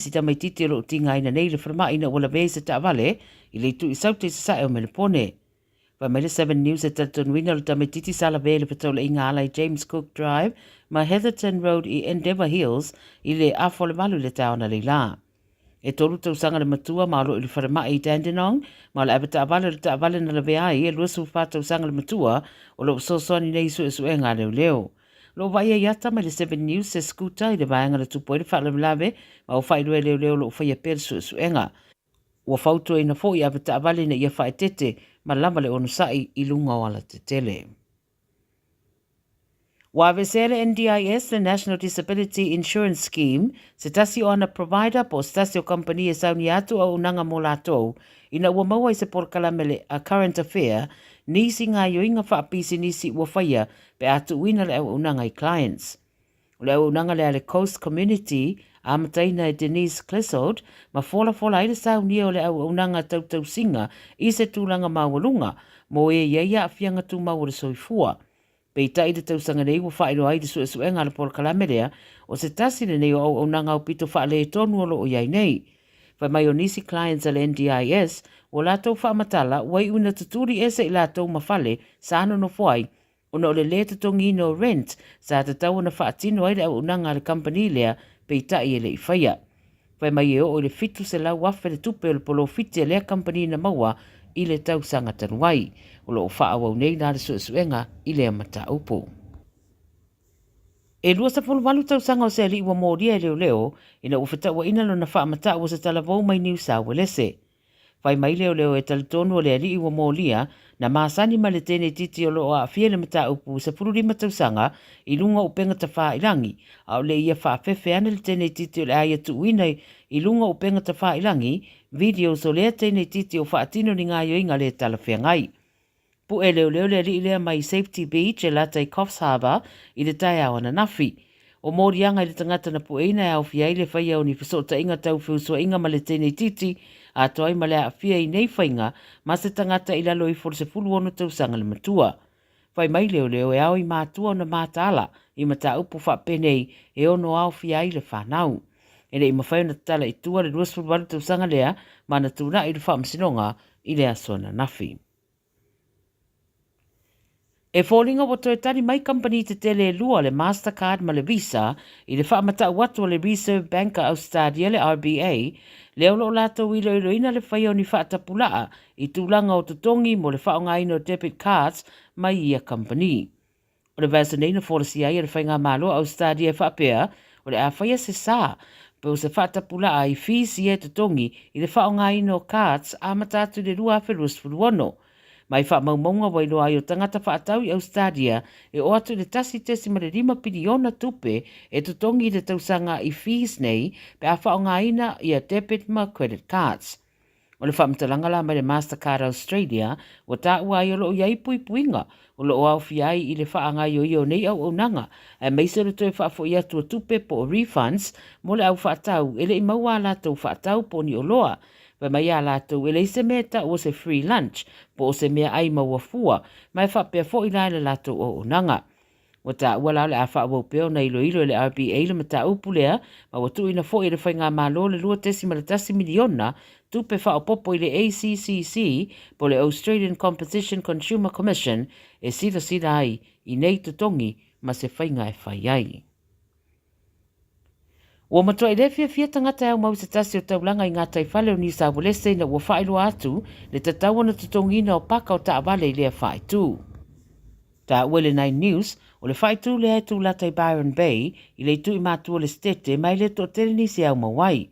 Si tamaititi o lo o tigaina nei i le falemai ina ua lavea i se taavale i le itu i Saute i sasae o Melepone. Fai mai le Seven News e talitonuina o le tamaititi sa lavea i le fetaulaiga ala i James Cook Drive ma Heatherton Road i Endeavour Hills i le afa o le 8 i le taeao analeila. E 3 tausaga le matua ma o lo o i le falemai i Dandenong ma o le avetaavale o le taavale na lavea ai e 24 tausaga le matua o lo o fesoasoani nei i suesuega a leoleo. Lo o vaaia i ata mai le Seven News se scooter i le vaega na tupu ai le faalavelave ma ua faailoa e leoleo o lo o faia pea le suesuega. Ua fautuaina foi i avetaavale ina ia faaeteete ma lava le onosai i luga o alatetele. Ua aveesea le NDIS, le National Disability Insurance Scheme, se tasi o ana provider po o se tasi o kamupani e saunia atu auaunaga mo latou ina ua maua i se polokalame le A Current Affair nisi gaoioiga faapisinisi ua faia pe a tuuina le auaunaga i clients. O le auaunaga lea a le Coast Community, amataina e Denise Clissold, ma folafola ai le saunia o le auaunaga tau tausiga i se tulaga maualuga mo e i ai aafiaga tumau o le soifua. Peitai i le tausaga nei ua faailoa ai le suesuega a le polokalame lea, o se tasi lenei o auaunaga aupito faaletonu o lo o i ai nei. Fai mai o nisi clients a le NDIS, ua latou faamatala ua iu ina tutuli ese i latou ma fale sa nonofo ai, ona o le lē totogiina o rent sa tatau ona faatino ai le auaunaga a le kamupani lea, peitai e le i faia. Fai mai e oo i le $700,000 le tupe o le polofiti a lea kamupani na maua i le tausaga talu ai. O lo o faaauau nei la le suesuega i lea mataupu. E 28 tausaga o se alii ua molia e leoleo ina ua fetauaina lona faamatau o se talavou mai Niu Sauelese. Fai mai leoleo e talitonu o le alii ua molia, na masani ma le tenetiti o lo o aafia i le mataupu 15 tausaga i luga o upega tafailangi, a o le ia faafefe ane le tenetiti o le a ia tuuina i luga o upega tafailangi, videos o lea tenetiti o faatino ni gaoioiga le talafeagai. Pu'e leoleo le alii lea mai Safety Beach e lata i Coffs Harbour i le taeao ananafi. O moliaga i le tagata na pu'eina e aofia ai le faia o ni fesootaiga tau feusuaiga ma le teneititi, atoa ai ma le aafia i nei faiga ma se tagata i lalo ifo o le 16 tausaga le matua. Fai mai leoleo e ao i matua ona mataala i mataupu faapenei e ono aofia ai le fanau. E le i mafai ona tatala i tua le 28 tausaga lea ma na tuna'i i le faamasinoga i le aso ananafi. E foliga ua toe tali mai kamupani tetele e lua le Mastercard ma le Visa i le faamatau atu a le Reserve Bank a Ausetalia le RBA, lea o lo o latou iloiloina le faia o ni faatapulaa i tulaga o totogi mo le faaaogaina o debit cards mai ia kamupani. O le vaiaso nei na folasia ai e le Faigamalo a Ausetalia e faapea, o le a faia se sa, po o se faatapulaa i fees ia e totogi i le faaaogaina o cards amata atu i le 2026. Mai faamaumauga ua iloa ai o tagata faatau i Ausetalia e oo atu i le 1.5 piliona tupe e totogi i le tausaga i fees nei pe a faaaogaina ia debit ma credit cards. O le faamatalaga la mai le Mastercard Australia, ua taua ai o lo o i ai puipuiga o lo o aofia ai i le faagaioia o nei auaunaga, aemaise o le toe faafoi atu o tupe po o refunds mo le au faatau e le i maua a latou faatau po o ni oloa. Fai mai a latou e leai se mea e tau o se free lunch po o se meaai maua fua, ma e faapea foi la i le latou auaunaga. Ua taua la o le a faaauau pea ona iloilo e le RBA le mataupu lea, ma ua tuuina foi e le Faigamalo le $2.1 miliona tupe faaopoopo i le ACCC po o le Australian Competition Consumer Commission e silasila ai i nei totogi ma se faiga e fai ai. Ua matuai le fiafia tagata e aumau i se tasi o taulaga i gataifale o Niu Sauelese ina ua faailoa atu le tatau ona totogiina o paka o taavale i lea faaitu. Taua i le Nine News, o le faaitu lea e tulata i Byron Bay i le itu i matua o le Setete ma e le toatele nisi e aumau ai.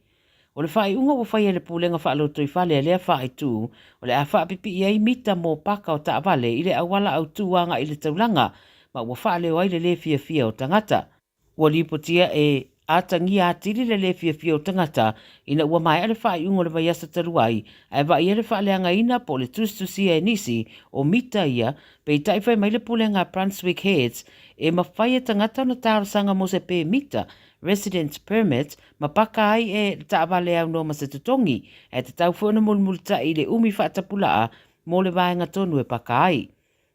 O le faaiuga ua faia e le Pulega Faalotoifale a lea faaitu, o le a faapipii ai mita mo paka o taavale i le auala autū agai i le taulaga ma ua faaleo ai le lē fiafia o tagata. Ua lipotia e atagia atili le lē fiafia o tagata ina ua maea le faaiuga o le vaiaso talu ai, ae vaaia le faaleagaina po o le tusitusia e nisi o mita ia, peitai fai mai le Pulega a Brunswick Heads e mafai e tagata ona talosaga mo se pemita, residence permit, ma paka ai e le taavale aunoa ma se totogi, ae tatau foi ona mulimulitai i le umi faatapulaa mo le vaega tonu e paka ai.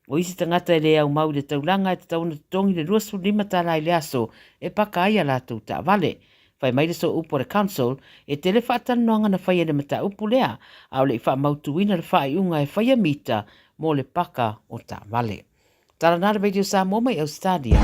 O isi tagata e le aumau i le taulaga e tatau ona totogi le $25 i le aso e paka ai a latou taavale. Fai mai le sooupu a le Council, e tele faatalanoaga na faia i le mataupu lea, a o le i faamautuina le faaiuga e faia mita mo le paka o taavale. Tala na le Radio Samoa mai Australia.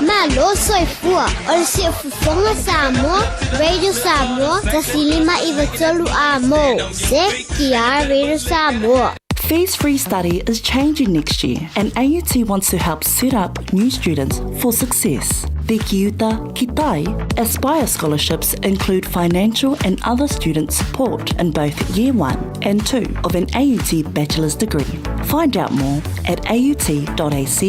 Malo soifua o le siufofoga Samoa, Radio Samoa, 159 amo. CKR Radio Samoa. Fees Free Study is changing next year and AUT wants to help set up new students for success. The Kiuta Kitai Aspire scholarships include financial and other student support in both Year 1 and 2 of an AUT bachelor's degree. Find out more at aut.ac.nz.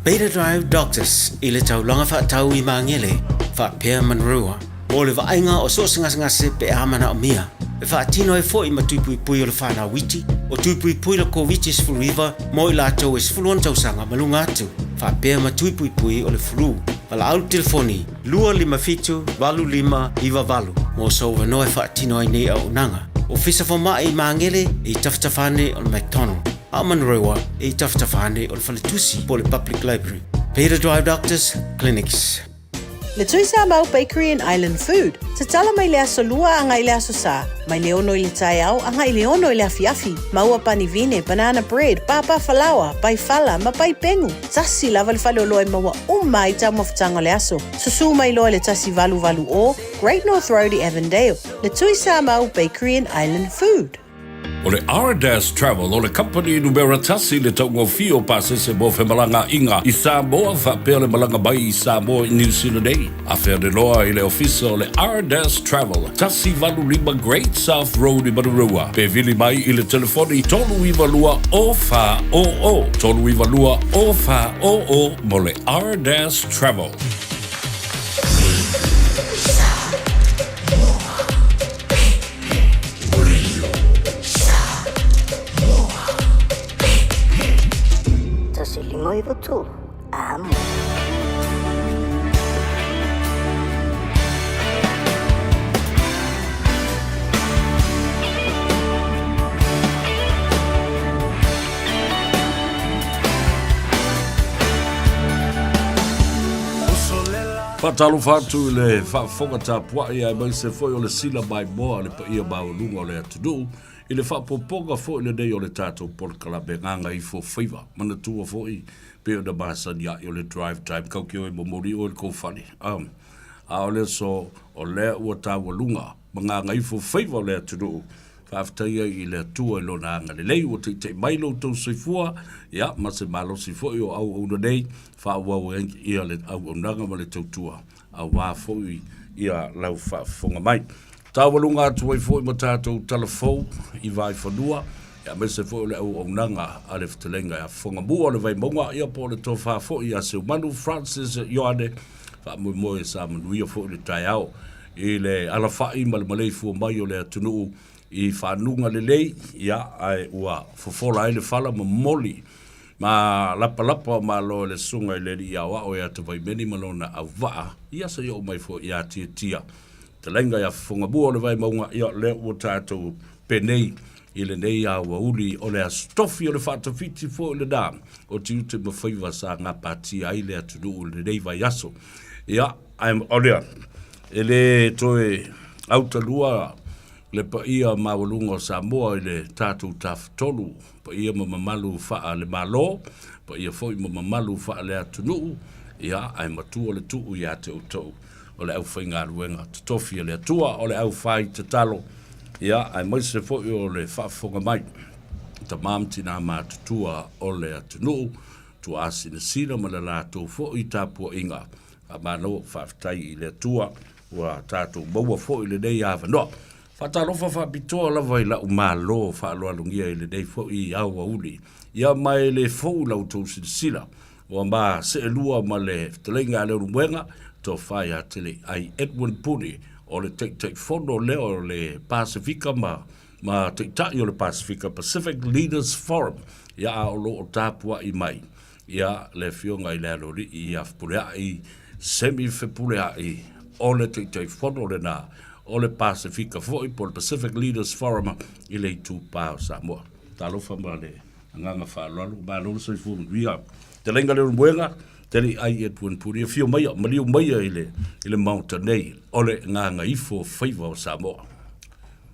Beta Drive Doctors i le taulaga faatau i Magele faapea Manurewa mo le vaaiga o so o se gasegase pe a manaomia. E faatino ai foi ma tui puipui o le whanau iti, o tui puipui le Koviti-19 mo i latou e 16 tausaga ma luga atu, faapea ma tui puipui o le flu. Valaau le telefoni 257 8598 mo sou avanoa e faatino ai nei auaunaga. Ofisa Fomai i Magele e i tafatafa ane o le McDonald, a o Manurewa e i tafatafa ane o le Faletusi po o le Public Library. Beta Drive Doctors Clinics. Le Tuisamau Bakery and Island Food, tatala mai le aso Lua agai le aso Sa, mai le 6 i le taeao agai le 6 i le afiafi. Maua pani vine, banana bread, pāpā falaoa, pai fala ma pai pengu. Tasi lava le faleoloa e maua uma ai taumafataga o le aso. Susū mai loa i le 1880 Great North Road i Avondale, le Tuisamau Bakery and Island Food. O le Ardas Travel o le kamupani numera tasi i le taugofie o pasese mo femalagaaiga i Samoa faapea le malaga mai i Samoa i New Zealand nei. Afea le loa i le ofisa o le Ardas Travel, 185 Great South Road i Manurewa, pe vili mai i le telefoni 392 0400, 392 0400 mo le Ardas Travel. 153, amo. Faatalofa atu i le faafofoga tapuai aemaise foi o le sila maimoa a le paia maualuga o le atunuu i le faaopoopoga foi lenei o le tatou polokalame Gagaifo Faiva. Manatua foi pei ona masani ai o le drive time kau ke oe momoli oe i le kou fale. Um, a o le aso o lea ua taualuga ma gagaifo faiva o le atunuu, faafetai ai i le Atua i Lona agalelei ua taita'i mai lo outou soifua, ia, ma se malosi foi o auauna nei, faaauau ai ia le auaunaga ma le tautua, aua foi ia lau faafofoga mai. Taualuga atu ai foi ma tatou tala fou i Vaaifanua, aemaise foi o le auaunaga a le Fetalaiga ia Fofogamua o le Vaimauga, ia po o le tofa foi ia Seumanu Francis Ioane, faamoemoe sa manuia foi le taeao i le alafai ma le maleifua mai o le atunuu i fanuga lelei, ia, ae ua fofola ai le fala ma momoli ma lapalapa o Malo e le Susuga i le Alii Aoao ia Tavaimeni ma lona auvaa, ia se i oo mai foi ia Tiatia. Fetalaiga ia Fofogamua o le Vaimauga, ia lea ua tatou penei i lenei aoauli o le Aso Tofi o le faatafiti foi lena o tiute ma faiva sa gapatia ai le atunuu i lenei vaiaso. Ia, ae o lea, e le toe autalua le paia maualuga o Samoa i le tatou Tafatolu, paia ma mamalu faale-Malo, paia foi ma mamalu faale-atunuu, ia, ae matua le tuu ia te outou o le aufaigaluega totofi a le Atua, o le aufai tatalo, ia, aemaise foi o le faafofoga mai, tama ma tina matutua o le atunuu, tuaasinasina ma le latou foi tapuaiga. Faamalo, faafetai i le Atua ua tatou maua foi lenei avanoa. Faatalofa faapitoa lava i la'u Malo faaaloalogia i lenei foi aoauli. Ia ma e le fou la outou silasila, ua ma seelua ma le fetalaiga a Leulumoega, Tofa ia Teleiai Edwin Puni, o le Taitaifono lea o le Pasefika ma ma Taitai o le Pasefika, Pacific Leaders Forum, ia a o lo o tapuai mai ia le Afioga i le Aloalii ia Fepuleai Semi Fepuleai, o le Taitaifono lena o le Pasefika foi po o le Pacific Leaders Forum i le itupa o Samoa. Talofa ma le agaga faaaloalo, malo le soifua manuia. Fetalaiga Leulumoega, Tele i ai Edwin Puni, afio maia, maliu maia i le, i le Maota nei, o le Gagaifo Faiva o Samoa.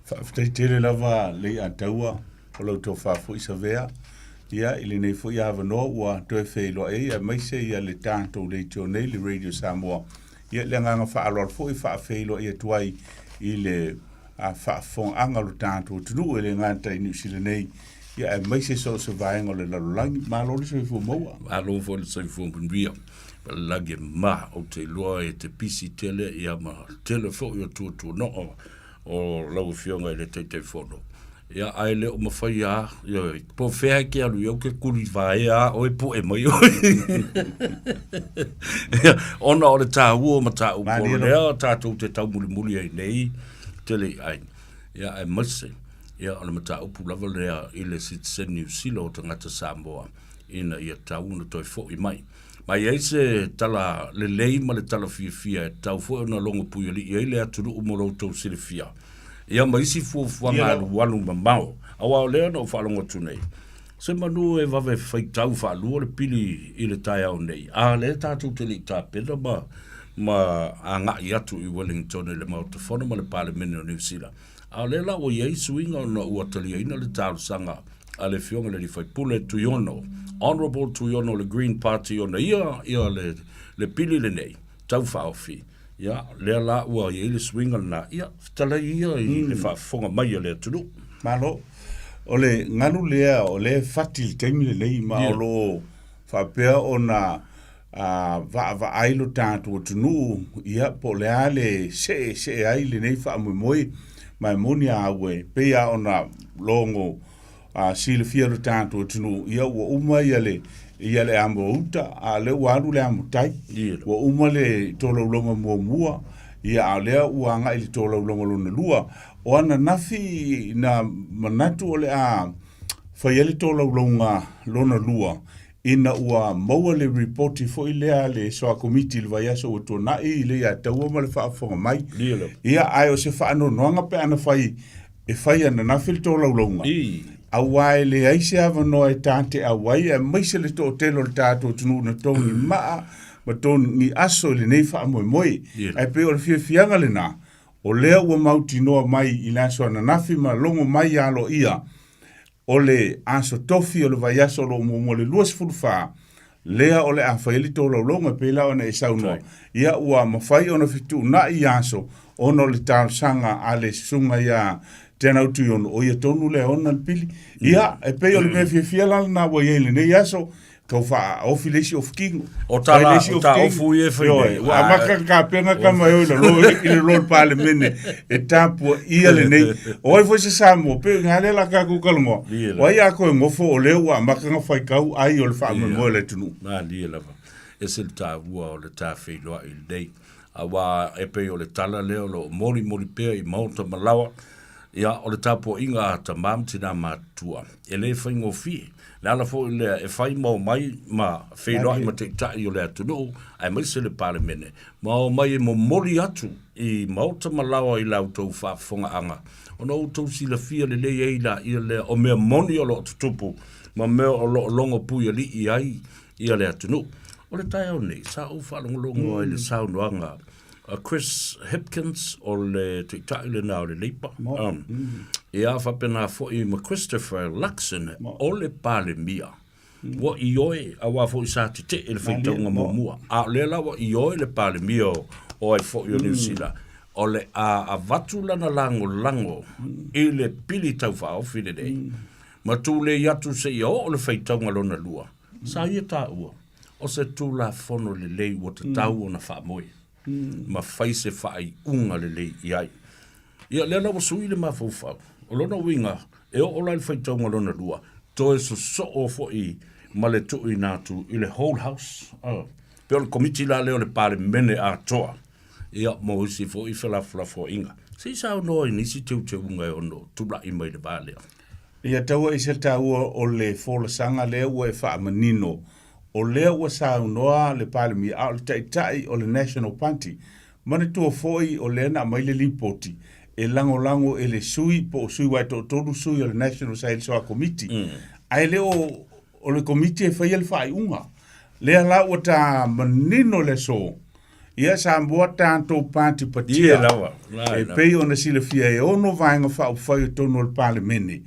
Faafetai tele lava Leiataua o lau tofa foi Savea ia i lenei foi avanoa ua toe feiloai ai aemaise ia le tatou leitio nei le Radio Samoa. Ia le agaga faaaloalo foi e faafeiloai atu ai i le faafofogaaga o le tatou atunuu e le gata i Niu Sila nei ia aemaise so o se vaega o le lalolagi. Malo le soifua maua. Malo foi le soifua manuia. Lalagi ma ou te iloa e te pisi tele ia ma tele foi o tuatuanoa o lau Afioga i le Taitaifono. Ia, ae le o mafai lava, ioe, po o fea e te alu i ai, ou te tulivaea lava oe pue mai oe. Ia, ona o le taua o mataupu o lea tatou te taumulimuli ai nei, tele i ai. Ia, aemaise, ia, o le mataupu lava lea i le sitiseni Niu Sila o tagata Samoa, ina ia tatau ona toe foi mai. Ma e i ai se tala lelei ma le tala fiafia e tatau foi ona logo puialii ai le atunuu mo lo outou silafia, ia ma isi fuafuaga alualu mamao. Aua o lea na ou faalogo atu nei, se manu e vave faitau faalua le pili i le taeao nei, a lea tatou te le i tapena ma ma agai atu i Wellington i le Maota Fono ma le Palemene o Niu Sila. A o lea la ua i ai suiga ona ua taliaina le talosaga a le Afioga i le Alii Faipule Tuiono, Honourable Tuiono o le Green Party ona ia ia le, le pili lenei tau faaofi. Ia, lea la ua i ai le suiga lena, ia, fetalai ia i le faafofoga mai a le atunuu. Malo. O le galu lea o lea e fati i le taimi lenei ma o lo o faapea ona a vaavaai lo tatou atunuu, ia, po o le a le seesee ai lenei faamoemoe, ma e moni a au e pei lava ona logo a silafia lo tatou atunuu, ia ua uma ia le ia le amo uta, a o lea ua alu le amo tai. Ua uma le tolaulauga muamua, ia a o lea ua agai i le tolaulauga lona lua. O ananafi na manatu o le a fai ai le tolaulauga lona lua, ina ua maua le ripoti foi lea a le Soa Komiti i le vaiaso ua tuanai i le ia taua ma le faafofoga mai. Ia, ae o se faanoanoaga pe ana fai e fai ananafi le tolaulauga, aua e leai se avanoa e tateau ai, aemaise le toatele o le tatou atunuu na togi maa ma togi aso i lenei faamoemoe. Ae pei o le fiafiaga lena, o lea ua mautinoa mai i le aso ananafi ma logo mai aloaia O le aso tofi o le vaiaso o lo o muamua le 24, lea o le a fai ai le tolaulauga e pei la ona e saunoa. Ia ua mafai ona fetuunai ia aso ona o le talosaga a le susuga ia Teanau Tuiono, o ia tonu lea e ona le pili. Ia, e pei o le mea fiafia la lena ua i ai i lenei aso, tau faaofi le isi ofu kino. O ta la, o ta ofu ia e fai nei. Ua amata na tapena tama e o i lalo i le lo Palemene e tapuaia lenei. O ai foi se Samoa, pei o lea la tatou talanoa. O ai a toe nofo o lea ua amata na faitau ai o le faamoemoe o le atunuu. Malie lava. Ese le taua o le tafeiloai lenei. Aua e pei o le tala lea o lo o molimoli pea i maota ma laoa, ia, o le tapuaiga a tama ma tina matutua, e le faigofie. Le ala foi lea e fai ma omai ma feiloai ma taitai o le atunuu, aemaise le Palemene, ma omai e momoli atu i maota ma laoa i la outou faafofogaaga, ona outou silafia lelei ai laia lea o mea moni o lo o tutupu ma mea o lo o logo puialii ai ia le atunuu. O le taeao nei, sa ou faalogologo ai i le saunoaga a Chris Hipkins, o le taitai lena o le Labour, ia faapena foi ma Christopher Luxon, o le Palemia. Ua ioe, aua foi sa tetee le faitauga muamua, a o lea la ua ioe le Palemia o ai foi o Niu Sila, o le a avatu lana lagolago i le pili taufaaofi lenei, ma tulei atu seia oo le faitauga lona lua. Sa ia taua, o se Tulafono lelei ua tatau ona faamoe ma fai se faaiuga lelei i ai. Ia, lea la ua sui le mafaufau. O lona uiga, e oo la i le faitauga lona lua, toe sosoo foi ma le tuuina atu i le whole house, pei o le Komiti la lea o le Palemene atoa, ia, mo isi foi felafolafoaiga. Se i saunoa i nisi teuteuga e ono tulai mai i le va lea. Ia taua i se taua o le folasaga lea ua e faamanino, o lea ua saunoa le Palemia, a o le Taitai o le National Party. Manatua foi o lea na aumai le lipoti e lagolago e le sui po o sui aua e toatolu sui o le National sa i le Soa Komiti, ae le o o le Komiti e faia le faaiuga. Lea la ua ta manino le aso, ia Samoa tatou patipatia. Ie lava, la E lava. pei ona silafia e ono vaega faaupufai o totonu o le Palemene,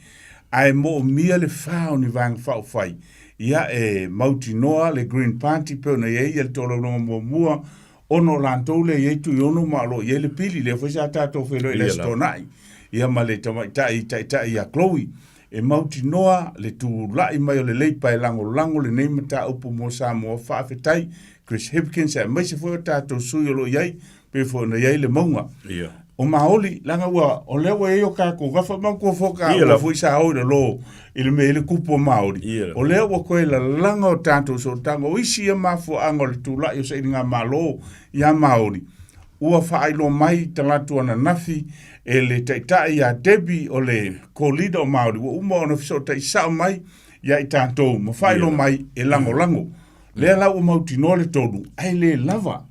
ae moomia le fa o ni vaega faaupufai. Ia e mautinoa le Green Party pei ona i ai ia le tolaulauga muamua, ona o latou lea e i ai Tuiono ma o lo o i ai le pili, lea foi sa tatou feiloai i le Ie Aso lava. Toonai, ia ma le tamaitai taitai ia Chloe. E mautinoa le tulai mai o le Leipa e lagolago lenei mataupu mo Samoa. Faafetai Chris Hipkins aemaise foi o tatou sui o lo o i ai, pei foi ona i ai le mauga. Ia. O Maoli, leaga ua, o lea ua i ai o tatou gafa manatua foka Ia ua lava. foi sa o i lalo i le mea i le kupu o Maoli. Ia lava. O lea ua toe lalaga o tatou sootaga, o isi ia mafuaaga o le tulai o sailigamalo ia Maoli, Ua faailoa mai talaatu ananafi e le Taitai ia Debbie o le co-leader o Māori ua uma ona fesootai sao mai ia i tatou ma faailoa mai e lagolago. Lea la ua mautinoa le tolu, ae le lava.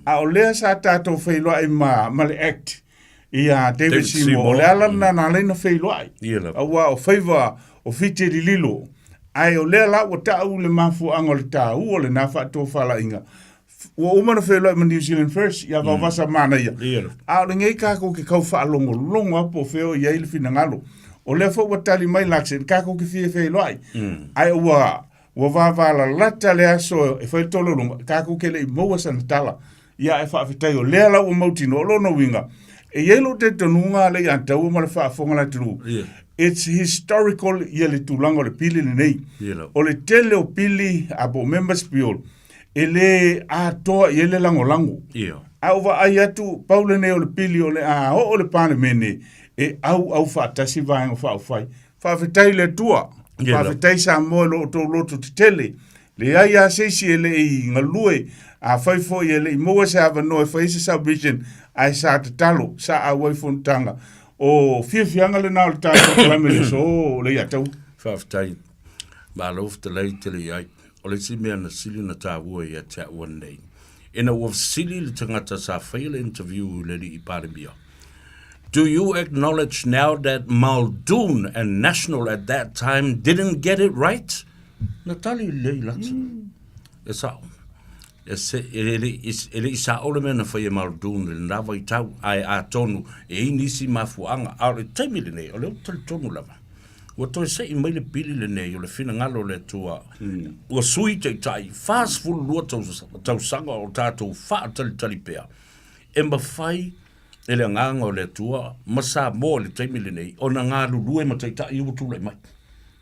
A o lea sa tatou feiloai ma, ma le Act ia David David Seymour, Seymour. o le ala lena na ala ai ona feiloai. Ia lava. Aua o faiva o Fiti e lililo, ae o lea la ua tau le mafuaaga o le taua o lena faatofalaiga Ua uma ona feiloai ma New Zealand First ia Vaovasa manaia. Ia lava. A o lenei tatou te tau faalogologo lava po o fea o i ai le finagalo. O lea foi ua tali mai Luxon, tatou te fia feiloai. Ae ua ua vavalalata le aso e fai le tolaulauga, tatou te le i maua sana tala. Ia ae faafetai o lea la ua mautinoa. O lona uiga, e i ai lou talitonuga le ia taua ma le faafofoga a le atunuu. Ia. It's historical ia le tulaga o le pili lenei. Ia lava. O le tele o pili a po o members bill, e le atoa i ai le lagolago. Ia. A ou vaai atu, pau lenei o le pili o le a oo le Palemene e auau faatasi vaega faaupufai. Faafetai i le Atua, Ia lava. faafetai Samoa i lo outou loto tetele. Leai lava se isi e le i galue, afai foi e le i maua se avanoa e fai ai se submission, ae sa tatalo, sa auai fonotaga. O fiafiaga lena o le tatou kalame i le aso o Leiataua. Faafetai. Malo fetalai tele i ai. O le isi mea na sili ona taua ia te au anei, ina ua fesili le tagata sa faia le interview i le alii Palemia, Do you acknowledge now that Muldoon and National at that time didn't get it right? Na tali lelei Luxon. E sao. E, se, e, le, e le i sao le mea na faia e Muldoon i lena vaitau, ae atonu e i nisi mafuaaga, a o le taimi lenei, o lea ou te talitonu lava, Ua toe sei mai le pili lenei o le finagalo o le Atua, ua sui taitai 42 tausaga o tatou faatalitali pea, e mafai e le Agaga o le Atua ma Samoa i le taimi lenei ona galulue ma taitai ia ua tulai mai.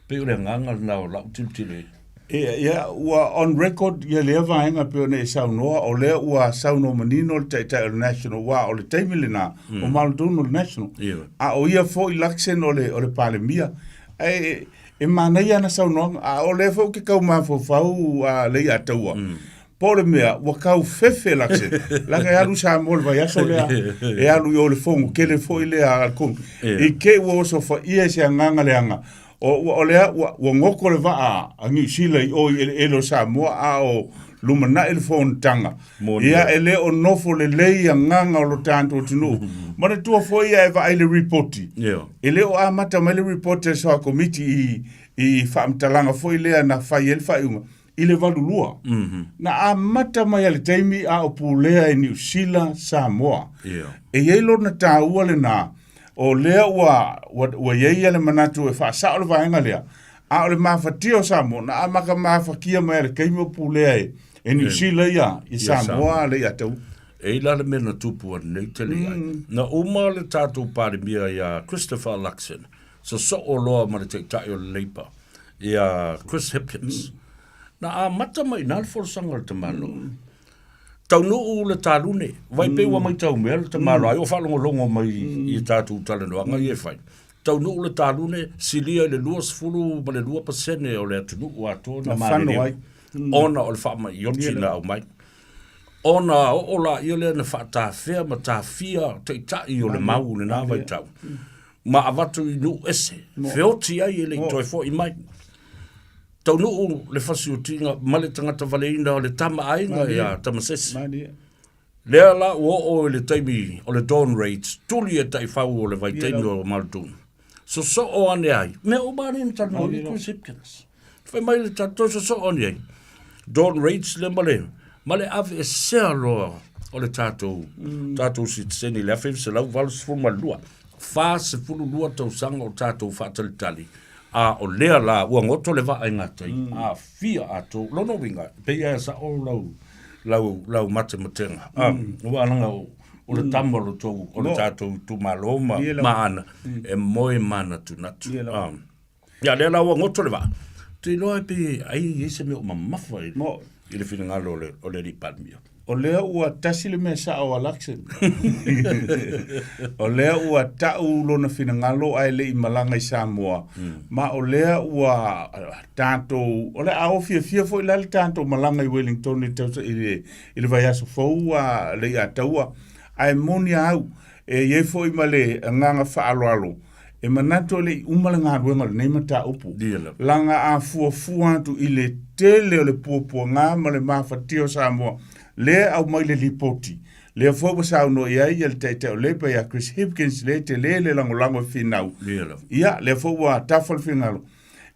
Pei o le agaga lena o lau tilotilo i ai. Ia, ia, ua on record ia lea vaega pei ona e saunoa, o lea ua saunoa manino le Taitai o le National, aua o le taimi lena, o Muldoon o le National, a o ia foi Luxon o le, o le Palemia. Ae, e manaia ana saunoaga, a o lea foi ou te tau mafaufau a Leiataua, po o le mea, ua tau fefe Luxon, leaga e alu i Samoa i le vaiaso lea, e alu i o i le fono tele foi lea a le Komi, i te i ua osofaia i se agaga leaga, O, ua, o lea ua, ua goto le vaa a Niu Sila i o i eleele o Samoa, a o lumanai le fonotaga. Moni Ia, ai. e le o nofo lelei agaga o lo tatou atunuu. Manatua foi ia e vaai le ripoti. Ia. E le o amata mai le ripoti a le Soa Komiti i, i faamatalaga foi lea na fai ai le faaiuga i le 82. Na amata mai a le taimi a o pulea e Niu Sila Samoa. Ia. E i ai lona taua lena, o lea ua, ua, ua i ai ia le manatu e faasao le vaega lea, a o le mafatia o Samoa, na amata mafatia mai a le taimi o pulea e, e Niu Sila ia, i Samoa le ia tau. E i la le mea na tupu anei tele i ai. Na uma le tatou Palemia ia Christopher Luxon, sosoo loa ma le Taitai o le Labour, ia Chris Hipkins. Na amata mai i ina le folasaga a le tamaloa. Taunuu le talune, vai pei ua maitau mea le tamaloa ai o faalogologo mai i tatou talanoaga ia e fai. Taunuu le talune, silia i le 22% o le atunuu atoa na maliliu ona o le faamai oti na aumai. Ona oo laia lea na faatafea ma tafia taitai o le mau i lena vaitau ma avatu i nuu ese, feoti ai e le i toe foi mai. Taunuu le fasiotiga ma le tagata valeina o le tama aiga ia Tamasese. Lea la ua oo i le taimi o le dawn raids, tuli e taifau o le vaitaimi o Muldoon. Sosoo ane ai, mea uma lava nei na talanoa ai Chris Hipkins. Fai mai le tatou sosoo ane ai. Dawn Raids lea ma le, ma le aveesea loa o le tatou, tatou sitiseni i le 1982. 42 tausaga o tatou faatalitali, a o lea la ua goto le vaa i gatai, aafia atoa. Lona uiga, e pei lava e sao lau, lau, lau matematega, aua leaga o, o le tama o le tou, o le tatou itumalo ma, ma Aana, e moe manatunatu. Ia, lea la ua goto le vaa, ou te iloa pe ai e i ai se mea o mamafa i, Mo. i le finagalo o le, o le alii Palemia. O lea ua tasi le mea sao a Luxon. o lea ua tau lona finagalo ae le i malaga i Samoa. Ma o lea ua tatou, o le a o fiafia foi la le tatou malaga i Wellington i le, tausa, i le, i le vaiaso fou a le i ataua. Ae moni a au, e i ai foi ma le agaga faaaloalo, E manatu e le i uma le galuega o lenei mataupu, laga a fuafua atu i le tele o le puapuaga ma le mafatia o Samoa, lea e aumai le lipoti, lea foi ua saunoa i ai le Taitai o Labour ia Chris Hipkins, lea e tele le lagolago e finau, ia, lea foi ua tafa le finagalo.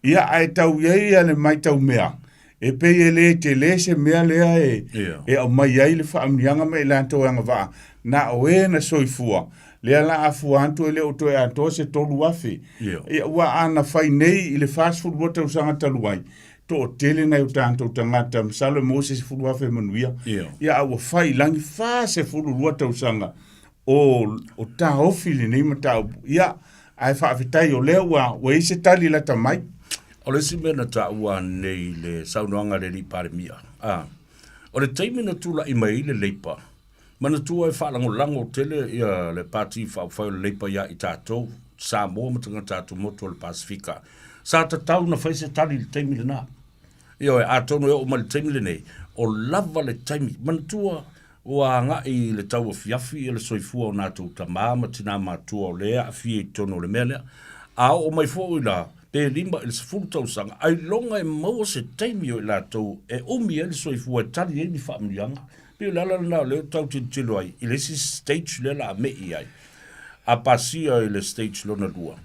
Ia, ae tau i ai ia le matau mea, e pei e le tele se mea lea e, e aumai ai le faamanuiaga ma i latou e agavaa, na o e na soifua, lea la a fua atu e le o toe atoa se 3,000. Ia, ua a na fai nei i le 42 tausaga talu ai, toatele nai o tatou tagata, masalo e maua se 10,000 e manuia. Ia, a ua fai i lagi 42 tausaga o, o taofi lenei mataupu. Ia, ae faafetai o lea ua, ua i ai se tali lata mai. O le isi mea na taua nei i le saunoaga a le alii Palemia, a, o le taimi na tulai mai ai le Leipa, manatua e faalagolago tele ia le Pati Faaupufai o le Leipa ia i tatou, Samoa ma tagata atumotu o le Pasefika. Sa tatau ona fai se tali i le taimi lena. Ioe, atonu e oo mai i le taimi lenei, o lava le taimi. Manatua, Ua agai i le tauafiafi le soifua o natou tama ma tina matua o lea e aafia i totonu o le mea lea. A oo mai foi la, pe 5 i le 10 tausaga, ailoga e maua se taimi o i latou e umi ai le soifua e tali ai ni faamanuiaga. Pei o le ala lena o lea ou tau tilotilo ai i le isi stage lea o le a me'i ai, a pasia i le stage lona lua,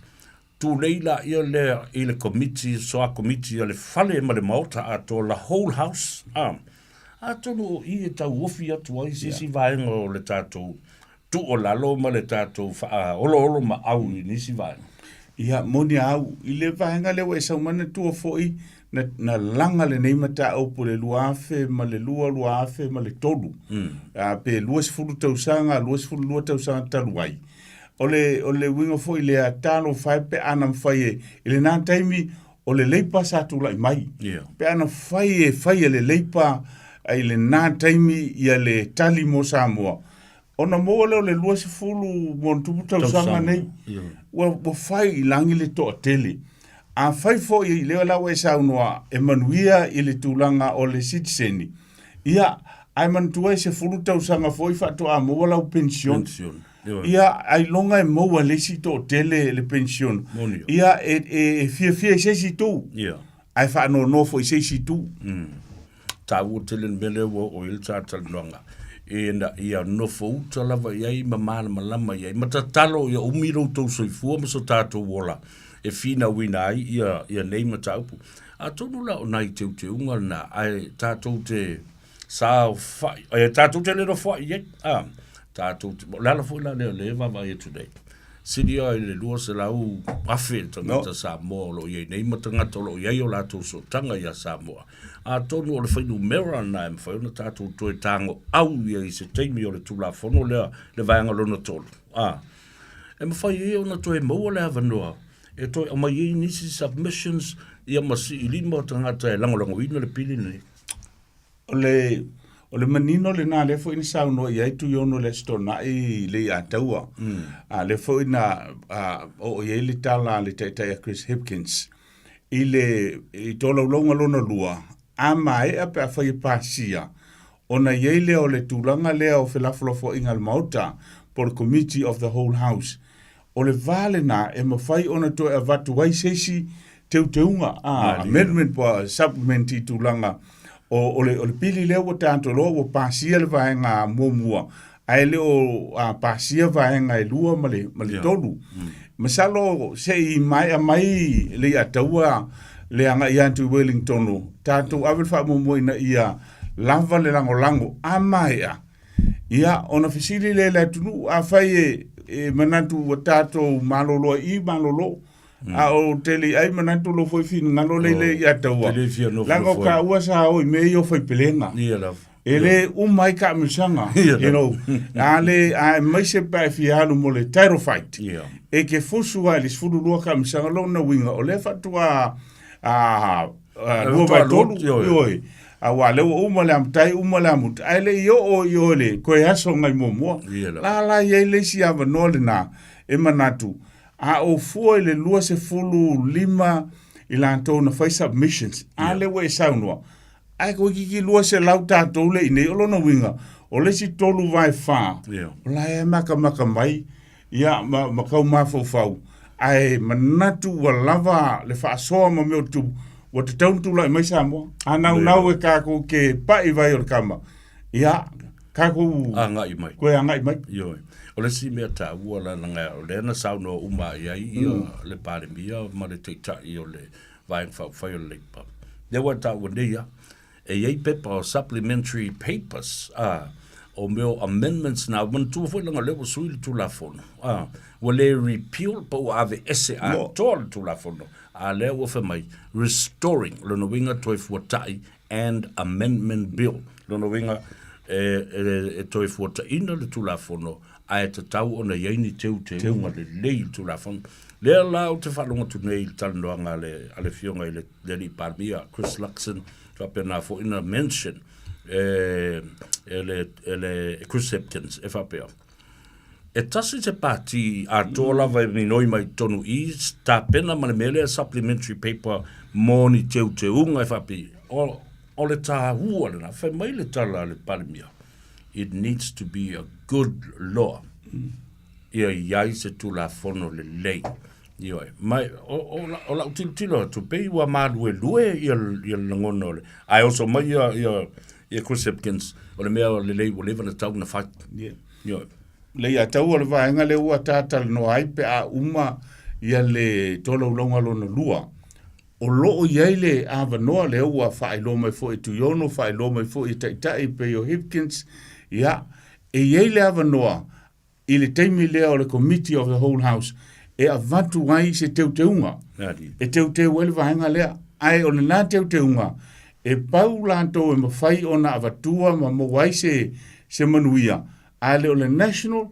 tulei laia lea i le komiti, soa komiti a le fale ma le maota atoa, la whole house, a. Atonu o i e tauofi atu ai se isi vaega o le tatou tuualalo ma le tatou faaoloolomaau i nisi vaega. Ia, moni a au, i le vaega lea ua e sau manatua foi, na, na laga lenei mataupu i le 2002, 2003, mm. a, pe 20 tausaga, 22 tausaga talu ai. O le, o le uiga foi lea, talofa e pe a na mafai e, i lena taimi, o le Leipa sa tulai mai. Yeah. Pe a na fai e fai e le Leipa i lena taimi ia le tali mo Samoa, ona maua lea o le 20 ma ona tupu tausaga nei, Yeah. ua, ua fai i lagi le toatele. A fai foi i lea la ua e saunoa e manuia i le tulaga o le sitiseni, ia, ae manatua e 10 tausaga foi faatoa maua lau pension. Pension. Ia, ailoga e maua e le isi toatele le pension. Moni. Ia, e, e, e fiafia i se isi itu. Ia. Ae faanoanoa foi i se isi itu. Taua tele le mea lea ua oo i ai le talatalanoaga, ina ia nofo uta lava i ai ma malamalama i ai, ma tatalo ia umi lo outou soifua ma so tatou ola e finauina ai ia, ia nei mataupu. Atonu la o nai teuteuga lena, ae tatou te saofai, e tatou te le nofoai i ai, a, tatou te, o le ala foi la lea o lea e vaavaai atu nei, sili lava i le 200,000 tagata no. Samoa o lo o i ai nei ma tagata o lo o i ai o latou sootaga iā Samoa. Atonu o le fuainumera lena e mafai ona tatou toe tago au i ai i se taimi o le Tulafono lea, le vaega lona tolu. A, e mafai ai ona toe maua le avanoa e toe aumai ai nisi submissions ia ma sii lima tagata e lagolagoina le pili lenei. O le, o le manino lena lea foi na saunoa i ai Tuiono i le Aso Toonai i Leiataua. Mm. A lea foi na a, oo i ai le tala a le taitai a Chris Hipkins i le i tolaulauga lona lua, a maea pe afai e pasia, ona i ai lea o le tulaga lea o felafolafoaiga a le Maota po o le Committee of the Whole House. O le va lena e mafai ona toe avatu ai se isi teuteuga, a, amendment po o supplement i tulaga o, o, le, o le pili lea ua tatou iloa ua pasia le vaega muamua, ae le o a, pasia vaega e lua ma le, ma le tolu. Masalo se i maea mai le Iataua le agai atu i Wellington, tatou ave le faamuamua ina ia lava le lagolago a maea, ia ona fesili lea i le atunuu, afai e, e manatu ua tatou malolo ai i malolo, a o te le i ai manatu lo foi finagalo le le ia taua. Te le fia nofo Leaga o nofo ai. taua sa o i mea ia o faipelega. Ia lava. E le uma ai taamilosaga, Ia you know. A le, a aemaise pe a e fia alu mo le title fight. Ia. E ke fusu lava i le 12 taamilosaga, lona uiga, o lea faatoa a, a, lua faatoa vaetolu, lua, ioe. ioe. Aua o lea ua uma le amutai, uma le amuta, ae le i oo i o i le toe aso nai muamua. Ia lava. La la i ai le isi avanoa lena e manatu, a ou fua i le 25 i latou na fai submissions, a lea ua e saunoa, Ae toeitiiti 200 tatou le i nei, o lona uiga, o le isi 3/4, o la e matamata mai, ia, ma, ma tau mafaufau, ae manatu ua lava le faasoa ma mea o tutupu, ua tatau ona tulai mai Samoa. A naunau e tatou te pai vai o le tama, ia, tatou Agai mai. Toe agai mai. Ioe. O le isi mea taua la, leaga o lea na saunoa uma i ai ia le Palemia ma le Taitai o le Vaega Faaupufai o le Labour. Lea ua taua nei lava, e i ai pepa o supplementary papers, a, o mea o amendments na, manatua foi leaga o lea ua sui le Tulafono, a, ua le repeal pe ua aveese atoa le Tulafono, a lea ua fai mai, restoring, o lona uiga toe fuatai and Amendment Bill. Lona uiga, e, e, e toe fuataina le Tulafono, ae tatau ona i ai ni teuteuga lelei i le Tulafono. Lea la ou te faalogo atu nei i le talanoaga a le, a le Afioga i le, le Alii Palemia, Chris Luxon, faapena foi na mention e, e le, e le Chris Hipkins, e faapea, E tasi se pāti atoa lava e minoi mai totonu i tapena ma le mea lea supplementary paper mō ni teuteuga e faapei, o, o le tāua lena, fai mai le tala a le Palemia, it needs to be a good law. Ia i ai se Tulafono lelei. Ioe. Ma o, o, o lau tilotilo atu, pei ua maluelue ia, ia le lagona o le, ae oso mai ia, ia, ia Chris Hipkins, o le mea lelei ua leva ona tatau ona fai. Yeah. Ioe. Le ia tau o le vaega lea ua tatalanoa ai pe a uma ia le tolaulauga lona lua. O lo o i ai le avanoa lea ua faailoa mai foi e Tuiono, faailoa mai foi e Taitai pei o Hipkins, ia, e i ai le avanoa i le taimi lea o le Committee of the Whole House e avatu ai se teuteuga e teuteu ai le vaega lea. Ae o lena teuteuga e pau latou e mafai ona avatua ma maua ai se, se manuia, ae le o le National,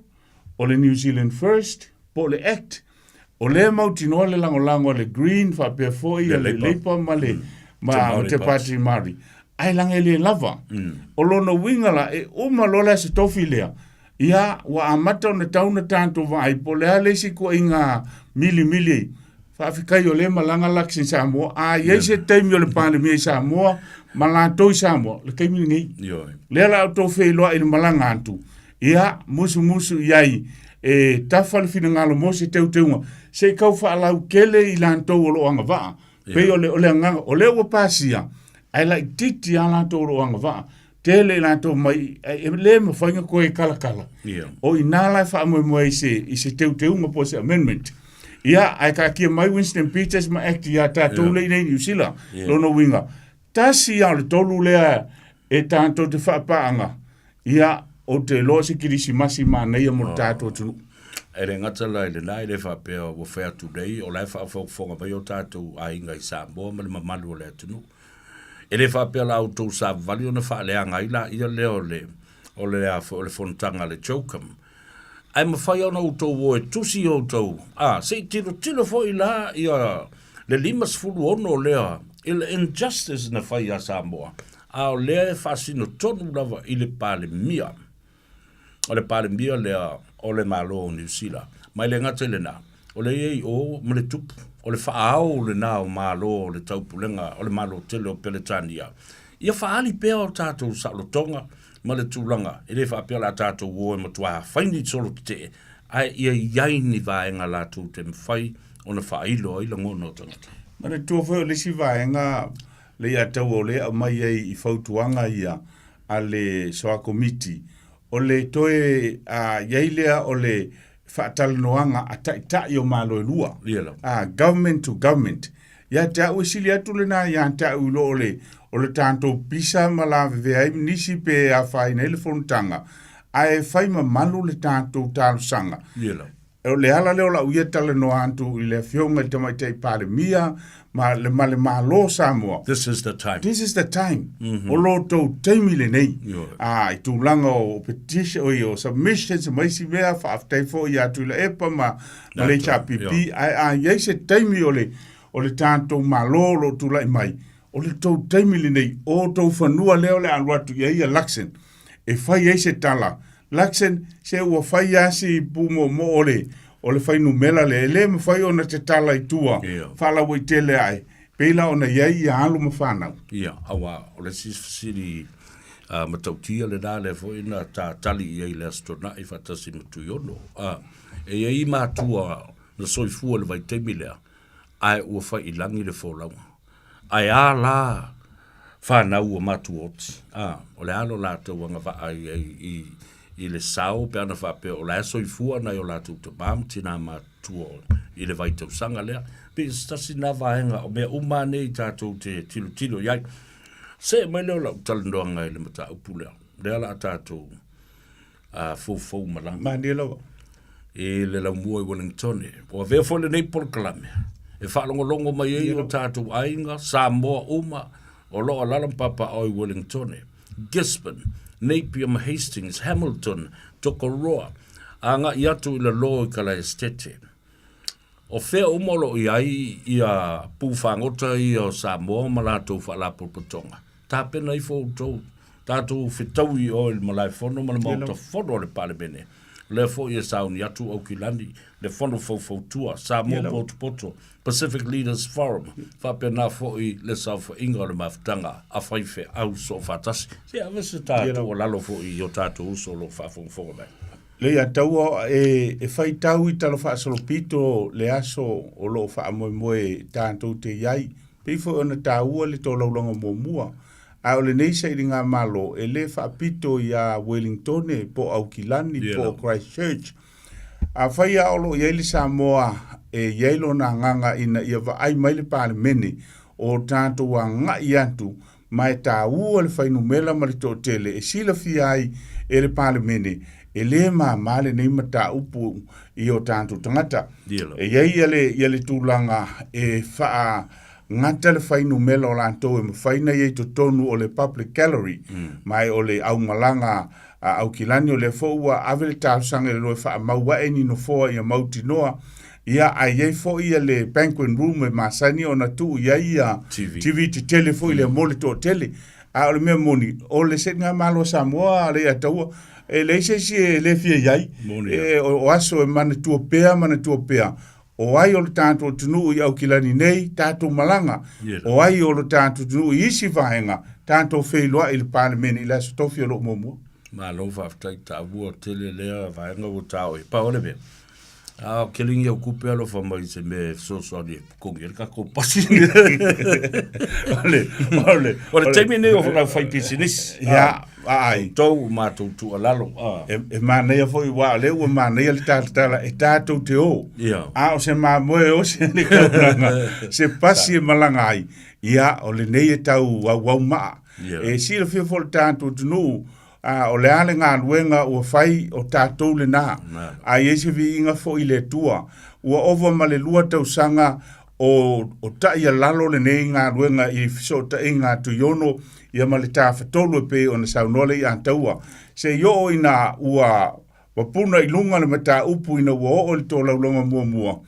o le New Zealand First, po o le Act, o lea e mautinoa le lagolago a le Green faapea foi le Labour ma le ma te Pāti Māori. Ae leaga e le lava. O lona uiga la, e uma loa le Aso Tofi lea, Ia, ua amata ona tau ona tatou vaai po o le a le isi ituaiga milimili ai. Faafetai o lea e malaga Luxon i Samoa. A i ai se taimi o le Palemia i Samoa ma latou i Samoa, le taimi lenei. Ioe. Lea la outou feiloai i le malaga atu, ia, musumusu i ai e tafa le finagalo mo se teuteuga, se i tau faalautele i latou o lo o agavaa. Pei o le, o le agaga, o lea ua pasia, ae laitiiti lava latou o lo o agavaa. Tele i latou mai, e le mafai ona toe talatala. Ia. O i ina la e faamoemoe ai i se, i se teuteuga po o se amendment. Ia, ae taatia mai Winston Peters ma Act ia tatou lea i inei i Niu Sila. Ia. Lona uiga, tasi lava o le tolu lea e tatou te faapaaga, ia, ou te iloa o se kerisimasi manaia mo le tatou atunuu. E le gata la i lena, e le faapea ua fai atu nei, o la e faafogafoga mai o tatou aiga i Samoa ma le mamalu o le atunuu. E le faapea la outou savavali ona faaleaga ai laia lea o le, o le a foi, o le fonotaga a le CHOGM. Ae mafai ona outou o e tusi outou, a, se i tilotilo foi la ia le 56 lea i le injustice na fai ia Samoa, a o lea e faasino tonu lava i le Palemia. O le Palemia lea o le Malo o Niu Sila. Ma e le gata i lena, o le i ai o ma le tupu, o le faaao lena o Malo o le Taupulega o le Malo tele o Peretania, ia faaali pea o tatou saolotoga ma le tulaga, e le faapea o le a tatou o e matuā fai ni solo tetee, ae ia i ai ni vaega latou te mafai ona faailo ai lagona o tagata. Manatua foi o le isi vaega le ia taua o lea e aumai ai i fautuaga ia a le Soa Komiti, o le toe i ai lea o le faatalanoaga a taitai o Malo e lua, Ia lava. government to government. Ia te au e sili atu lenā iā te au i lo o le, o le tatou pisa ma lavevea ai nisi pe afaina ai le fonotaga, ae fai mamalu le tatou talosaga. Ia lava. O le ala lea o lau ia talanoa atu i le Afioga i le Tamaitai Palemia ma le, ma le Malo o Samoa. This is the time. This is the time. Mm -hmm. O lo tou taimi lenei. Ah, i tulaga o petition, o, o submissions ma isi mea, faafetai foi ia Tuilaepa ma, ma le HRPP. Ae a i ai se taimi o le, o le tatou Malo o lo o tulai mai, o le tou taimi lenei, o tou fanua lea o le a alu atu i ai ia Luxon, e fai ai se tala. Luxon, se ua fai lava si pumoomoo o le, o le fuainumera lea, e le mafai ona tatala i tua, Ia. faalauaitele ae, pei la ona i ai ia alo ma fanau. Ia, aua o le isi fesili uh, matautia lenā lea foi na tātali i ai le Aso Toonai faatasi ma Tuiono. Uh, e i ai matua na soifua i le vaitaimi lea, ae ua fai i lagi le folauga. Ae a la fanau ua matuoti, a, o le a lo latou agavaa i ai i, i le sao pe ana faapea o la e soifua nai o latou tamā ma tinā matutua i le vaitausaga lea. Pei o se tasi lena vaega o mea uma lava nei tatou te tilotilo i ai. See mai lea o lau talanoaga i le mataupu lea, lea o le a tatou a foufou malaga. Malie lava. I le laumua i Wellingtone. Ua avea foi lenei polokalame e faalogologo mai ai o tatou aiga Samoa uma o lo o alaala ma papaaao i Wellingtone, Gisborne, Napier ma Hastings, Hamilton, Tokoroa, agai atu i lalo i Kalaesetete. O fea uma o lo o i ai ia pū fagota ia o Samoa ma latou faalapotopotoga? Tapena ifo outou, tatou fetaui i o i le Malaefono ma le Maota Fono o le Palemene. O lea foi e sauni atu Aukilani, le Fono Faufautua, Samoa Potopoto, Pacific Leaders Forum, faapena foi le saofaiga o le mafutaga a faifeau soofaatasi. Se ave se ta tuualalo foi i o tatou uso o lo o faafogafoga mai. Leiataua e, e faitau i tala faasolopito le aso o lo o faamoemoe tatou te i ai, pei foi ona taua le tolaulaga muamua. A o lenei sailigamalo e le faapito iā Wellingtone po o Aukilani po o Christchurch. Afai lava o lo o i ai le Samoa e i ai lona agaga ina ia vaai mai le Palemene o tatou agai atu ma e taua le fuainumera ma le toatele e silafia ai e le Palemene, e lē māmā lenei mataupu i o tatou tagata. E i ai ia le, ia le tulaga e faagata le fuainumera o latou e mafai ona i ai i totonu o le public gallery, ma e o le aumalaga a Aukilani, o lea foi ua ave le talosaga i lalo e faamau ae ni nofoa ia mautinoa, ia, ae i ai foi ia le banquet room e masani ona tuu i ai ia TV. TV tetele foi lea mo le toatele. A o le mea moni, o le Sailigamalo a Samoa a Leiataua, e leai se isi e le fia i ai. Moni, ia. E, o, o aso e manatua pea, manatua pea. O ai o le tatou atunuu i Aukilani nei, tatou malaga. Ia. O ai o le tatou atunuu i isi vaega, tatou feiloai i le Palemene i le Aso Tofi o lo o muamua. Malo faafetai taua tele lea vaega ua taoia. Pau o le mea, a o kelingi au kupe alofa mai i se mea e fesoasoani e totogi ai le tatou pasi. O le, o le, O le taimi lenei o lau fai pisinisi. Ia, ai. Outou matou tuualalo. Ah. E, e manaia foi, aua o lea ua manaia le talatala e tatou te o. Ia. A o se mamoe e osi le taulaga, se pasi e malaga ai, ia, o lenei e tau auau maa. Ia. E silafia foi le tatou atunuu, a, o le a le galuega ua fai o tatou lenā. A i ai se viiga foi i le Atua, ua ova ma le lua tausaga o, o taʻialalo lenei galuega i fesootaiga a Tuiono ia ma le Tafatolu e pei ona saunoa le Iataua. Se i oo ina ua mapuna i luga le mataupu ina ua oo i le tolaulaga muamua,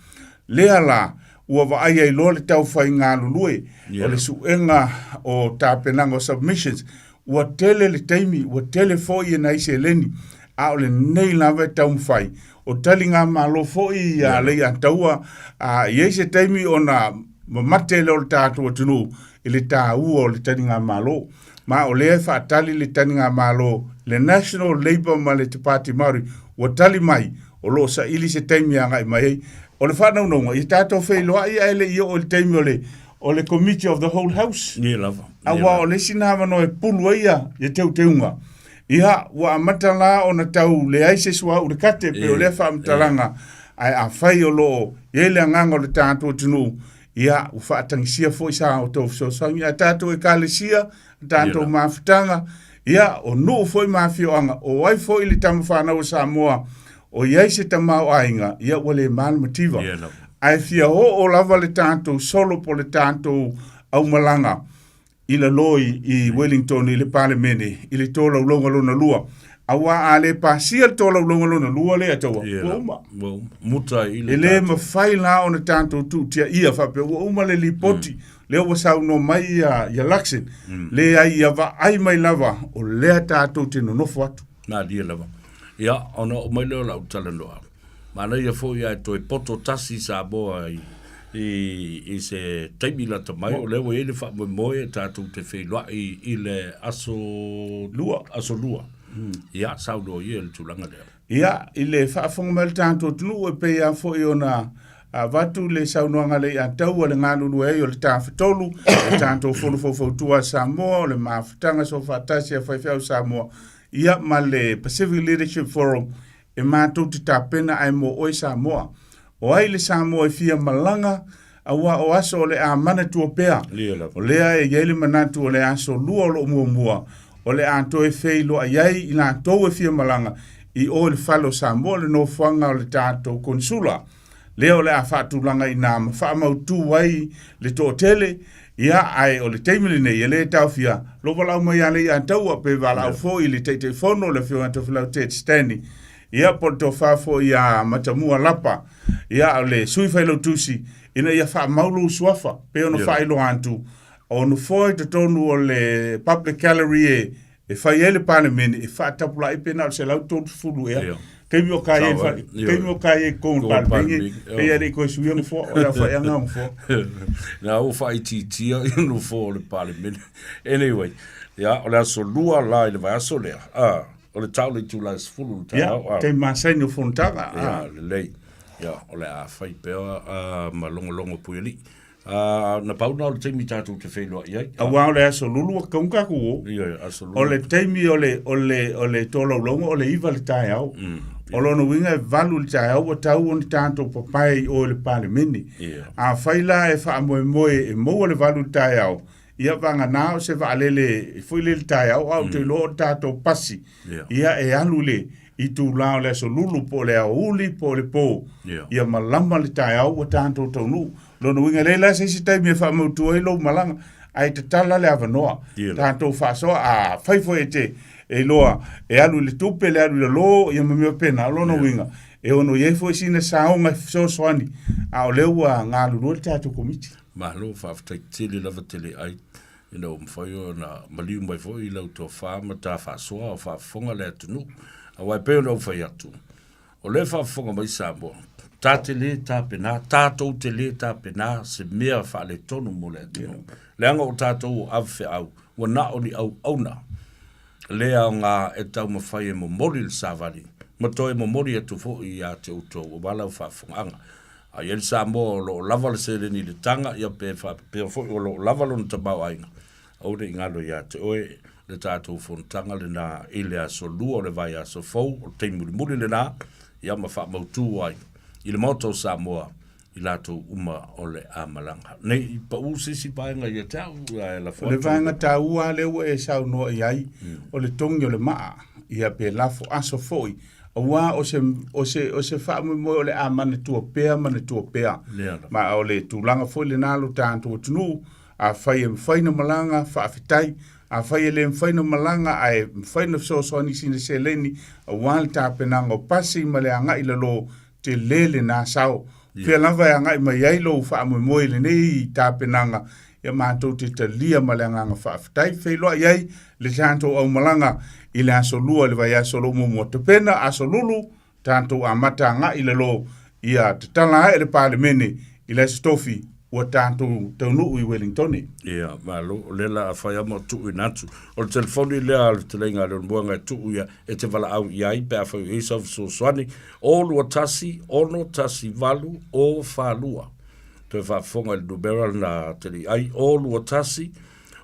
lea la ua vaai ai loa le taufai galulue o le suega o tapenaga o submissions, ua tele le taimi, ua tele foi e nai seleni, a o lenei lava e taumafai. O taligamalo foi a Leiataua, a i ai se taimi ona mamate lea o le tatou atunuu i le taua o le taligamalo. Ma o lea e faatali le taligamalo, le National Labour ma le Te Pāti Māori, ua tali mai, o lo o saili se taimi e agai mai ai. O le faanaunauga, ia tatou feiloai ae le i oo i le taimi o le o le Committee of the Whole House. Ia lava. Aua o le isi na avanoa e pulu ai ia, ia teuteuga. Ia, ua amata la ona tau leai se suauu le kate, pei o lea faamatalaga, ae afai o lo o i ai le agaga o le tatou atunuu, Ia, ua faatagisia foi sa outou fesoasoani a tatou ekalesia, a tatou mafutaga, ia, o nuu foi ma afioaga, o ai foi le tama fanau a Samoa, o i ai se tamaoaiga, ia ua le ma le mativa. Ae fia oo lava le tatou solo po le tatou aumalaga i lalo i Wellington i le Palemene i le tolaulauga lona lua. Aua a le pasia le tolaulauga lona lua lea taua, ua uma. Ua uma. Muta i le E le mafai la ona tatou tuutiaia faapea ua uma le lipoti, lea ua saunoa mai ia, ia Luxon, leai ia vaai mai lava o lea tatou te nonofo atu. Malie lava. Ia, ona oo mai lea o lau talanoa. Manaia foi ae toe poto tasi Samoa i, i, i se taimi lata mai, o lea ua i ai le faamoemoe e tatou te feiloai i le aso lua. Aso lua. Ia, saunoa ia i le tulaga lea. Ia, i le faafofoga mai a le tatou atunuu e pei lava foi ona avatu le saunoaga a le Iataua le galulue ai o le Tafatolu, le tatou Fono Faufautua a Samoa, o le Mafutaga Soofaatasi a Faifeau Samoa, ia ma le Pacific Leadership Forum e matou te tapena ae mo oe Samoa. O ai le Samoa e fia malaga, aua o aso o le a manatua pea. O lea e i ai le manatu o le aso lua o lo o muamua, o le a toe feiloai ai i latou e fia malaga i o i le fale o Samoa, le nofoaga o le tatou Konesula. Lea o le a faatulaga i ina ma faamautu ai le toatele, ia, ae o le taimi lenei, e le taofia lou valaau mai ia Leiataua pe valaau foi i le Taitaifono, le Afioga ia Tofilau Ted Stanley, ia, po o le tofa foi ia Matamua Lapa, ia, o le Sui Failautusi, ina ia faamau lou suafa, pei ona faailoa atu, o nofoa i totonu o le Public Gallery e e fai ai le Palemene e faatapulai pe na o le 130 ea. Taimi o ka i ai, taimi o ka i ai totonu o le Palemene, pei e le i toe suia nofoa, o le aofaiga o nofoa. Na ua faaitiitia ia nofoa o le Palemene. Anyway, ia, o le aso lua la i le vaiaso lea, ah, o le tau le itula e 10 le taeao. Ia, taimi masani o fonotaga. Ia, lelei. Ia, o le a fai pea ma logologo puialii. Uh, na pau na o le taimi tatou te feiloai ai. Aua o le aso lulu ua kaunga tatou o. Ia, aso lulu. O le taimi o le, o le, o le tolaulauga o le 9 le taeao. O lona uiga e 8 le taeao ua tau ona tatou papae i o i le Palemene. Ia. Afai la e faamoemoe e maua le 8 le taeao, ia vagana o se vaalele foi lele taeao, a ou te iloa o le tatou pasi, ia e alu i le itula o le aso lulu po o le aoauli po o le po, ia malama le taeao ua tatou taunuu. Lona uiga, e leai la se isi taimi e faamautu ai lou malaga, ae tatala le avanoa. Tatou faasoa, afai foi e te iloa e alu i le tupe, le alu i lalo, ia ma mea faapena. O lona uiga, e ono i ai foi sina saoga e fesoasoani, a o lea ua galulue le tatou Komiti. Malo, faafetai tele lava tele ai ina ua mafai ona maliu mai foi i lau tofa ma ta faasoa o faafofoga le atunuu. Aua e pei ona ou fai atu, o lea e faafofoga mai Samoa, ta te le tapena, tatou te le tapena se mea faaletonu mo le atunuu. Leaga o tatou o ave feau, ua na o ni auauna le aoga e taumafai e momoli le savali ma toe momoli atu foi ia te outou aua lau faafofogaaga. A i ai le Samoa o lo o lava le seleni i le taga, ia pe faapea foi o lo o lava lona tamaoaiga, aua ne i galo ia te oe le tatou fonotaga lena i le aso lua o le vaiaso fou, o le taimi mulimuli lena, ia ma faamautu ai i le Maota o Samoa i latou uma o le a malaga. Ne i pau se isi vaega ia te au, ae lafo atu. O le vaega taua lava lea ua e saunoa i ai, o le togi o le maa, ia pe lafo aso foi, Aua o se, o se, o se faamoemoe o le a manatua pea, manatua pea. Ma o le tulaga foi lena lo tatou atunuu, afai e mafai ona malaga, faafetai. Afai e le mafai ona malaga ae mafai ona fesoasoani i sina seleni aua le tapenaga o pasi ma le agai i lalo, tele lena sao. Fea lava e agai mai ai lou faamoemoe i lenei tapenaga, ia matou te talia ma le agaga faafetai. Feiloai ai le tatou aumalaga i le aso lua i le vaiaso o lo o muamua. Tapena aso lulu, tatou amata agai i lalo ia tatala ae le Palemene i le aso Tofi ua tatou taunuu i Welingtone. Ia, malo, o lea la a fai lava ma tuuina atu. O le telefoni lea a le fetalaiga a Leulumoega e tuu ia e te valaau i ai pe afai o i ai sau fesoasoani, 0 21 6 18 0 42. Toe faafofoga i le numera lena a te alii ai, 0 21 6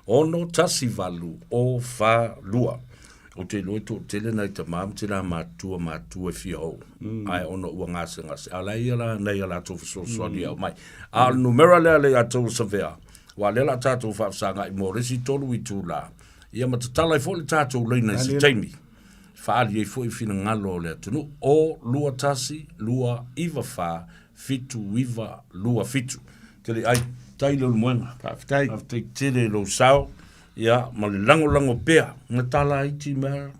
18 0 42. Ou te iloa e toatele nai tama ma tinā matutua matua e fia oo, ae ona ua gasegase, a o la e ia la nai a latou fesoasoani e aumai. A o le numera lea le ia tou savea, aua o lea o le a tatou faafesagai mo le isi tolu itula, ia ma tatala ai foi le tatou laina i se taimi, e faaali ai foi finagalo o le atunuu, 0 2 1 2 9 4 7 9 2 7. Tele ai, tai Leulumoega. Faafetai. Faafetai tele i lou sao. Ia, ma le lagolago pea, nga tala iti mea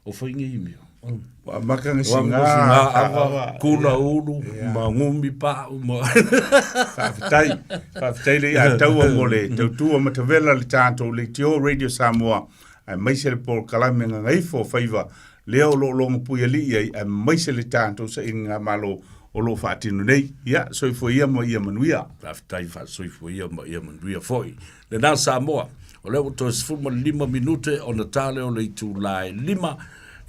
o whai nei mea. Ua amata na singa, ava, kula ulu, ma ngumi pau, ma... Faafetai, faafetai le ia taua mo le tautua matavela le tatou leitio Radio Samoa, aemaise le polokalame Gagaifo Faiva, lea o lo o logopuialii ai, aemaise le tatou sailigamalo o lo o faatino nei. Ia, soifua ia ma ia manuia. Faafetai faasoifua ia ma ia manuia foi. Lena Samoa, o lea ua toe 15 minute ona ta lea o le itula e 5,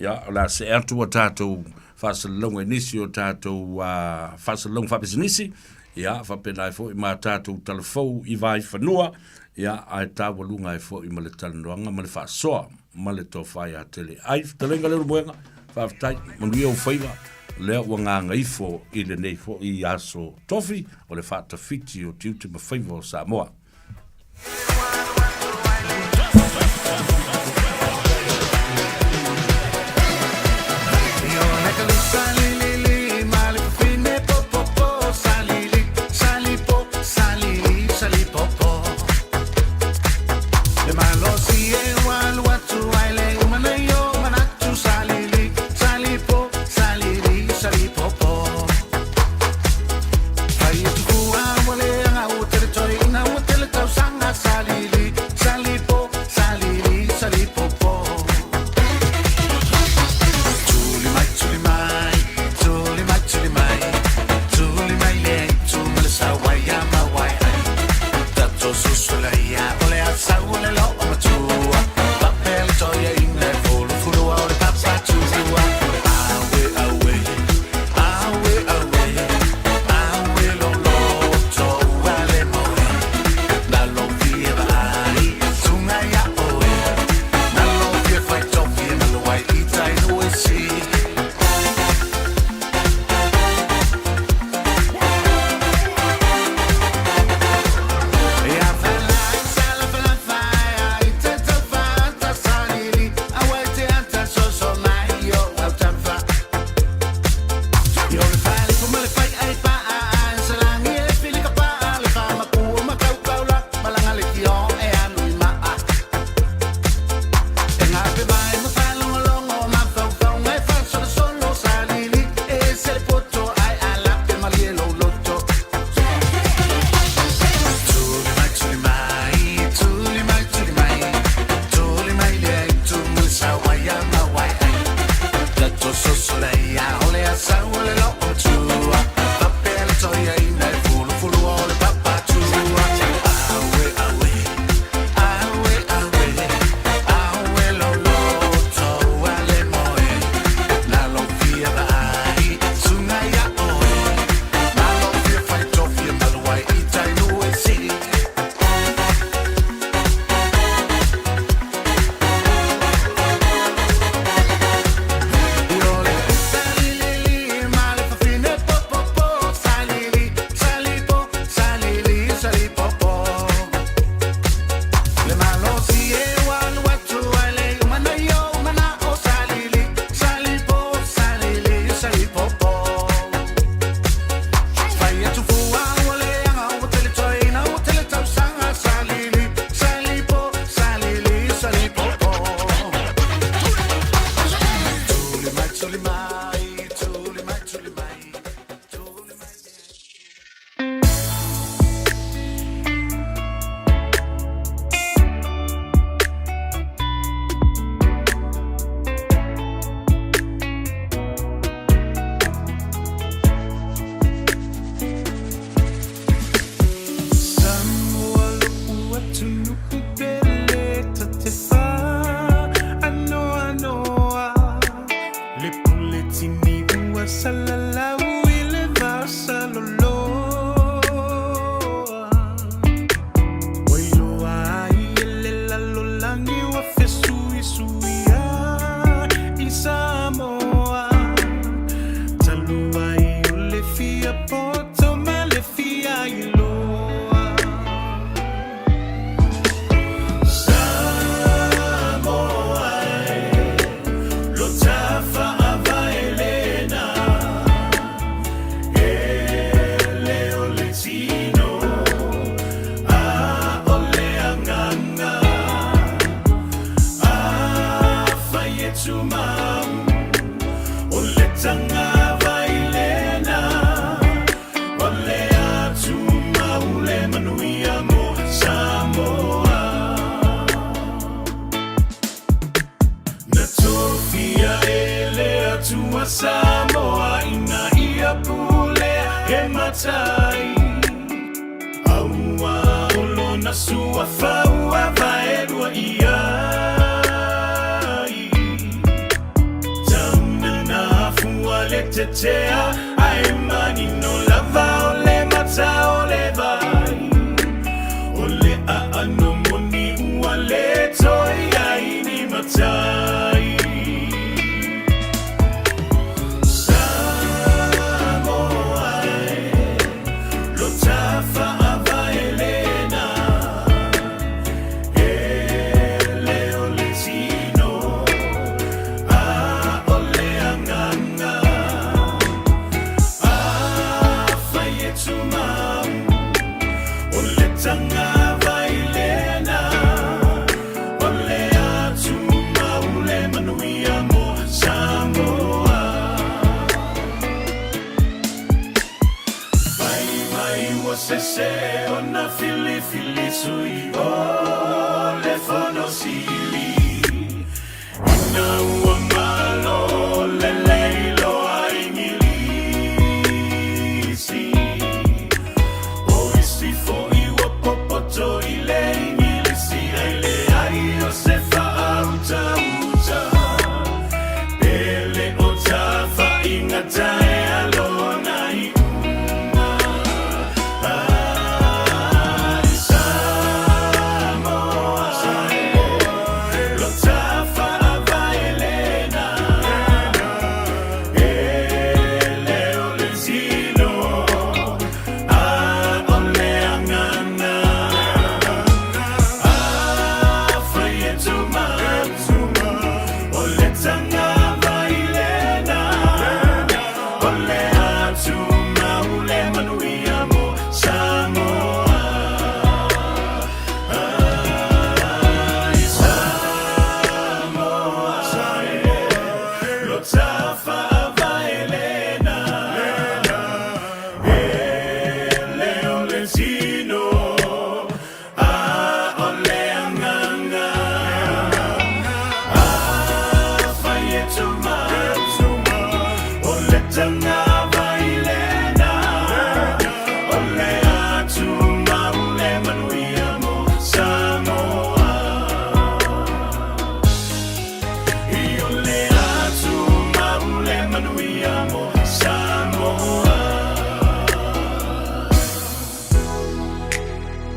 ia, o le a see atu a tatou faasalalauga i nisi o tatou uh, faasalalauga faapisinisi, ia, faapena ai foi ma tatou talafou i Vaifanua, ia, ae taualuga ai foi ma le talanoaga ma le faasoa ma le tofa ia Tele. Ai, fetalaiga Leulumoega, faafetai, manuia ou faiva, lea ua gagaifo i lenei foi aso tofi o le faatafiti o tiute ma faiva o Samoa.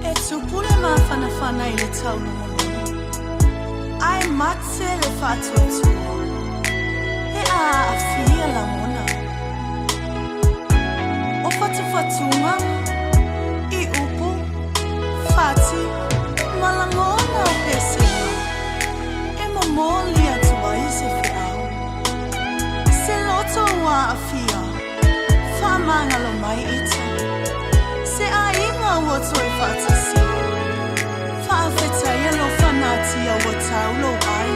E tupu le mafanafana i le taulogologo, ae mate le faatuatua, pe a aafia lagona. O fatufatuga, i upu, fati, ma lagona o pesega, e momoli atu ai se feau. Se loto ua aafia, faamagalo mai ita. Se aiga ua toe faatasi, faafetaia lou fanatia ua tau lou ai.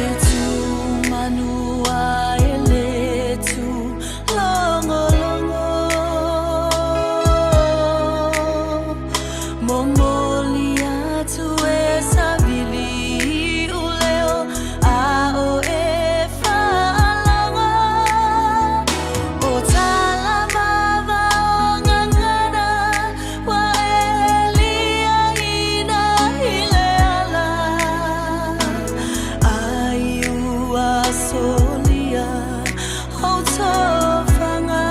E tu manua e le tu logologo, momoli atu e savili i leo a o e faalogo. O tala vava o gagana ua e liaina i le ala ai ua solia ou tofaga.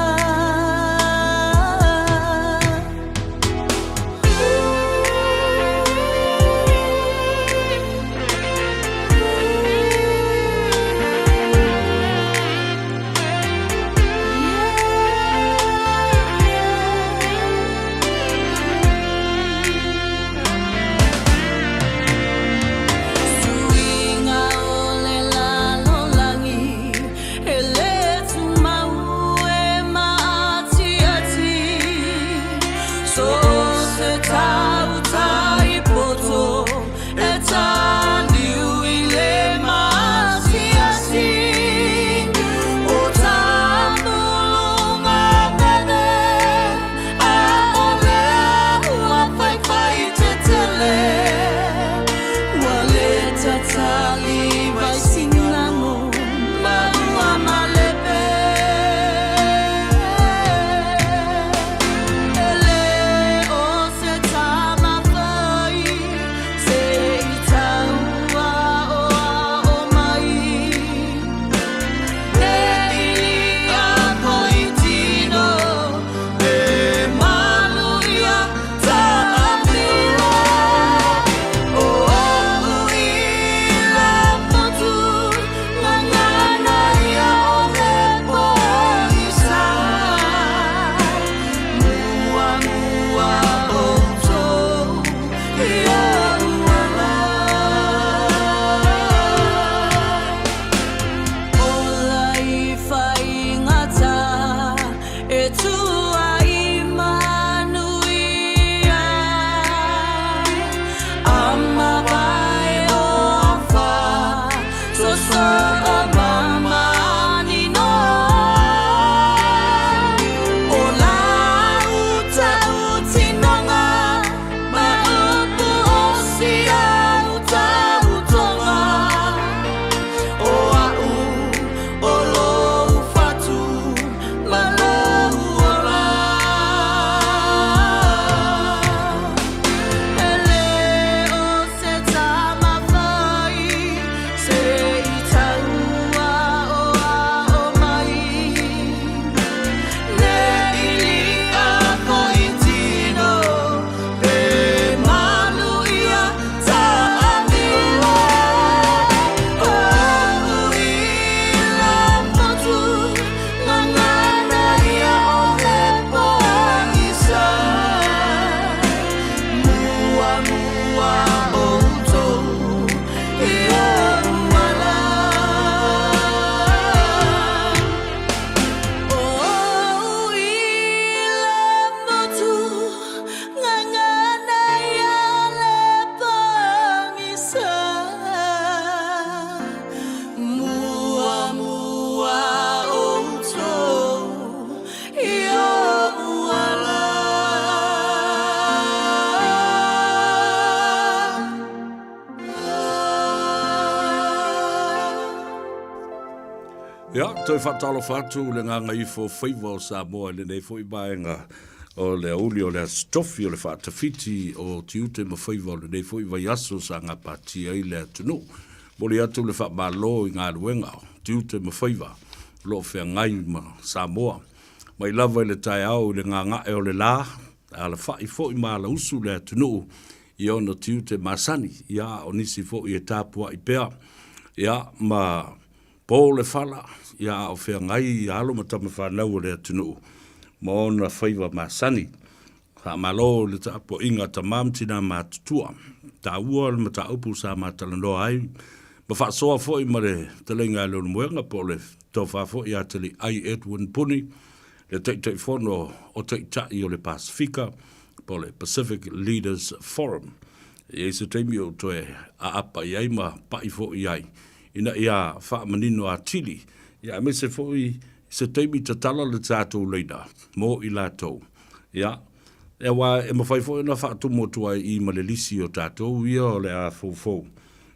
Suiga o le lalolagi. Ia, toe faatalofa atu le gagaifo faiva o Samoa i lenei foi vaega o le aoauli o le Aso Tofi o le faatafiti o tiute ma faiva o lenei foi vaiaso sa gapatia ai le atunuu. Momoli atu le faamalo i galuega o tiute ma faiva o lo o feagai ma Samoa. Mai lava i le taeao i le gaga'e o le la, alafai foi ma alausu le atunuu i ona tiute masani, ia a o nisi foi e tapuai pea, ia ma po le fala, ia a o feagai alo ma tama fanau o le atunuu ma ona faiva masani. Faamalo i le tapuaiga a tama ma tina matutua. Taua le mataupu sa ma talanoa ai ma faasoa foi ma le fetalaiga a Leulumoega po o le tofa foi ia Taliai Edwin Puni, le Taitaifono o Taitai o le Pasefika po o le Pacific Leaders Forum. E i ai se taimi ou toe aapa i ai ma pai foi i ai ina ia faamanino atili, ia aemaise foi se taimi tatala le tatou laina mo i latou. Ia, aua e mafai foi ona faatumu atu ai i i ma le lisi o tatou ia o le a foufou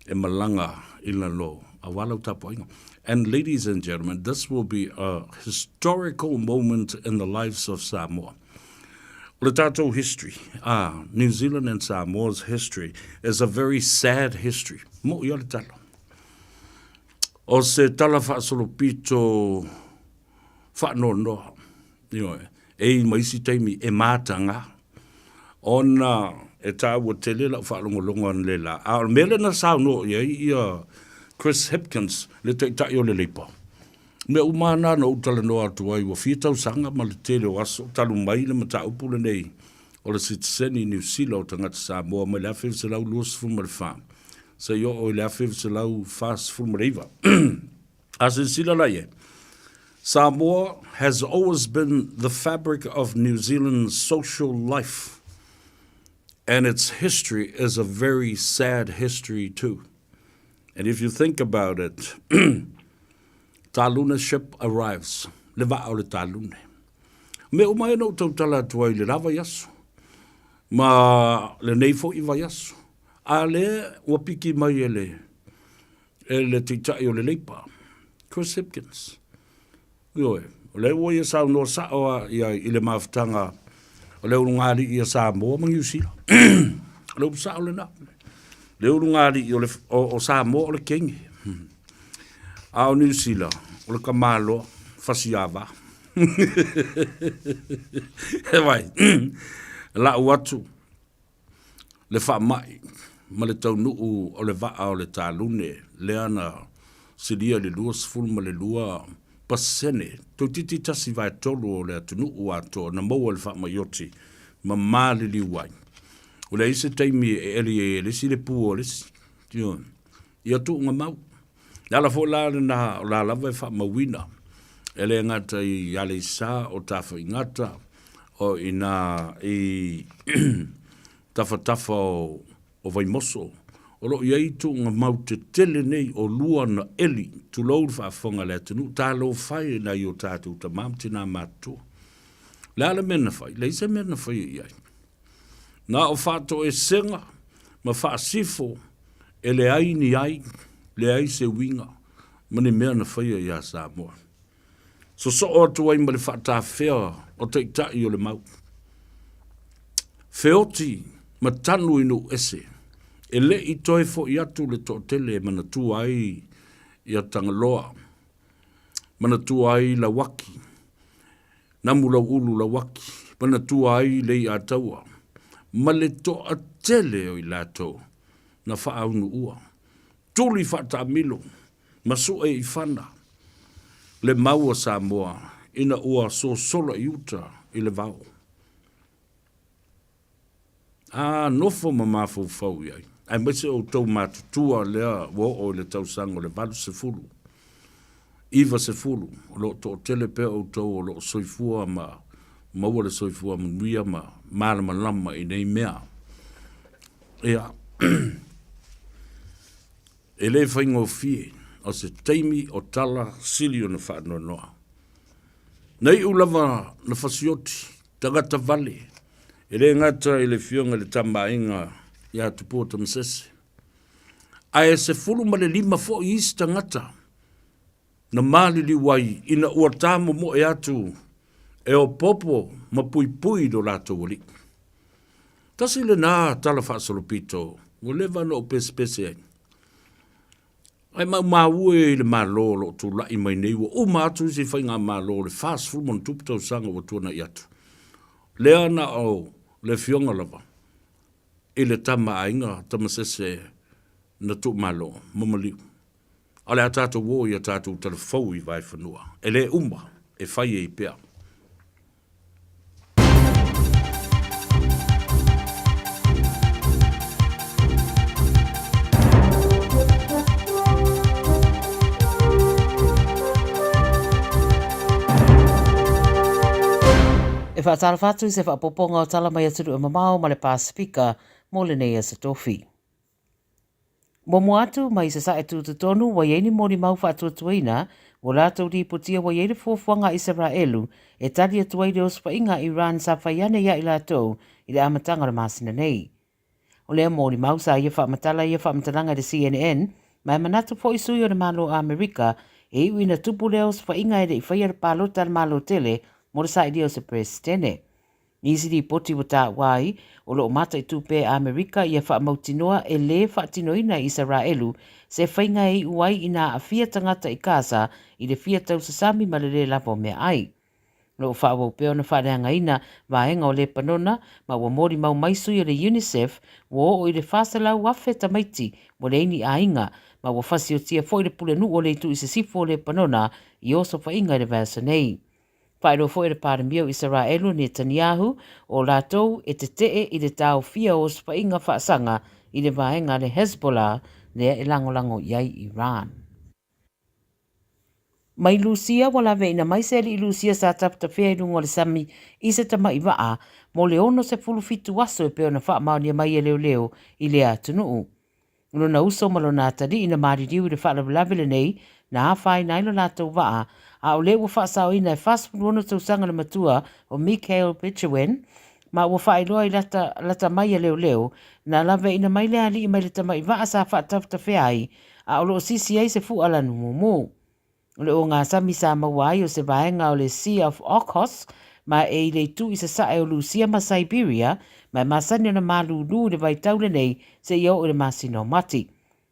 e malaga i lalo aua lau tapuaiga. And ladies and gentlemen, this will be a historical moment in the lives of Samoa. O le tatou history, ah, New Zealand and Samoa's history is a very sad history. Moʻi a le tala. O se tala faasolopito faanoanoa, ioe, e i ma isi taimi e mataga, ona e taua tele lau faalogologo analeila. A o le mea lea na saunoa i ai ia Chris Hipkins, le taitai o le Labour, mea uma lava na na ou talanoa atu ai ua fia tausaga ma le tele o aso talu mai le mataupu lenei o le sitiseni Niu Sila o tagata Samoa mai le 1924 seia oo i le 1949. A silasila la i ai, Samoa has always been the fabric of New Zealand's social life and its history is a very sad history too. And if you think about it, Taluna ship arrives, le vaa o le Talune. Mea uma ia na ou tautala atu ai i le la vaiaso, ma lenei foi vaiaso. A lea ua piki mai e le, e le taitai o le Leipa, Chris Hipkins. Ioe, o lea ua ia saunoa sa'o a i ai i le mafutaga o le ulugalii a Samoa ma Niu Sila. O le upu sa'o lena. Le ulugalii o, le, o, o Samoa o le kenge. A o Niu Sila, o le tamaloa, fasiava. E vai, la'u atu le faamai ma le taunuu o le vaa o le talune lea na silia i le 22%, toeitiiti 1/3 o le atunuu atoa na maua i le faamai oti ma maliliu ai. Ua leai se taimi e eli ai e le isi le pu o le isi. Ioe. Ia tuugamau. Le ala foi la lena o la lava e faamauina e le gata i Aleisa o Tafaigata o ina i tafatafa o, o Vaimoso, o lo o i ai tuugamau tetele nei o lua na eli, tulou le faafofoga a le atunuu, talofa e i nai o tatou tama ma tina matutua. Le a le mea na fai? Leai se mea na faia i ai. Na o faatoesega ma faasifo e leai ni ai, leai se uiga ma ni mea na faia iā Samoa. Sosoo atu ai ma le faatafea o taitai o le mau. Feoti ma tanu i nuu ese, e le i toe foi atu le toatele e manatua ai ia Tagaloa, manatua ai Lauaki, Namulauulu Lauaki, manatua ai Leiataua, ma le toatele o i latou na faaunuua, tuli faataamilo ma sue i fana le mau a Samoa ina ua sosola i uta i le vao. A nofo ma mafaufau i ai, aemaise outou matutua lea ua oo i le tausaga o le 80, 90, o lo o toatele pea outou o lo o soifua ma maua le soifua manuia ma malamalama i nei mea. Ia, e le faigofie, o se taimi o tala sili ona faanoanoa. Na iu lava na fasioti tagata vale, e le gata i le Afioga i le Tama a Aiga ia Tupua Tamasese, ae 15 foi isi tagata. na maliliu ai ina ua tamomoe atu e opopo ma puipui i lo latou alii. Tasi lena tala faasolopito ua leva ona ou pesepese ai. Ae maumau e i le Malo o lo o tulai mai nei ua uma atu isi faigamalo o le 40+ tausaga ua tuanai atu. Lea na o le afioga lava i le tama a aiga Tamasese na tuumalo ma maliu. A o le a tatou o i a tatou talafou i Vaefanua, e le uma e fai ai pea. E faatalofa atu i se faaopoopoga o tala mai atunuu e mamao ma le Pasefika mo lenei aso tofi. Muamua atu mai Sasae Tutotonu ua i ai ni molimau faatuatuaina ua latou lipotia ua i ai le fuafuaga a Isaraelu e tali atu ai le osofaiga a Iran sa fai ane ia i latou i le amataga o le masina nei. O lea molimau sa ia faamatala ia faamatalaga i le CNN ma e manatu foi sui o le Malo o Amerika e iu ina tupu lea osofaiga e le i faia le palota a le Malo tele mo le sailia o se Peresetene. Nisi lipoti ua taua ai, o lo o mataitu pea e Amerika ia faamautinoa e lē faatinoina e Isaraelu se faiga e iu ai ina aafia tagata i Gaza i le fia tausasami ma le lē lava o meaai. O lo o faaauau pea ona faaleagaina vaega o Lepanona ma ua molimau mai sui o le UNICEF ua oo i le 400,000 tamaiti ua leai ni aiga ma ua fasiotia foi le pulenuu o le itu i sisifo o Lepanona i osofaiga i le vaiaso nei. Faailoa foi e le Palemia o Isaraelu Netanyahu o latou e tetee i le taofia o osofaiga faasaga i le vaega a le Hezbollah lea e lagolago i ai Iran. Mai Lusia ua laveina mai se alii Lusia sa tafetafea i luga o le sami i se tamai vaa mo le 67 aso e pei ona faamaonia mai e leoleo i lea atunuu. O lona uso ma lona atalii na maliliu i le faalavelave lenei na afaina ai lo latou vaa, a o lea ua faasaoina e 46 tausaga le matua o Mikhail Bichewin, ma ua faailoa i lata, lata mai a leoleo, na laveaina mai le alii mai le tamai vaa sa faatafetafea ai, a o lo o sisi ai se fu'a lanu mumu. O le ogasami sa maua ai o se vaega o le Sea of Okhotsk ma e i le itu i sasae o Lusia ma Siberia, ma e masani ona malūlū i le vaitau lenei seia oo i le masina o Mati.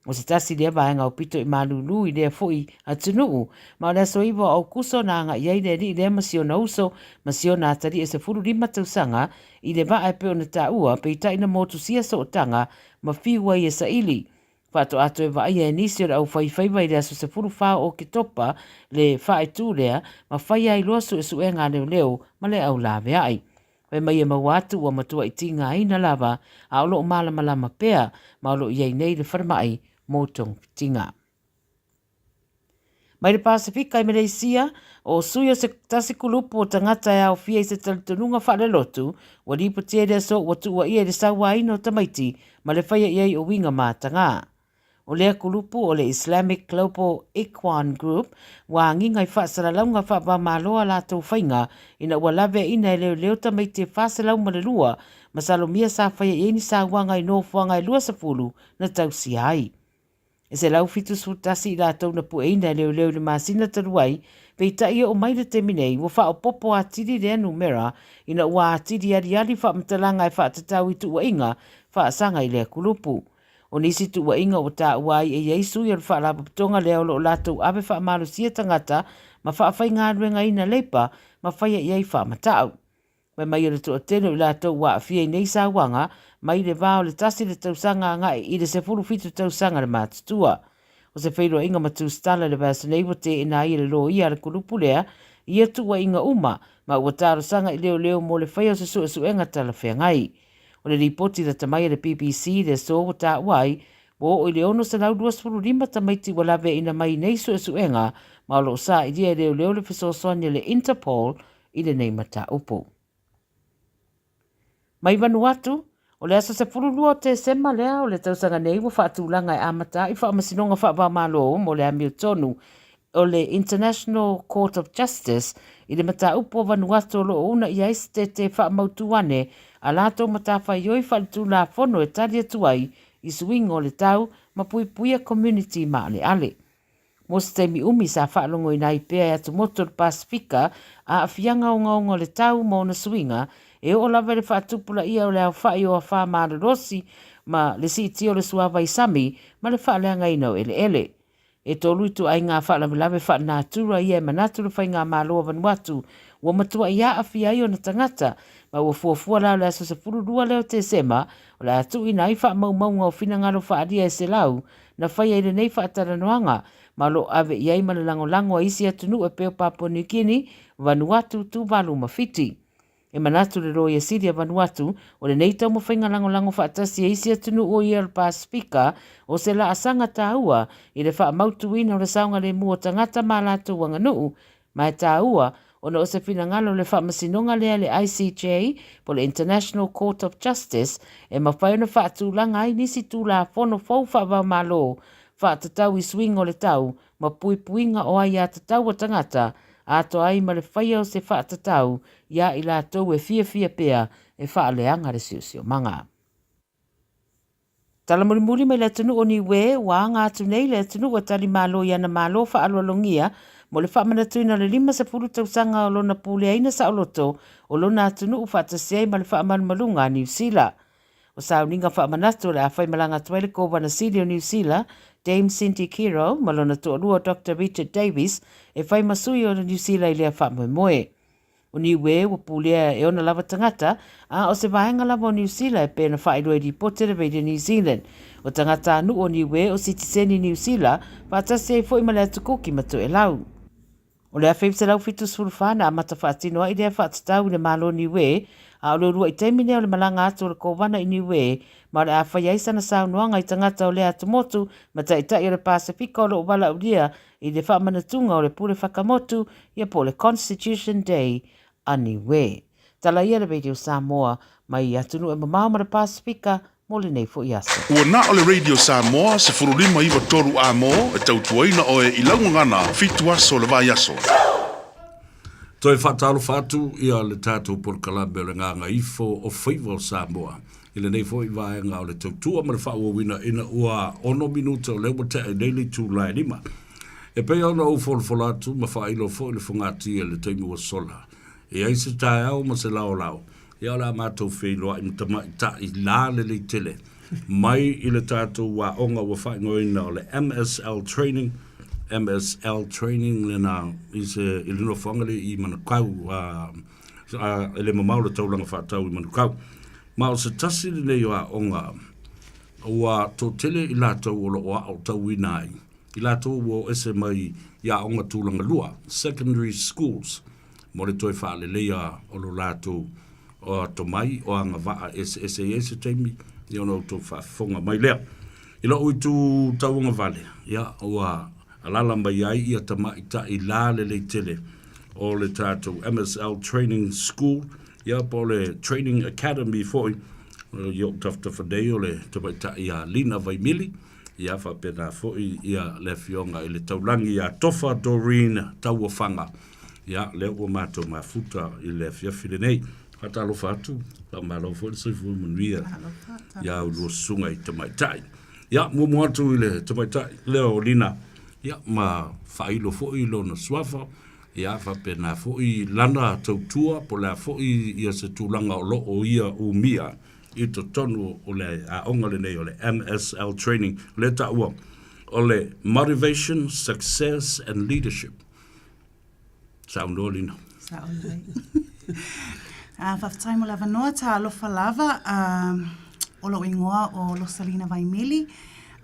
O se tasi lea vaega aupito i malūlū i lea foi atunuu, ma o le aso 9 o Aukuso na agai ai le alii lea ma si ona uso ma si ona atalii e 15 tausaga i le vaa e pei ona taua, peitai na motusia sootaga ma fiu ai e saili. Faatoa toe vaaia e nisi o le aufaifaiva i le aso 14 o Oketopa le faaitu lea ma faia ai loa suesuega a leoleo ma le au laveai. Fai mai e maua atu ua matuai tigaina lava a o lo o malamalama pea ma o lo o i ai nei le falemai mo togafitiga. Mai le Pasefika i Meleisia, o sui o se tasi kulupu o tagata e aofia i se talitonuga faalelotu, ua lipotia i le aso ua tuuaia i le sauaina o tamaiti ma le faia i ai o uiga matagā. O lea kulupu o le Islamic Global Ikhwan Group ua agiga i faasalalauga faava-o-Malo a latou faiga ina ua laveaina e leoleo tamaiti e 402 masalomia sa faia i ai ni sauaga i nofoaga e 20 na tausia ai. E 171 i latou na pueina e leoleo i le masina talu ai, peitai e oo mai le taimi nei, ua faaopoopo atili lea numera ina ua atili aliali faamatalaga e faatatau i tuuaiga faasaga i lea kulupu. O nisi tuuaiga ua taua ai e i ai sui o le faalapotopotoga lea o lo o latou ave faamalosia tagata ma faafaigaluegaina leipa ma faia i ai faamatau. Fai mai o le toatele o i latou ua aafia i nei sauaga, mai le va o le tasi le tausaga agai i le 17 tausaga le matutua. O se feiloaiga ma tusitala i le vaiaso nei ua teena ai e le loia a le kulupu lea ia tuuaiga uma ma ua talosaga i leoleo mo le faia o se suesuega talafeagai. O le lipoti lata mai a le BBC i le aso ua taua ai, ua oo i le 625 tamaiti ua laveaina mai i nei suesuega ma o lo o sailia e leoleo le fesoasoani a le Interpol i lenei mataupu. Mai Vanuatu, o le aso 12 o Tesema lea o le tausaga nei ua faatulaga e amata ai faamasinoga faava-o-Malo mo le amiotonu o le International Court of Justice i le mataupu o Vanuatu o lo o una i ai se tete faamautu ane a latou matafaioi faaletulafono e tali atu ai i suiga o le tau ma puipuia komuniti maaleale. Mo se taimi umi sa faalogoina ai pea e atumotu o le Pasefika aafiaga ogaoga o le tau ma ona suiga, e oo lava i le faatupulaia o le aofai o afā malolosi ma le siitia o le suavai sami ma le faaleagaina o eleele. E tolu ituaiga faalavelave faalenatura ia e manatu le Faigamalo a Vanuatu ua matuai aafia ai ona tagata, ma ua fuafua la o le aso 12 lea o Tesema o le a tuuina ai faamaumauga o finagalo faaalia e 100 na faia i lenei faatalanoaga, ma o lo o ave i ai ma le lagolago a isi atunuu e pei o Papua New Guinea, Vanuatu, Tuvalu ma Fiti. E manatu le Loia Sili a Vanuatu, o lenei taumafaiga lagolago faatasi e isi atunuu o ia o le Pasefika o se laasaga taua i le faamautuina o le saogalemu o tagata ma a latou aganuu, ma e taua ona o se finagalo o le faamasinoga lea le ICJ po o le International Court of Justice e mafai ona faatulaga ai nisi tulafono fou faava-o-Malo faatatau i suiga o le tau ma puipuiga o aiatatau a tagata, atoa ai ma le faia o se faatatau iā i latou e fiafia pea e faaleaga le siosiomaga. Tala mulimuli mai le atunuu o Niue, ua aga atu nei le atunuu e tali malo i ana malo faaaloalogia mo le faamanatuina o le 50 tausaga o lona puleaina saoloto o lona atunuu faatasi ai ma le faamalumaluga a Niu Sila. O sauniga faamanatu o le a faimalaga atu ai le Kovana Sili o Niu Sila, Dame Cindy Kiro, ma lona toalua o Doctor Richard Davies e fai ma sui o Niu Sila i lea faamoemoe. O Niue ua pulea e ona lava tagata, a o se vaega lava o Niu Sila e pei ona faailoa i lipoti a le Radio New Zealand. O tagatanuu o Niue o sitiseni Niu Sila, faatasi ai foi ma le Atu Kuki ma Toelau. O le 1974 na amata faatino ai lea faatatau i le Malo o Niue, a o le uluai taimi lea o le malaga atu o le Kovana i Niue, ma o le a fai ai sana saunoaga i tagata o lea atumotu ma taitai o le Pasefika o lo o valaaulia i le faamanatuga o le Pule Whakamotu ia po o le Constitution Day a Niue. Tala ia le Radio Samoa mai atunuu e mamao ma le Pasefika mo lenei foi aso. Ua na o le Radio Samoa 15 93 amo e tautuaina oe i lau gagana fitu aso o le vaiaso. Toe faatalofa atu ia le tatou polokalame o le Gagaifo o Faiva o Samoa i lenei foi vaega o le tautua ma le faaauauina ina ua 6 minute o lea ua tea i nei le itula e 5. E pei ona ou folafola atu ma faailo foi le fogatia i le taimi ua sola, e i ai se taeao ma se laolao, ia o le a matou feiloai ma tamaitai la lelei tele mai i le tatou aoga ua faaigoaina o le MSL Training, MSL Training lena i se i le nofoaga lea i Manukau, a, a, e le mamao le taulaga faatau i Manukau. Ma o se tasi lenei o aoga ua toatele i latou o lo o aotauina ai, i latou ua o ese mai i aoga tulaga lua, secondary schools, mo le toe faaleleia o lo latou tomai o agavaa eseese i ai se taimi, ia ona outou faafofoga mai lea. I lou itu tauagavale, ia ua alaala mai ai ia tamaitai la lelei tele o le tatou MSL Training School, ia po o le Training Academy foi, i ou tafatafa nei o le tamaitai ia Lina Vaimili, ia faapena foi ia le afioga i le Taulagi ia Tofa Doreen Tauofaga. Ia, lea ua matou mafuta i le afiafi lenei. Faatalofa atu, faamalo foi le soifua manuia ia ulua susuga i tamaitai. Ia, muamua atu i le tamaitai lea o Lina, ia, ma faailo foi lona suafa, ia, faapena foi lana tautua, po o le a foi ia se tulaga o lo o ia umia i totonu o le aoga lenei o le MSL Training, o lea e taua o le Motivation, Success and Leadership. Saunoa Lina. Sao lelei. Faafetai mo le avanoa, talofa lava. O lou ingoa o Losalina Vaimili,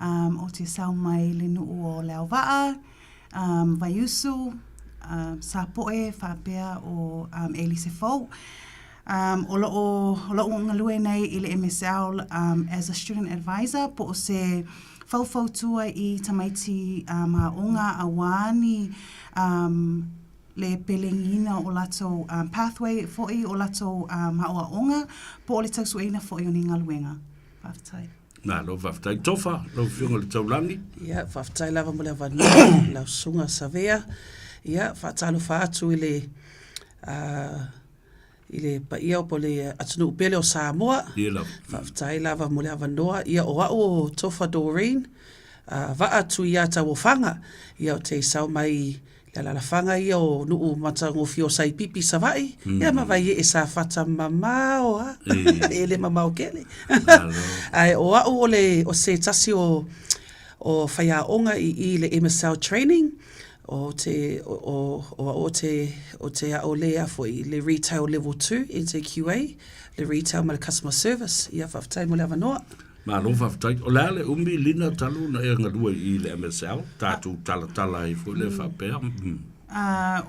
ou te sau mai le nuu o Leauvaa, Vaiusu, Sapoe faapea o Elise Fou. O loo o lo'u galue nei i le MSL as a student advisor po o se faufautua i tamaiti aoga auā ni le pelegiina o latou pathway foi o latou aoaoga po o le tausueina foi o ni galuega. Faafetai. Malo faafetai. Tofa, lau Afioga i le Taulagi. Ia, faafetai lava mo le avanoa lau Susuga Savea. Ia, faatalofa atu i le i le paia o le atunuu pele o Samoa. Faafetai lava mo le avanoa. Ia, o au o Tofa Doreen. Vaa Tuia Tauofaga, ia o te sao mai le alalafaga ia o nuu matagofie o Saipipi Savaii, ia ma Vaiee Safata mamao a, e le mamao tele. Ae o au o le o se tasi o o faiaoga i i le MSL training, o te o o au o te o te ao lea foi le retail level 2 NZQA, le retail ma le customer service. Ia faafetai mo le avanoa. Malo faafetai. O le a le umi Lina talu ona e galue i le MSL, tatou talatala ai foi lea faapea.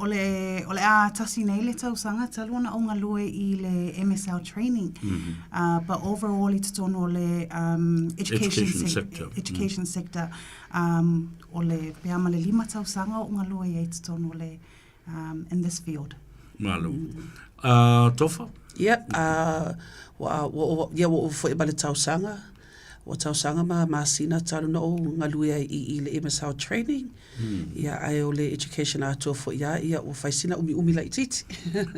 O le, o le a tasi nei le tausaga talu ona ou galue i le MSL training. But overall i totonu o le education, education sector, education sector o le pea ma le lima tausaga o ou galue ai i totonu o le in this field. Malo. Tofa? Ia, ua, ua, ia ua ova foi ma le tausaga, ua tausaga ma masina talu na ou galue ai i i le MSL training, ia ae o le education atoa foi lava, ia ua fai sina umiumi laitiiti.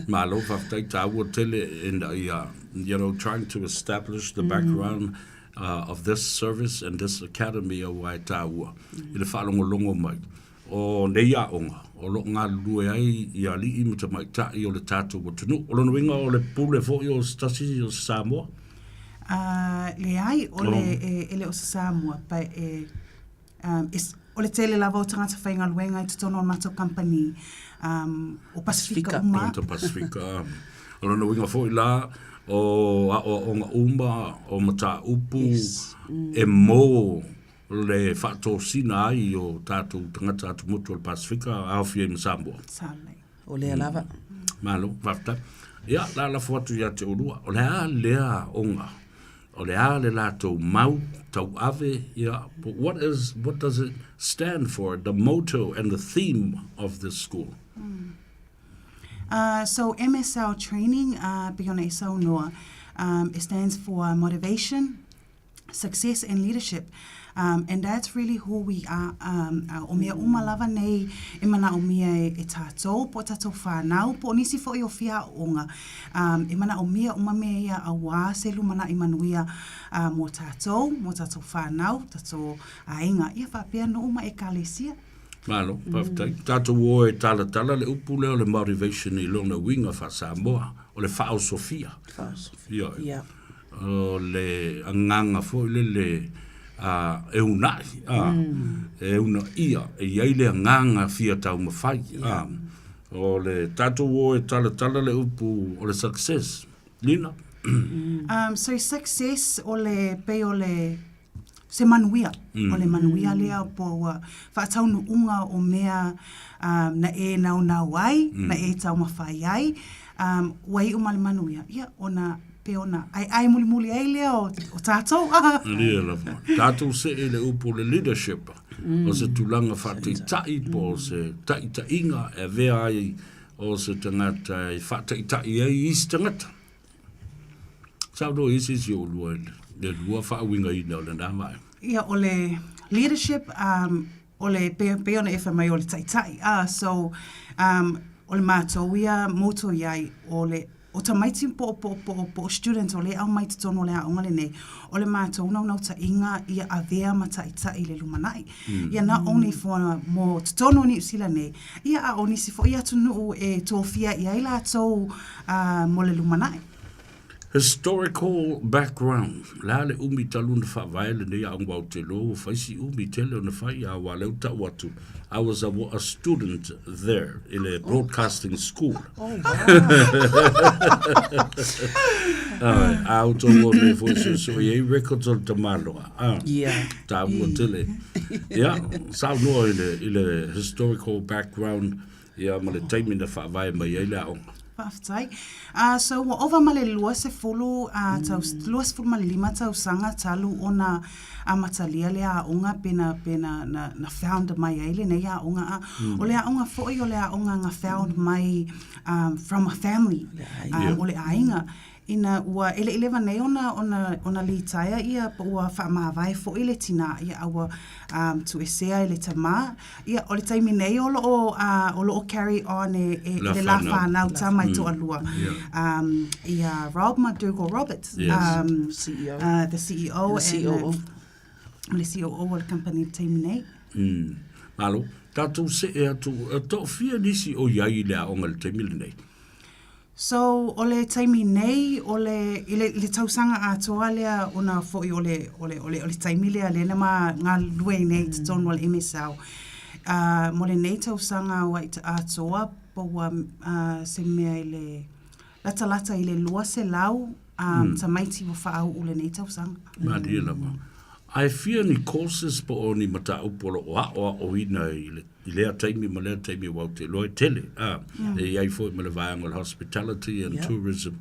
Malo faafetai, taua tele ina ia, you know, trying to establish the background of this service and this academy aua e taua i le faalogologo mai. O nei aoga, o lo o galulue ai i alii ma tamaitai o le tatou atunuu. O lona uiga o le pule foi o se tasi o se Samoa? Leai, o le, e le o se Samoa, but e, o le tele lava o tagata faigaluega i totonu o le matou kamupani, o Pasifika uma. Tagata Pasifika. O lona uiga foi la, o aoaoga uma, o mataupu e mō le faatosina ai o tatou tagata atumotu o le Pasefika aofia ai ma Samoa. Samoa. O lea lava. Malo, faafetai. Ia, la lafo atu ia te oulua, o le a lea aoga, o le a le latou mau tauave, ia, what is, what does it stand for, the motto and the theme of this school? So MSL training, pei ona e saunoa, it stands for motivation, success and leadership and that's really who we are o mea uma lava nei e manaʻomia e tātou po o tātou whānau po o nisi foi o fia aoga e manaʻomia uma mea ia auā se lumanaʻi manuia mo tātou, mo tātou whānau, tātou aiga, ia faapea nuu ma ekalesia. Malo, faafetai. Tatou o e talatala le upu lea o le motivation i lona uiga faa-Samoa, o le faaosofia. Faaosofia. Ioe. O le agaga foi lele a, e unaʻi, a, e unaia, e i ai le agaga fia taumafai, a. O le tatou o e talatala le upu o le success. Lina? So success o le pei o le se manuia, o le manuia lea po ua faataunuuga o mea na e naunau ai, na e taumafai ai, ua iu ma le manuia, ia, ona pe ona aeae mulimuli ai lea o, o tatou. Lia lava. Tatou see i le upu o le leadership, o se tulaga faataitai po o se taitaiga e avea ai o se tagata e faataitai ai i isi tagata. Saunoa i se isi o oulua i le lua faauigaina o lena vaega. Ia, o le leadership, um, o le, pei, pei ona e fai mai o le taitai. Ah, so, um, o le matou ia motto i ai, o le, o tamaiti po o, po o, po o, po o students o lea e aumai i totonu o le aoga lenei, o le matou naunautaiga ia avea ma taitai i le lumanai. Ia not only for, mo totonu o Niu Sila nei, ia a o nisi foi atunuu e tofia i ai latou mo le lumanai. Historical background, O le a le umi talu ona faavae lenei aoga aua ou te iloa ua fai si umi tele ona fai a aua lea ua tau atu I was a, a student there i le broadcasting school. Oh, wow. Ai, a outou o nei foi suesue i ai records o le tamaloa. Ah, Yeah. Tāua tele. Ia, saunoa i le, i le historical background ia ma le taimi na faavae mai ai le aoga. Faafetai. So ua ova ma le 20, tau, 25 tausaga talu ona amatalia le aoga pe na, pe na, na, na found mai ai lenei aoga. A, O le aoga foi o le aoga na found mai from a family, o le aiga. Ina ua e le i leva nei ona, ona, ona litaea ia po ua faamavae foi le tinā, ia a ua um, tuuesea e le tamā. Ia, o le taimi nei o lo o, uh, o lo o carry on e, e, e le la whānau tama e toalua. Um, ia Rob ma Dougal Roberts, Yes. um, CEO. the CEO The and, COO. o le COO o le company i le taimi nei. Mm. Malo, tatou see atu, e toafia nisi o i ai i le aoga i le taimi lenei? So, o le taimi nei, o le, i le, i le tausaga atoa lea ona foi o le, o le, o le, o le taimi lea lea na ma galulue ai nei i totonu o le MSL. Uh, mo lenei tausaga ua i atoa po ua uh, se mea i le latalata i le 200 um, tamaiti ua faauu lenei tausaga. Malie lava. Ae fia ni courses po o ni mataupu o lo o aoaoina i le i lea taimi ma lea taimi aua ou te iloa e tele, a, e i ai foi ma le vaega o le hospitality and tourism.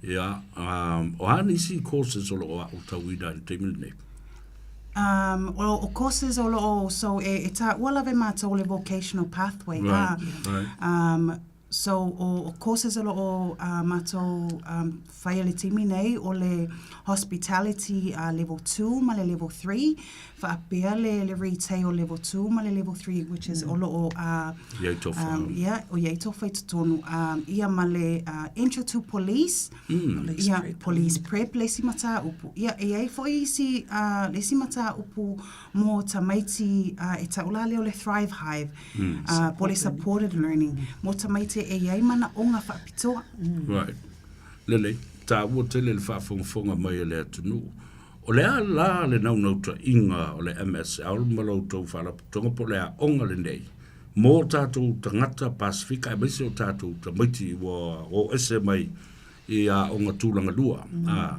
Ia, um, o a nisi courses o lo o aotauina i le taimi lenei? Um, o, o courses o lo o, so e, e tāua lava e mātou o le vocational pathway, Right, a, right. um, So, o, o courses o lo o uh, mātou um, whai le timi nei o le hospitality uh, level 2 ma le level 3, whaapea le, le retail level 2 ma le level 3, which is mm. o lo o... Uh, Iai tofa. Um, yeah, o iai tofa i totonu. Um, ia ma le uh, intro to police, mm. Police ia, prep. police prep, le isi mataupu. Ia, e ai foi isi, uh, le isi mataupu mō tamaiti uh, e tau la lea o le Thrive Hive, mm. uh, po le supported learning, mō tamaiti e i ai manaʻoga faapitoa. Mm. Right. Lelei, tāua tele le faafogafoga mai a le atunuu. O le a la le naunautaiga o le MSL ma la outou faalapotopotoga po o le aoga lenei mō tātou tagata Pasifika aemaise o tātou tamaiti ua o ese mai i aoga tulaga lua. Mm. Ā,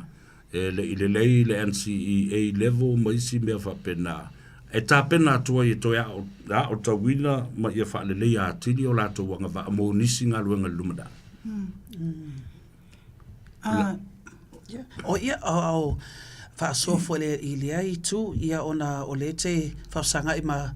e le i lelei le NCEA level ma isi mea faapena, e tapena atu ai e toe aotauina ma ia faaleleia atili o latou agavaa mo nisi galuega i le lumanai. O ia, o faasoa foi le i lea itu, ia ona o lea e te faafesagai ma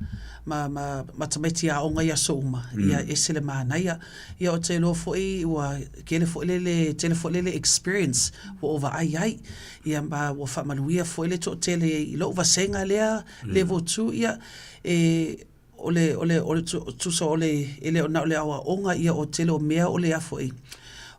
ma ma ma tamaiti aoga i aso uma, ia ese le manaia. Ia ou te iloa foi ua tele foi le le tele foi le le experience ua ou vaai ai, ia ma ua faamanuia foi le toatele i lou vasega lea level 2 ia e o le o le o le tusa o le e le o na o le aoaoga ia o tele o mea o le a foi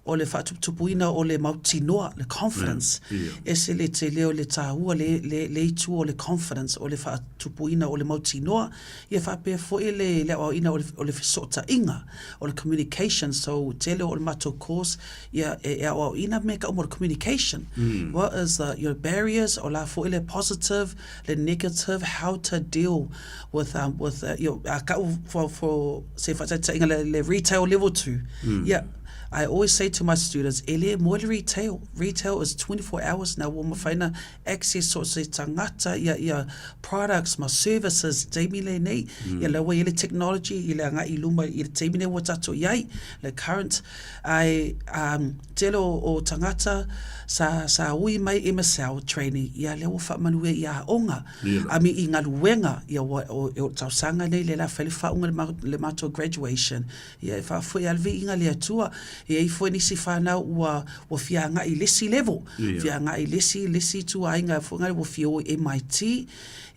o le faatuputupuina o le mautinoa le confidence ese le tele o le taua le le le itu o le confidence o le faatupuina o le mautinoa Ia faapea foi le le aoaoina o le o le fesootaiga, o le communication, so tele o le matou course ia e e aoaoina mea ka uma o le communication. What is the your barriers, o la foi le positive, le negative, how to deal with um with uh, you a ka'u for for se faataitaiga le le retail level 2. Ia I always say to my students, e le moe le retail. Retail is 24 hours now, ua mafai na access so se tagata ia ia products ma services taimi lenei mm. ia la ua i le technology i le agai i luma i le taimi nei ua tatou i ai le current ai um, tele o, o tagata sa, sa ui mai MSL training ia lea ua faamanuia i aoga yeah. I mean, i galuega ia ua, o, o tausaga nei le la fai le faaunga le, ma, le matou graduation Ia e faafoe a le viiga le Atua. E i ai foi nisi fanau ua ua fia agai i le isi level, fia agai i le isi le isi ituaiga foi lea ua fia o i MIT,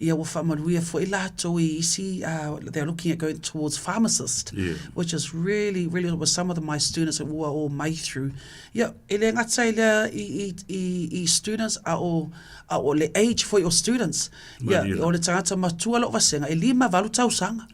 ia ua faamanuia foi latou i isi they are looking at going towards pharmacist, which is really really with some of the my students ua o mai through. Ia e le gata i lea i i i i students a o a o le age foi o students. Ia, o le tagata matua lou vasega, e 58 tausaga.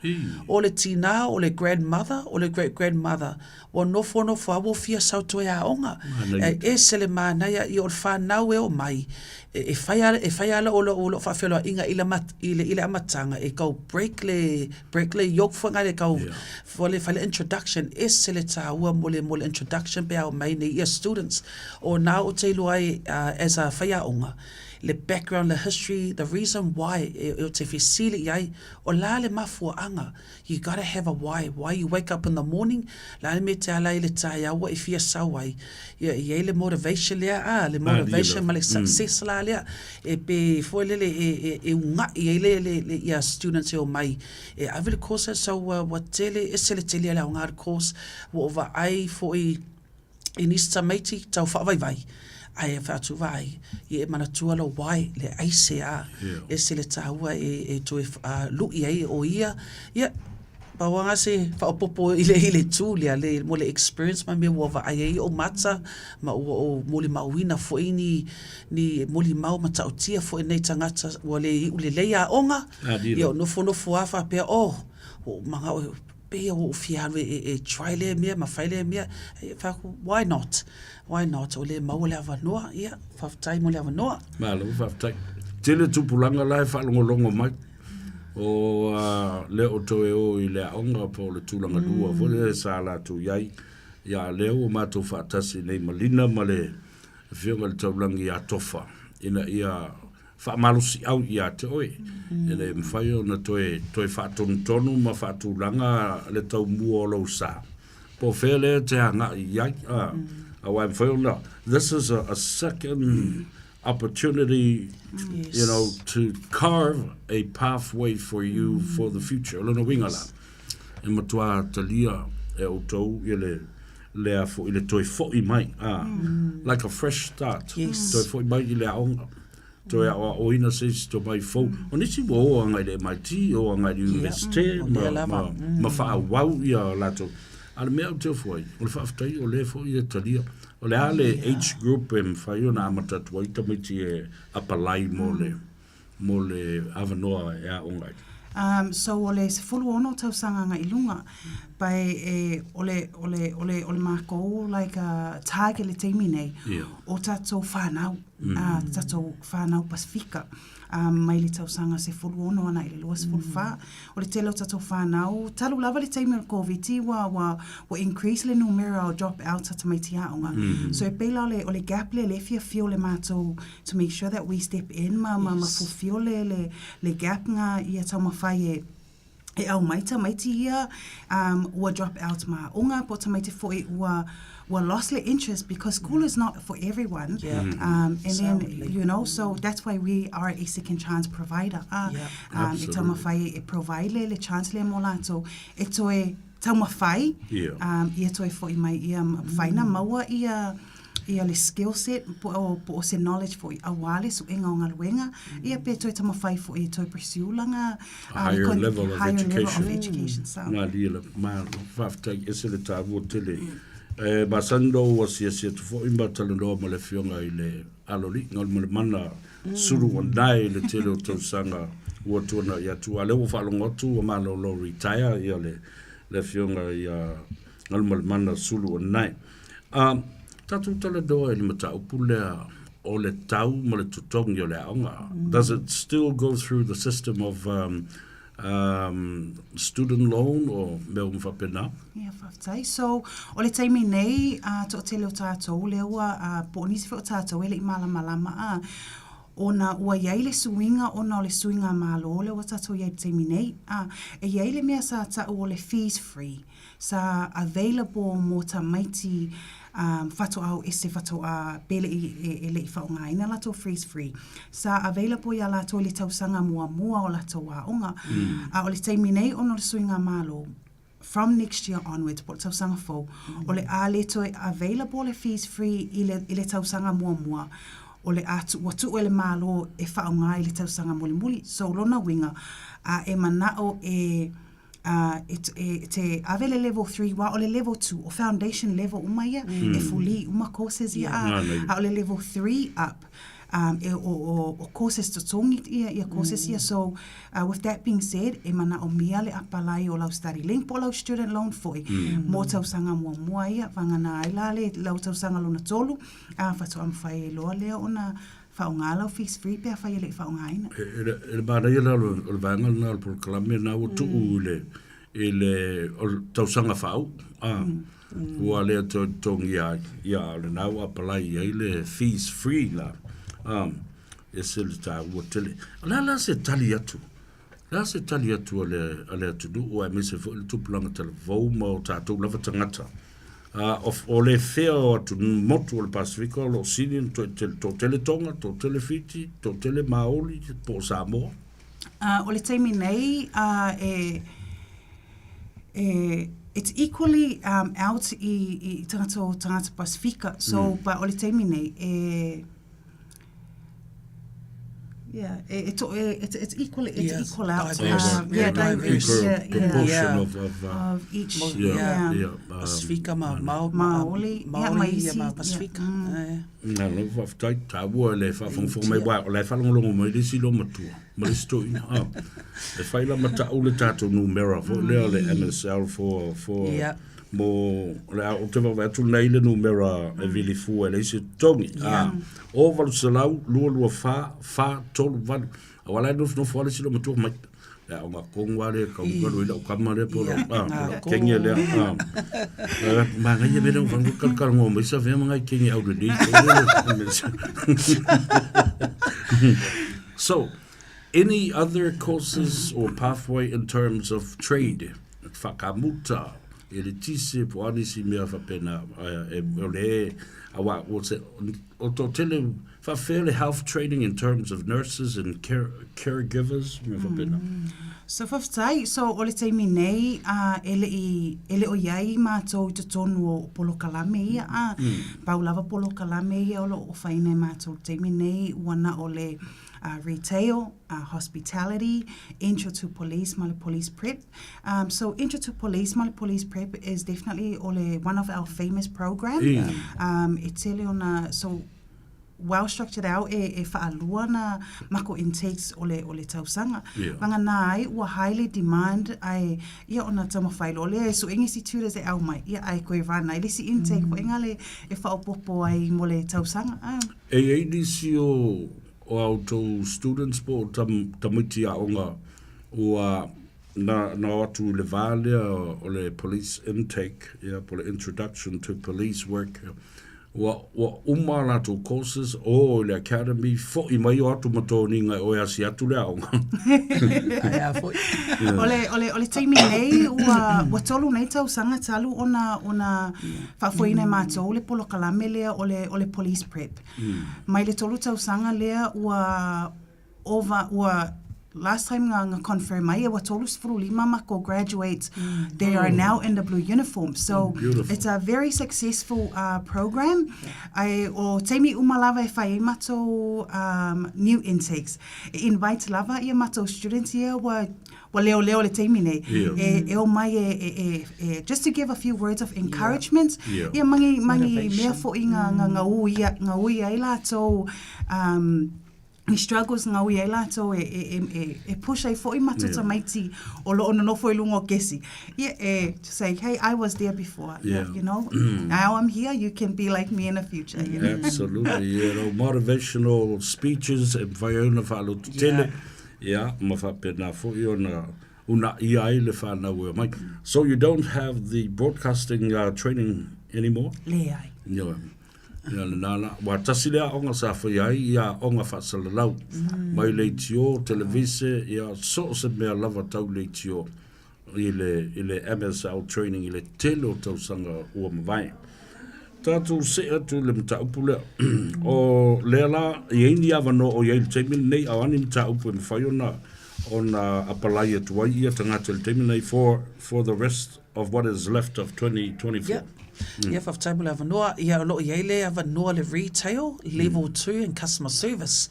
O le tinā, o le grandmother, o le great grandmother, ua nofonofo lava ua fia sau toe aoga. E ese le manaia, ia o le whanau e o mai, e, e whai a, e whai a lou, lou, lou whaawheloaiga i le, i le, i le amataga, e kau break le, break le yoke foi ngā le kau, yeah. fai le, fai le introduction, ese le tāua mo le, mo le introduction pe ao mai nei ia students, o nā o te iloa ai uh, as a whaiaonga, le background, le history, the reason why e, e o te fesili i ai, o la le mafuaaga, you gotta have a why, why you wake up in the morning, la le mea te ala i le taeao e fia sau ai, ia, i ai le motivation lea, ah, le motivation ma le success la lea, e pe foi lele e, e, e unga'i ai le, le, le, ia students e o mai, e ave le course, so ua, ua tele, ese le tele o le aoga o le course, ua o vaai foi, i nisi tamaiti tau whaavaivai, ae e whaatu vai, i e manatua lo wai, le aise a, yeah. ese le tāua e, e toe uh, lui ai o ia, ia, Pau lava se faaopoopo i le i le itu lea le mo le experience ma mea ua vaai ai ou mata ma ua ou molimauina foi ni ni molimau matautia foi nei tagata ua le iu lelei aoga, ia o nofonofo lava faapea, oh, ua ou manao e pei ua ou fia alu e try lea mea ma fai lea mea. Fai atu, why not? Why not? O lea e maua le avanoa, ia, faafetai mo le avanoa. Malo faafetai. Tele tupulaga la e faalogologo mai. O uh, lea o toe o i le aoga po o le tulaga lua foi lea sa latou i ai. Ia lea ua matou faatasi nei ma Lina ma le Afioga i le Taulagi ia Tofa ina ia faamalosiau ia te oe. E le mafai ona toe, toe faatonutonu ma faatulaga le taumua o lou sa. Po o fea lea e te agai i ai. A, aua e mafai ona, this is a, a second opportunity, yes. you know, to carve a pathway for you for the future. O lona uiga la, e matua talia e outou ia le, lea foi le toe foi mai, a, like a fresh start. Yes. Toe foi mai i le aoga. Toe aoaoina se isi tomai fou. O nisi ua o agai i le MIT, o agai i le Universite, ma, ma, ma faaauau ia latou. A o le mea ou te ofo ai, o le faafetai o lea foi e talia. O le a le age group e mafai ona amata atu ai tamaiti e apalai mo le, mo le avanoa e aoga ai? Um, so o le 16 tausaga agai i luga, but e, o le, o le, o le, o le mākou like a target le taimi nei, Yeah. o tātou whānau, mm. uh, tātou whānau Pasifika, um, mai le tausaga 16 ana i le 24. O le tele o tātou whānau, talu lava le taimi o le Koviti, ua, ua, ua increase le numera o drop out a tamaiti aoga. Mm. So e pei la o le, o le gap lea le fia fill le mātou to make sure that we step in ma, ma, ma fulfill le, le, le gap ngā ia taumawhai e, e au mai tamaiti ia um, ua drop out ma aoga po tamaiti foi ua ua lost le interest because school is not for everyone Yeah. um, and then Absolutely. you know so that's why we are a second chance provider ah Yeah. um, e Absolutely. taumawhai e provide le, le chance le mo lātou e toe taumawhai Yeah. um, ia toe foi mai ia mawhai na maua ia ia le skill set po o, po o se knowledge foi auā le suega o galuega, ia pe toe taumafai foi e toe pursue lana A higher level of higher level education. of education. So. Ngā lia ma faafetai ese le tāua tele. E masani lou ua asiasi atu foi ma talanoa ma le afioga i le Aloli, Galumalemana Sulu ua nae i le tele o tausaga ua tuanai atu. A lea ua faalogo atu ua malolo retire ia le, le afioga ia Galumalemana Sulu ua nae. A tatou talanoa i le mataupu lea o le tau ma le totogi o le aoga. Does it still go through the system of um, um, student loan or mea uma faapena? Ia, faafetai. So, o le taimi nei, a toatele o tātou, lea ua, a, po o nisi foi o tātou e le i malamalama, a, ona ua i ai le suiga ona o le suiga Malo lea ua tātou i ai i le taimi nei, a, e i ai le mea sa ta'u o le fees free. Sa available mo tamaiti um, whatoa ese whatoa pe le i, e, e le i whaongaina latou fees free. Sa available ia latou i le tausaga muamua o latou aoga. Mm. A o le taimi nei ona o le suiga Malo, from next year onwards, po o le tausaga fou, mm. o le a le toe available le fees free i le, i le tausaga muamua, o le a tuu atu e le Malo e whaonga i le tausaga mulimuli. So lona uiga, a e manao e uh, e, e, te ave le level 3 wa o le level 2 o foundation level uma ia mm. e fuli uma courses ia yeah. a, a o le level 3 up um, e, o, o, o courses totogi ia, ia courses mm. ia so uh, with that being said e mana o mia le apalai o lau study link po lau student loan foi mm. mo tausaga muamua ia vagana ai la le lau tausaga lona tolu a whatoa mawhai e loa lea ona Faaaoga lau fees free pe afai e le i faaaogaina. E le, e le manaia la o le, o le vaega lena o le polokalame lena ua tuu i le, i le, o le tausaga faauu, a, ua le toe totogia ai, ia, a o lena ua apalai i ai le fees free la, a, ese le taua tele. O le a la se tali atu? O le a se tali atu a le, a le atunuu aemaise foi le tupulaga talavou ma o tatou lava tagata? Uh, o, o le fea o atu motu o le Pasifika o lo o sili ona toatele, toatele Tonga, toatele Fiti, toatele Maoli po o Samoa? Uh, o le taimi nei, uh, e, e, it's equally um, out i, i tagata o tagata Pasifika. So, mm. but o le taimi nei, e, Yeah, e, e to, e, it's, it's equally, it's Yes, equal out. diverse, yeah, very diverse. diverse. Yeah, yeah. Proportion Yeah. of, of, Of each. yeah, yeah. yeah, Pasifika ma Mao- ma- Maoli, yeah, Maori, ma ia ma isi, Pasifika. yeah. Eh. Nā, no, faafetai, taua le faafogafoga mai, aua o la e faalogologo mai le isi loomatua ma le isi toeaina. Ah, e fai la ma ta'u le tatou numera foi lea o le MSL for, for, Yeah. mo le a, ou te vaavaai atu lenei i le numera e vili fua e leai se totogi. Ah, o 800 224 438. Aua la e nofonofo lava le isi loomatua mai, le aoga tonu lava lea e taugalu ai lau tama lea po o lau, ah, po o lau kenge lea. Ah, manaia mea lea ua fagu kalakalanoa mai Savea ma nai kenge aulelei foi lea. So, any other courses or pathway in terms of trade, whakamuta, eletise, po o a nisi mea faapena, e, o le, aua, o se, o tō tele, whaafea le health training in terms of nurses and care, caregivers, mea faapena. So faafetai, so o le taimi nei a e le i e le o i ai mātou i totonu o polokalame ia a pau lava polokalame ia o lo o ofaina e mātou i le taimi nei ua na o le retail, hospitality, intro to police ma le police prep. Um, so intro to police ma le police prep is definitely o le one of our famous program. Um, e tele ona so well structured out e, e whaalua na mako intakes o le, o le tausaga. Yeah. Vanga nā ai, ua highly demand ai ia ona taumawhai loa lea e suenga isi tutors e au mai, ia ai koe rana i le isi intake mm. whainga le e whaopopo ai mo le tausaga. Ah. E i ai nisi o, o a outou students po o tam, tamaiti aoga ua na, na o atu i le va lea o le police intake, ia, po o le introduction to police work, ua, ua uma a latou courses, o i le academy, fo'i mai o atu ma toniga e oe asi atu le aoga. Ae a foi. O le, o le, o le taimi nei, ua, ua tolu nei tausaga talu ona, ona faafoeina e mātou le polokalame lea o le, o le police prep. Mai le tolu tausaga lea ua ova, ua last time nga, nga confirm ai ua 35 mako graduates they are now in the blue uniform. So Beautiful. it's a very successful program. Ai o taimi uma lava e whai ai matou new intakes. E invite lava ia matou students ia ua Ua leoleo le taimi nei. Yeah. E, e o mai e, e, e, e, just to give a few words of encouragement. Yeah. Ia mangi, mangi Motivation. mea fo'i ngā, ngā, ngā ui, ngā ui ai lātou, um, ni struggles ngā ui ai lātou e, e, e, e, e push ai fo'i matou Yeah. tamaiti o loo nonofo i lunga o kesi. Ia, e, to say, hey, I was there before. Yeah. You know, now I'm here, you can be like me in the future. You know? Absolutely, you know, motivational speeches e mawhai ai ona whaalotutele. Yeah. Ia, ma faapena foi ona unaia ai le whanau e omai. So you don't have the broadcasting training anymore? Leai. Ioe. Ia, lena la. Ua tasi le aoga sa faia ai ia aoga faasalalau. Mai leitio, televise, ia, so o se mea lava tau leitio i le, i le MSL training i le tele o tausaga ua mavae. Tatou see atu i le mataupu lea. O lea la, e i ai ni avanoa o i ai i le taimi lenei, a o a ni mataupu e mafai ona, ona apalai atu ai ia tagata i le taimi lenei for, for the rest of what is left of 2024. Yeah. Ia, faafetai mo le avanoa. Ia, o lo o i ai le avanoa le retail, level 2 and customer service.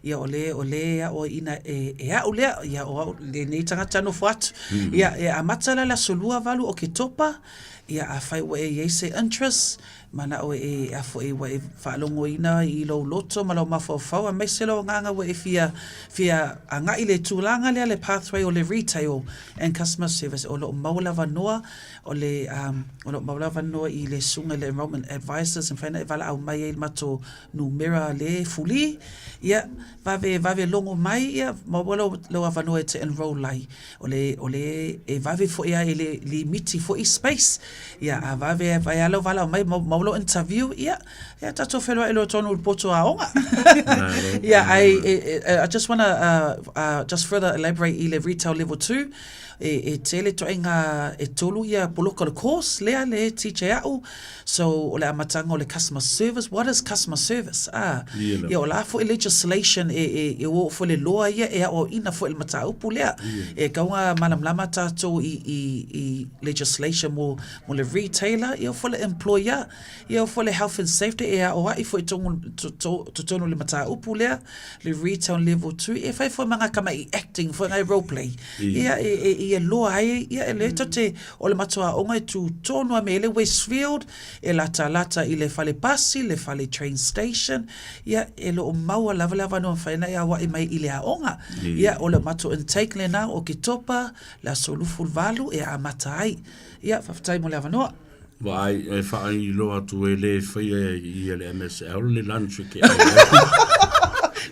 Ia, o le, o le aoaina e, e au lea, ia, o au lenei tagata nofo atu. Ia, e amata la le aso 28 o Oketopa, Ia, afai ua e i ai se interest, manao e a foi ua e faalogoina i lou loto ma lou mafaufau aemaise lou agaga ua e fia fia agai i le tulaga lea le pathway o le retail and customer service o lo o maua le avanoa o le um o lo o maua le avanoa i le susuga i le enrollment advisors e mafai ona e valaau mai ai i le matou numera le fuli ia vave vave logo mai ia maua lou lou avanoa e te enroll ai. O le, o le, e vave foi a e le limiti foi space. Ia, a vave vai a lau valaau mai, mau, mau lou interview, ia, ia tatou feiloai loa tonu i le poto aoga. Ia, ai, e, e, I just wanna, uh, uh, just further elaborate i le retail level 2. E, e tele ituaiga e tolu ia poloka o le course lea le teach e a'u. So o le amataga o le customer service, what is customer service? Ah, ia o le a foi legislation e, e, e ua oo foi le loa ia e aoaoina foi i le mataupu lea. E tatau ona malamalama tatou i, i, i legislation mo, mo le retailer, ia foi le employer, ia foi le health and safety e aoa'i foi i tonu, to, to, totonu o le mataupu lea, le retail level 2, e fai foi ma ngā tamaiti acting foi ngai role play. Ia, e, e, ia loa ai, ia e le tou te, o le matou aoga e tū tonu a me le Westfield, e latalata i le fale pasi, le fale train station, ia, e lo o maua lava le avanoa mafai ona e aua'i mai i le aoga. Ia, o le matou intake lena o Oketopa, le aso 28 e amata ai. Ia, faafetai mo le avanoa. Vaai, e faailoa atu e le faia i le MSL le lunch e ke ai ai.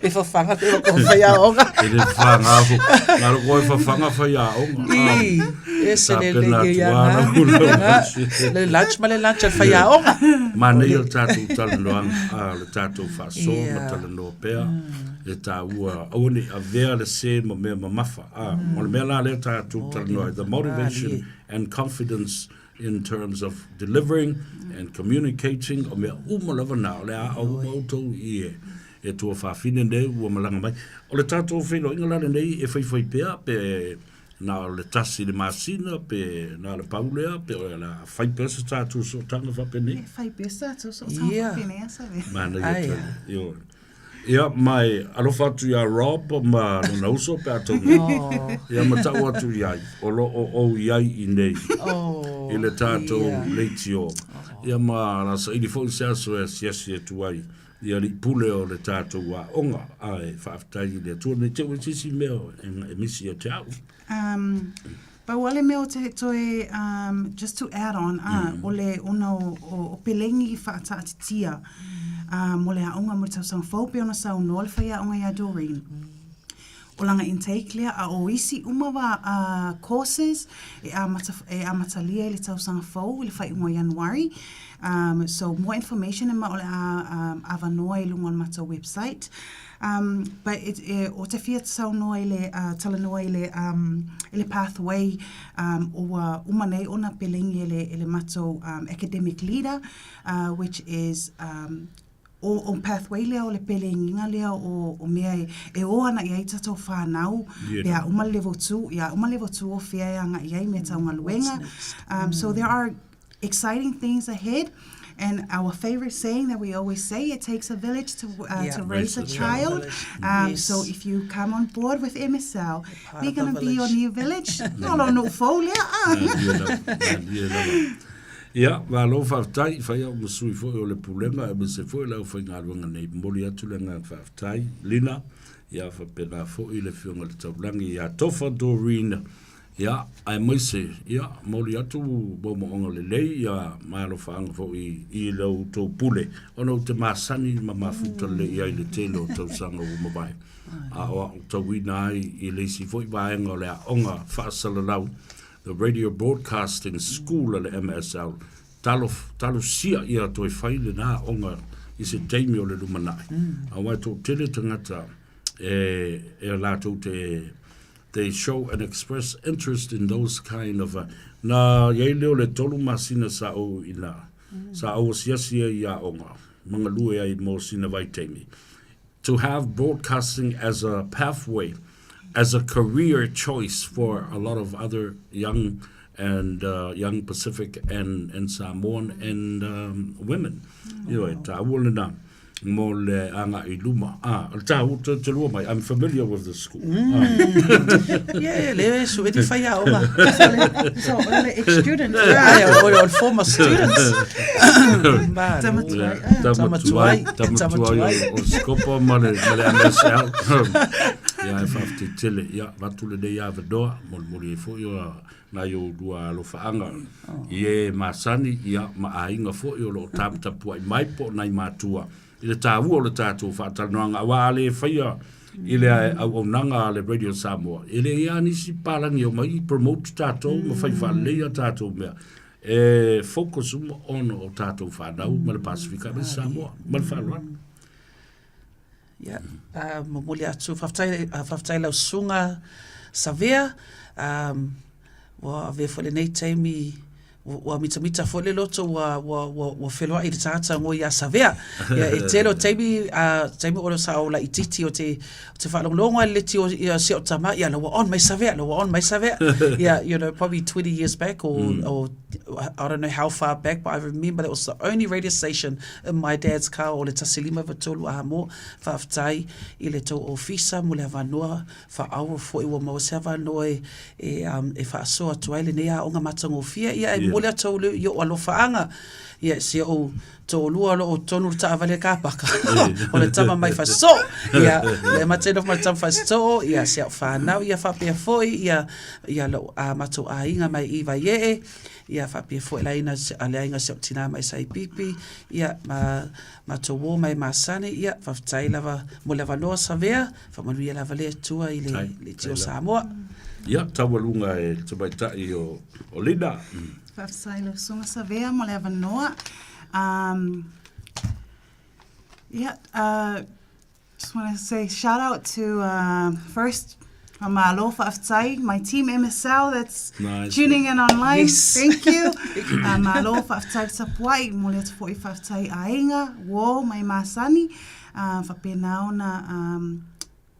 E whawhanga te wako whai aoga. E le whanga fo. Ngā roko e whawhanga whai aoga. I, e se le le ia ngā. Le lunch ma le lunch e whai aoga. Ma nei o tātou talanoanga, a le tātou whasoa ma talanoa pea, e tāua, aua nei avea le se ma mea mamafa. A, o le mea la lea tātou talanoa, the motivation and confidence in terms of delivering and communicating, o mea uma lava na, o le a au uma outou i e, e tuafafine nei ua malaga mai. O le tātou feiloaiga la lenei e whaiwhai pea, pe na o le tasi le masina, pe na o le pau lea, pe o le a whai pea se tātou sootanga whapenei. E whai pea se tātou sootanga whapenei, a sabe. Māna ia tau. Io. Ia, mai alofa atu iā Rob ma lona uso pe a taunga. Oh. Ia ma tau atu i ai, o lo o ou i ai i nei. Oh, I le tātou ia. leitio. Ia ma la saili foi se aso e asiasi atu ai i alii pule o le tātou aoga. Ae faafetai i le Atua nei te ua se isi mea e, e misi ia te au. Um, Pau lava le mea o te toe, um, just to add on, ah, mm. o le ona o, o, o pelegi whaataatitia uh, mo le aonga mo le tausaga fou pe ona saunoa le faiaoga iā Doreen. O lana intake lea, a o isi uma va uh, courses e amata, e amatalia i le tausaga fou i le faaiuga o Ianuari. Um, so more information e ma o le a um, avanoa i luga o le matou website. Um, but it, e, o te fia saunoa i le, uh, talanoa i le, um, i le pathway, um, o ua uma nei ona pelegi e le, e le matou um, academic leader, uh, which is um, o, o pathway lea o le pelegiga lea o, o mea e, e o ana i ai tatou whānau, yeah. pe a uma le level 2, ia uma level 2 o whea e anga i ai mea tau galuega. Um, so there are exciting things ahead. And our favorite saying that we always say, it takes a village to, uh, yeah. to raise, raise a child. Um, yes. So if you come on board with MSL, we're going to be your new village. No, no, no, folia. Ia, malo faafetai, fai au ma sui foi o le pulega, aemaise foi le aufaigaluega nei. Momoli atu le agaga faafetai, Lina, ia faapena foi le Afioga i le Taulagi ia Tofa Doreen, Ia, aemaise, ia, momoli atu moomooga lelei, ia, ma alofaaga foi i la outou pule, ona ou te masani ma mafuta lelei ai i le tele o tausaga ua mavae, a o aotauina ai i le isi foi vaega o le aoga faasalalau, the Radio Broadcasting School a le MSL, talo, talosia ia toe fai lena aoga i se taimi o le lumanai. Aua e toatele tagata e, e latou te They show and express interest in those kind of Na iai lea o le tolu masina sa ou ina, sa ou asiasi ai i aoga, ma galue ai mo sina vaitaimi. To have broadcasting as a pathway, as a career choice for a lot of other young and uh, young Pacific and, and Samoan and um, women. Ioe, tāua lena. Mo le agai i luma. Ah, o le tāu te, te lua mai. I'm familiar with the school. Mm. Ah. yeah, le su e di whai aoga. So, o le ex-student. Ai, o le former students. Tamatuai. Tamatuai. Tamatuai. O Scopa ma le, ma le MSL. Ia, e whaafte tele. Ia, vatu le nei avanoa. Molimoli e foi o nai ou lua alofaaga i e masani, ia, ma aiga foi o lo o taputapuai mai po o nai matua i le tāua o le tātou faatalanoaga, aua a le faia i le auaunaga a le Radio Samoa, e le i a nisi palagi e omai i promote tātou ma fai faalelei a tātou mea. E focus uma ona o tātou whānau ma le Pasifika me Samoa. Ma le faaaloalo. Ia, uh, momoli atu, whawhetai, uh, whawhetai lau susuga Savea, um, Ua avea foi lenei taimi ua mitamita foi le loto ua ua ua ua feloai i le tagata ngoi ia Savea. Ia e tele o taimi a taimi o sa ou laitiiti ou te ou te faalogologo lava i le leti o ia si au tama ia la ua on mai Savea, la ua on mai Savea. Ia you know probably 20 years back or or I don't know how far back but I remember that was the only radio station in my dad's car o le 153 a mo faafetai i le tou ofisa mo le avanoa faaauau foi ua maua se avanoa e e um e faasoa atu ai lenei aoga matagofie. Ia e momoli atu au i ou alofaaga ia si ou toalua o lo o tonu le taavale kapaka o le tama mai Fasitoo. Ia le mate nofo ma le tama Fasitoo, ia si au fanau ia faapea foi ia ia lou a matou aiga mai i Vaiee, ia faapea foi le aiga le aiga o si au tina mai Saipipi, ia ma matou uo mai Masani, ia faafetai lava mo le avanoa Savea. Faamanuia lava le Atua i le, le tio Samoa. Ia, taualuga e le tamaitai o, o Lina. Faafetai lau Susuga Savea mo le avanoa. Yeah, just want to say shout out to first Malo faafetai, my team MSL that's nice. tuning in online. Yes. Thank you. Malo faafetai tapuai, mo le atu foi faafetai aiga, uo mai masani. uh, faapena ona um,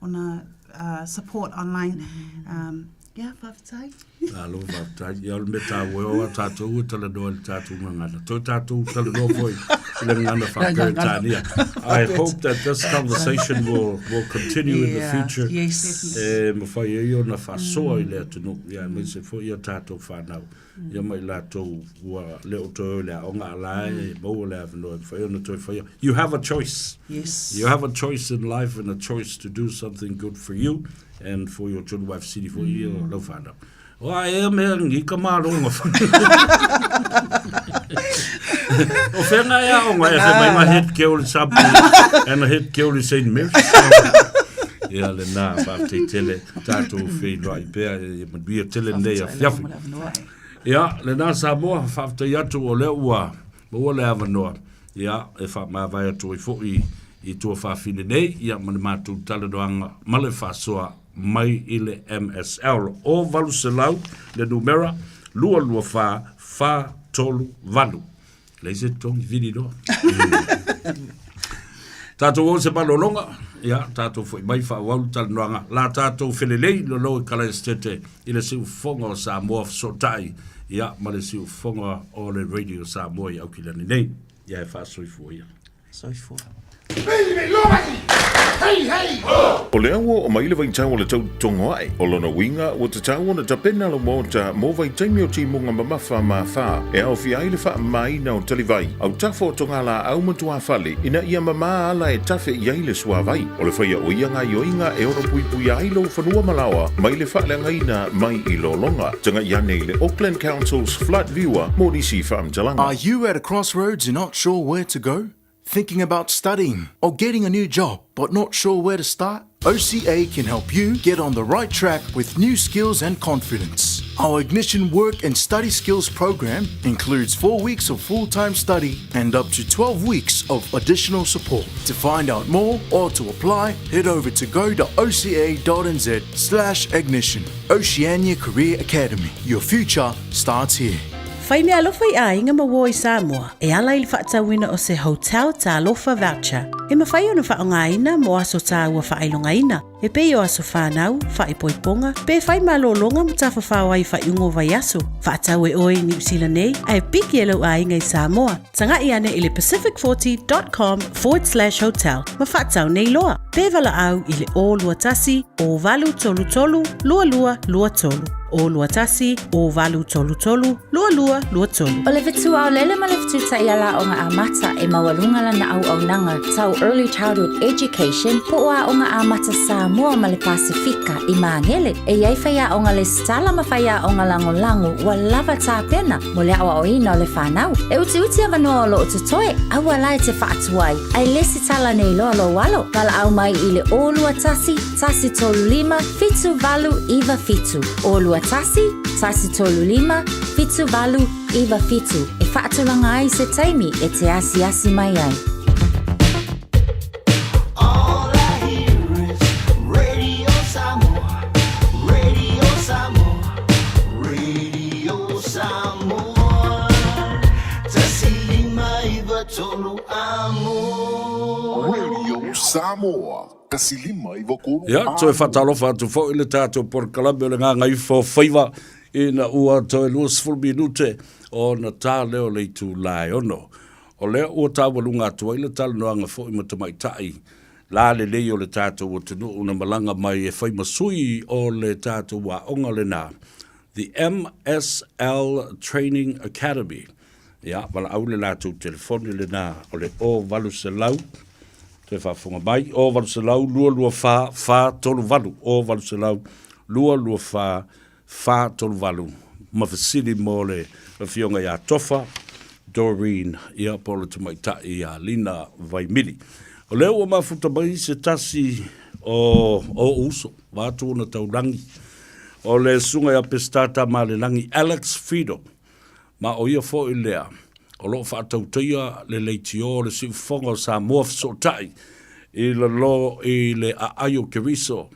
ona uh, support online. Um, yeah, faafetai. Alo, faafetai. Ia, o le mea tāua e o a tātou e talanoa i le tātou gagana. Toe tātou talanoa foi i le gagana faa-Peretania. I hope that this conversation will, will continue in the future. Yes. E mawhai ai ona faasoa i le atunuu. Ia, aemaise foi ia tātou whānau. Ia ma i latou ua le o toe o i le aoga a la e maua le avanoa e mawhai ona toe whaia. You have a choice. Yes. You have a choice in life and a choice to do something good for you and for your children, wife, city for you, lau whanau. O a ea mea ngi ka māronga O whenga e aonga e whai mai ma head ke ole sapu and a head ke ole St. Mary's. Ia le nā, whātei tele, tātou whenua i pea, e manuia tele nei a fiafi. Ia, le nā Samoa, whātei atu o lea ua, maua le avanoa, ia, e whaamāvae atu ai fo'i i tuafafine nei, ia, ma le mātou talanoaga ma le faasoa mai i le MSL. O 800 le numera, 224 438. Leai se totogi, vili loa. Tātou o se malologa, ia, tātou foi mai faaauau le talanoaga, la tātou felelei lolo i Kalaesetete i le siufofoga o Samoa fesootai, ia, ma le siufofoga o le Radio Samoa i Aukilani nei. Ia e faasoifua ia. Soifua. O lea ua oo mai le vaitau o le tau togoaʻe, o lona uiga ua tatau ona tapena lau maota mo vaitaimi o timuga mamafa ma afa e aofia ai le faamamaina o talivai, autafa o togalaau ma tuafale ina ia mama ala e tafe i ai le suavai. O le faia o ia gaioiga e ono puipuia ai lou fanua ma laoa mai le faaleagaina mai i lologa. Taga'i ane i le Auckland Council's Flood Viewer mo nisi faamatalaga. Are you at a crossroads and not sure where to go? Thinking about studying or getting a new job but not sure where to start? OCA can help you get on the right track with new skills and confidence. Our Ignition Work and Study Skills program includes 4 weeks of full-time study and up to 12 weeks of additional support. To find out more or to apply, head over to go.oca.nz slash ignition. Oceania Career Academy. Your future starts here. Fai meaalofa i aiga ma uo i Samoa e ala i le faatauina o se Hotel Talofa Voucher e mafai ona faaaogaina mo aso tāua faailogaina e pei o aso whānau, whaipoiponga, pe whai malōlōga ma tafafao ai faaiuga o vaiaso. Faatau e oe i Niu Sila nei ae piki e lou aiga i Samoa. Taga'i ane i le pacific40.com forward slash hotel ma faatau nei loa. Pe valaau i le 021 0833 2223. 021 0833 2223. O le fetu aolele ma le fetu taiala aoga amata e maualuga lana auaunaga tau Early Childhood Education po o Aoga Amata Samoa ma le Pasefika i Magele. E i ai faiaoga lesitala ma faiaoga lagolago ua lava tapena mo le aoaoina o le fanau. E utiuti avanoa o lo o totoe, aua la e te faatuai, ae lesitala nei loa lou alo. Valaau mai i le 021 135 7897. 021 135 7897 e faatulaga ai se taimi e te asiasi mai ai. All I hear is Radio Samoa, Radio Samoa, Radio. 93 amo. Radio Samoa, 153 Ia, toe faatalofa atu foi le tatou polokalame o le Gagaifo o Faiva ina ua toe 20 minute ona ta lea o le itula e ono. O lea ua taualuga atu ai le talanoaga foi ma tamaitai lalelei o le tatou atunuu na malaga mai e fai ma sui o le tatou aoga lena, the MSL Training Academy. Ia, valaau le latou telefoni lena o le 0800, toe faafofoga mai, 0800 224 438, 0800 224 438, ma fesili mo le Afioga ia Tofa Doreen, ia po o le tamaitai ia Lina Vaimili. O lea ua mafuta mai se tasi o ou uso, vaeatu ona taulagi, o le Susuga ia Peseta Tamalelagi Alex Fido, ma o ia foi lea o lo o faatautaia le leitio o le Siufofoga o Samoa Fesootai i lalo i le aai o Keriso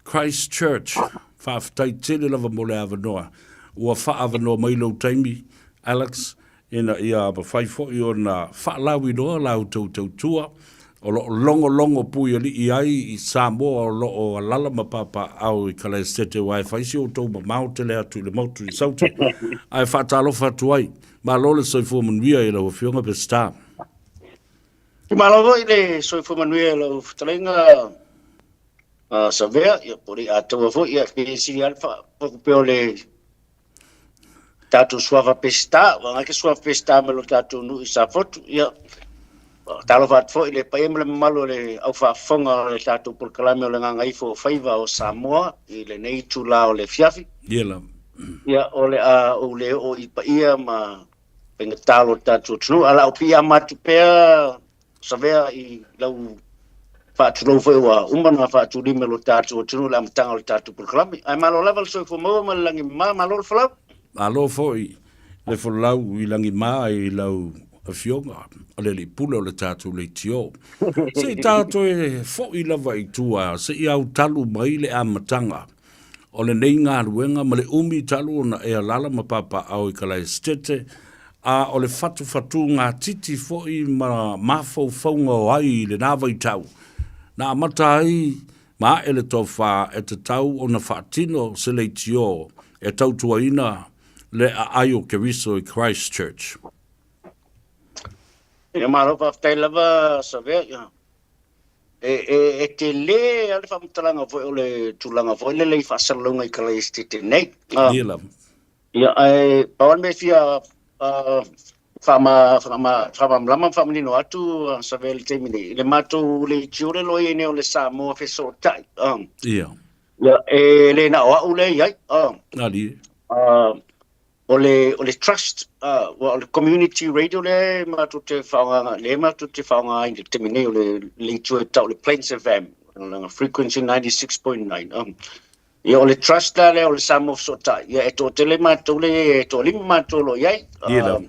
Christchurch. Faafetai tele lava mo le avanoa ua faaavanoa mai lou taimi, Alex, ina ia mafai foi ona faalauiloa la outou tautua o lo o logologo puialii ai i Samoa o lo o alala ma papaaao i Kalaesetete aua e fai si outou mamao tele atu i le motu i Saute ae faatalofa atu ai. Malo le soifua manuia i lau Afioga Peseta. Malo foi le soifua manuia i lau fetalaiga Savea, ia po o le Atoa foi, ia pe sili lava le faaopoopo pea o le tatou suafa Peseta, ua agai ke suafa Peseta mai lo tatou nuu i Safotu, ia talofa atu foi i le paia ma le mamalu o le au faafofoga o le tatou polokalame o le Gagaifo o Faiva o Samoa i lenei itula o le afiafi. Ia lava. Ia, o le a ou le oo i paia ma faigata o lo tatou atunuu, ae o le a ou piiama atu pea Savea i lau faatulou foi ua uma ona faatulima i lo tatou atunuu i le amataga o le tatou polokalame. Ae malo lava le soifua maua ma le lagi mama, malo le folau. Malo foi le folau i lagima i lau Afioga o le Alii Pule o le tatou leitio. Se i tatou foi lava i tua se i autalu mai le amataga o lenei galuega ma le umi talu ona e alala ma papaaao i Kalaesetete, a o le fatufatugatiti foi ma mafaufauga o ai i lena vaitau, na amata ai ma ae le tofa e tatau ona faatino se leitio e tautuaina le aai o Keriso i Christchurch. Ia malo faafetai lava Savea. Ia E tele lava le faamatalaga foi o le tulaga foi lele i faasalalauga i Kalaesetete nei. Ia lava. Ia, ae pau lava le mea e fia faamalamalama ma faamanino atu Savea i le taimi nei, i le matou leitio le lo i ai nei o le Samoa Fesootai. Ia. Ia, e le na o au lea e i ai. Alie. O le, o le trust, uh, o le community radio lea matou te faaaogaina, lea matou te faaaogaina i le taimi nei o le leitio e tau o le Plains FM, lana frequency 96.9. Um, ia o le trust la lea o le Samoa Fesootai, ia e toatele matou le, e toalima matou o lo o i ai. Um,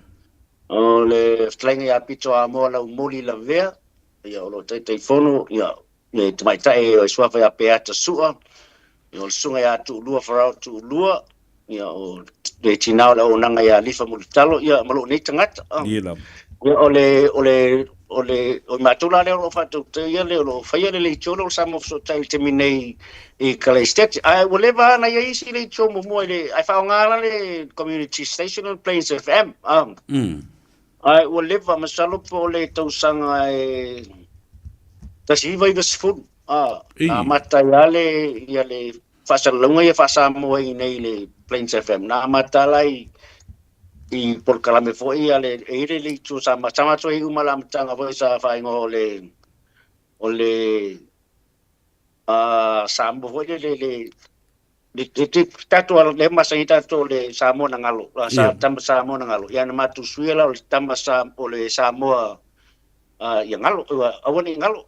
o le fetalaiga ia Pito Amoa Laumoli Lavea, ia o lo o Taitaifono, ia le tamaitai o suafa ia Peata Sua, ia o le susuga ia Tuulua Farao Tuulua, ia o le tina o le auaunaga ia Lifa Mulitalo, ia ma lou nei tagata. Ia lava. Ia o le, o le, o le, o matou la lea o lo o faatautaia le, o lo o faia le leitio lea o le Samoa Fesootai i le taimi nei i Kalaesetete. Ae ua leva lava ona i ai isi leitio muamua i le, ae faaaoga la le Community Station o le Plains FM. Ae ua leva, masalo po o le tausaga e 1990, a, na amata ai lava le, ia le faasalalauga ia faa-Samoa i inei i le Plains FM. Na amata la i, i polokalame foi a le, e i ai le leitio sa, sa matou i uma i le amataga foi sa faaigoa o le, o le, a, Samoa foi lele, le, le, le, le tatou ala lea masani tatou le Samoa na galo, sa, tama Samoa na galo. Ia na matou suia la o le tama sa, o le Samoa uh, ia galo, aua ne i galo.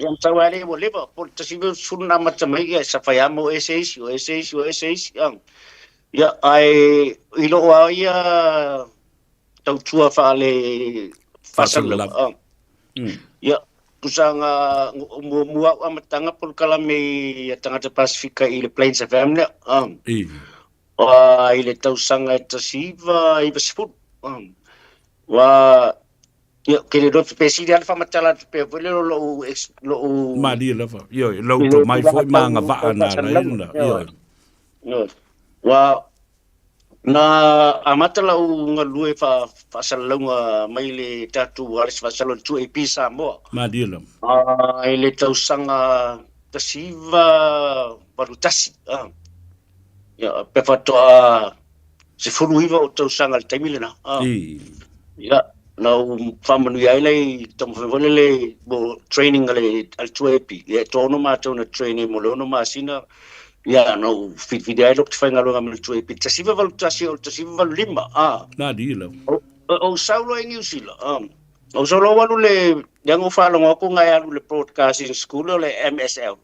Ia matau lava lea ua leva, po o le 19 na amata mai, ia sa fai lava ma o ese isi, o ese isi, o ese isi. Ia, ae i lou lava ia tautua faale faasalalau. Ia, tusa na muamua au amataga polokalame i tagata Pasifika i le Plains FM lea. I le tausaga e 1990. Ua Ia, ke le lotu pe sili lava le faamatala atu pea foi lea o lou ex, lou... Malie lava, ioe, lou tomai foi ma agavaa na ala ai ona, ioe. Ioe. Ua, na amata lau galue faa, faasalalauga mai le tatou Alex Faasalo i le 2AP Samoa. Malie lava. I le tausaga 1981. Ia, pe faatoa 19 ou tausaga i le taimi lena. Ia, na ou faamanuia ai lea i taumafai foi lele mo training a le, a le 2AP. Ia, e toaono matou na train ai mo le ono masina. Ia, na ou filifili ai loa ou te faigaluega ma le 2AP. 1981 o le 1985. Na alii lava. Ou sau loa i Niu Sila. Ou sau loa ou alu le, leaga ua faalogo atu na e alu i le broadcasting school o le MSL.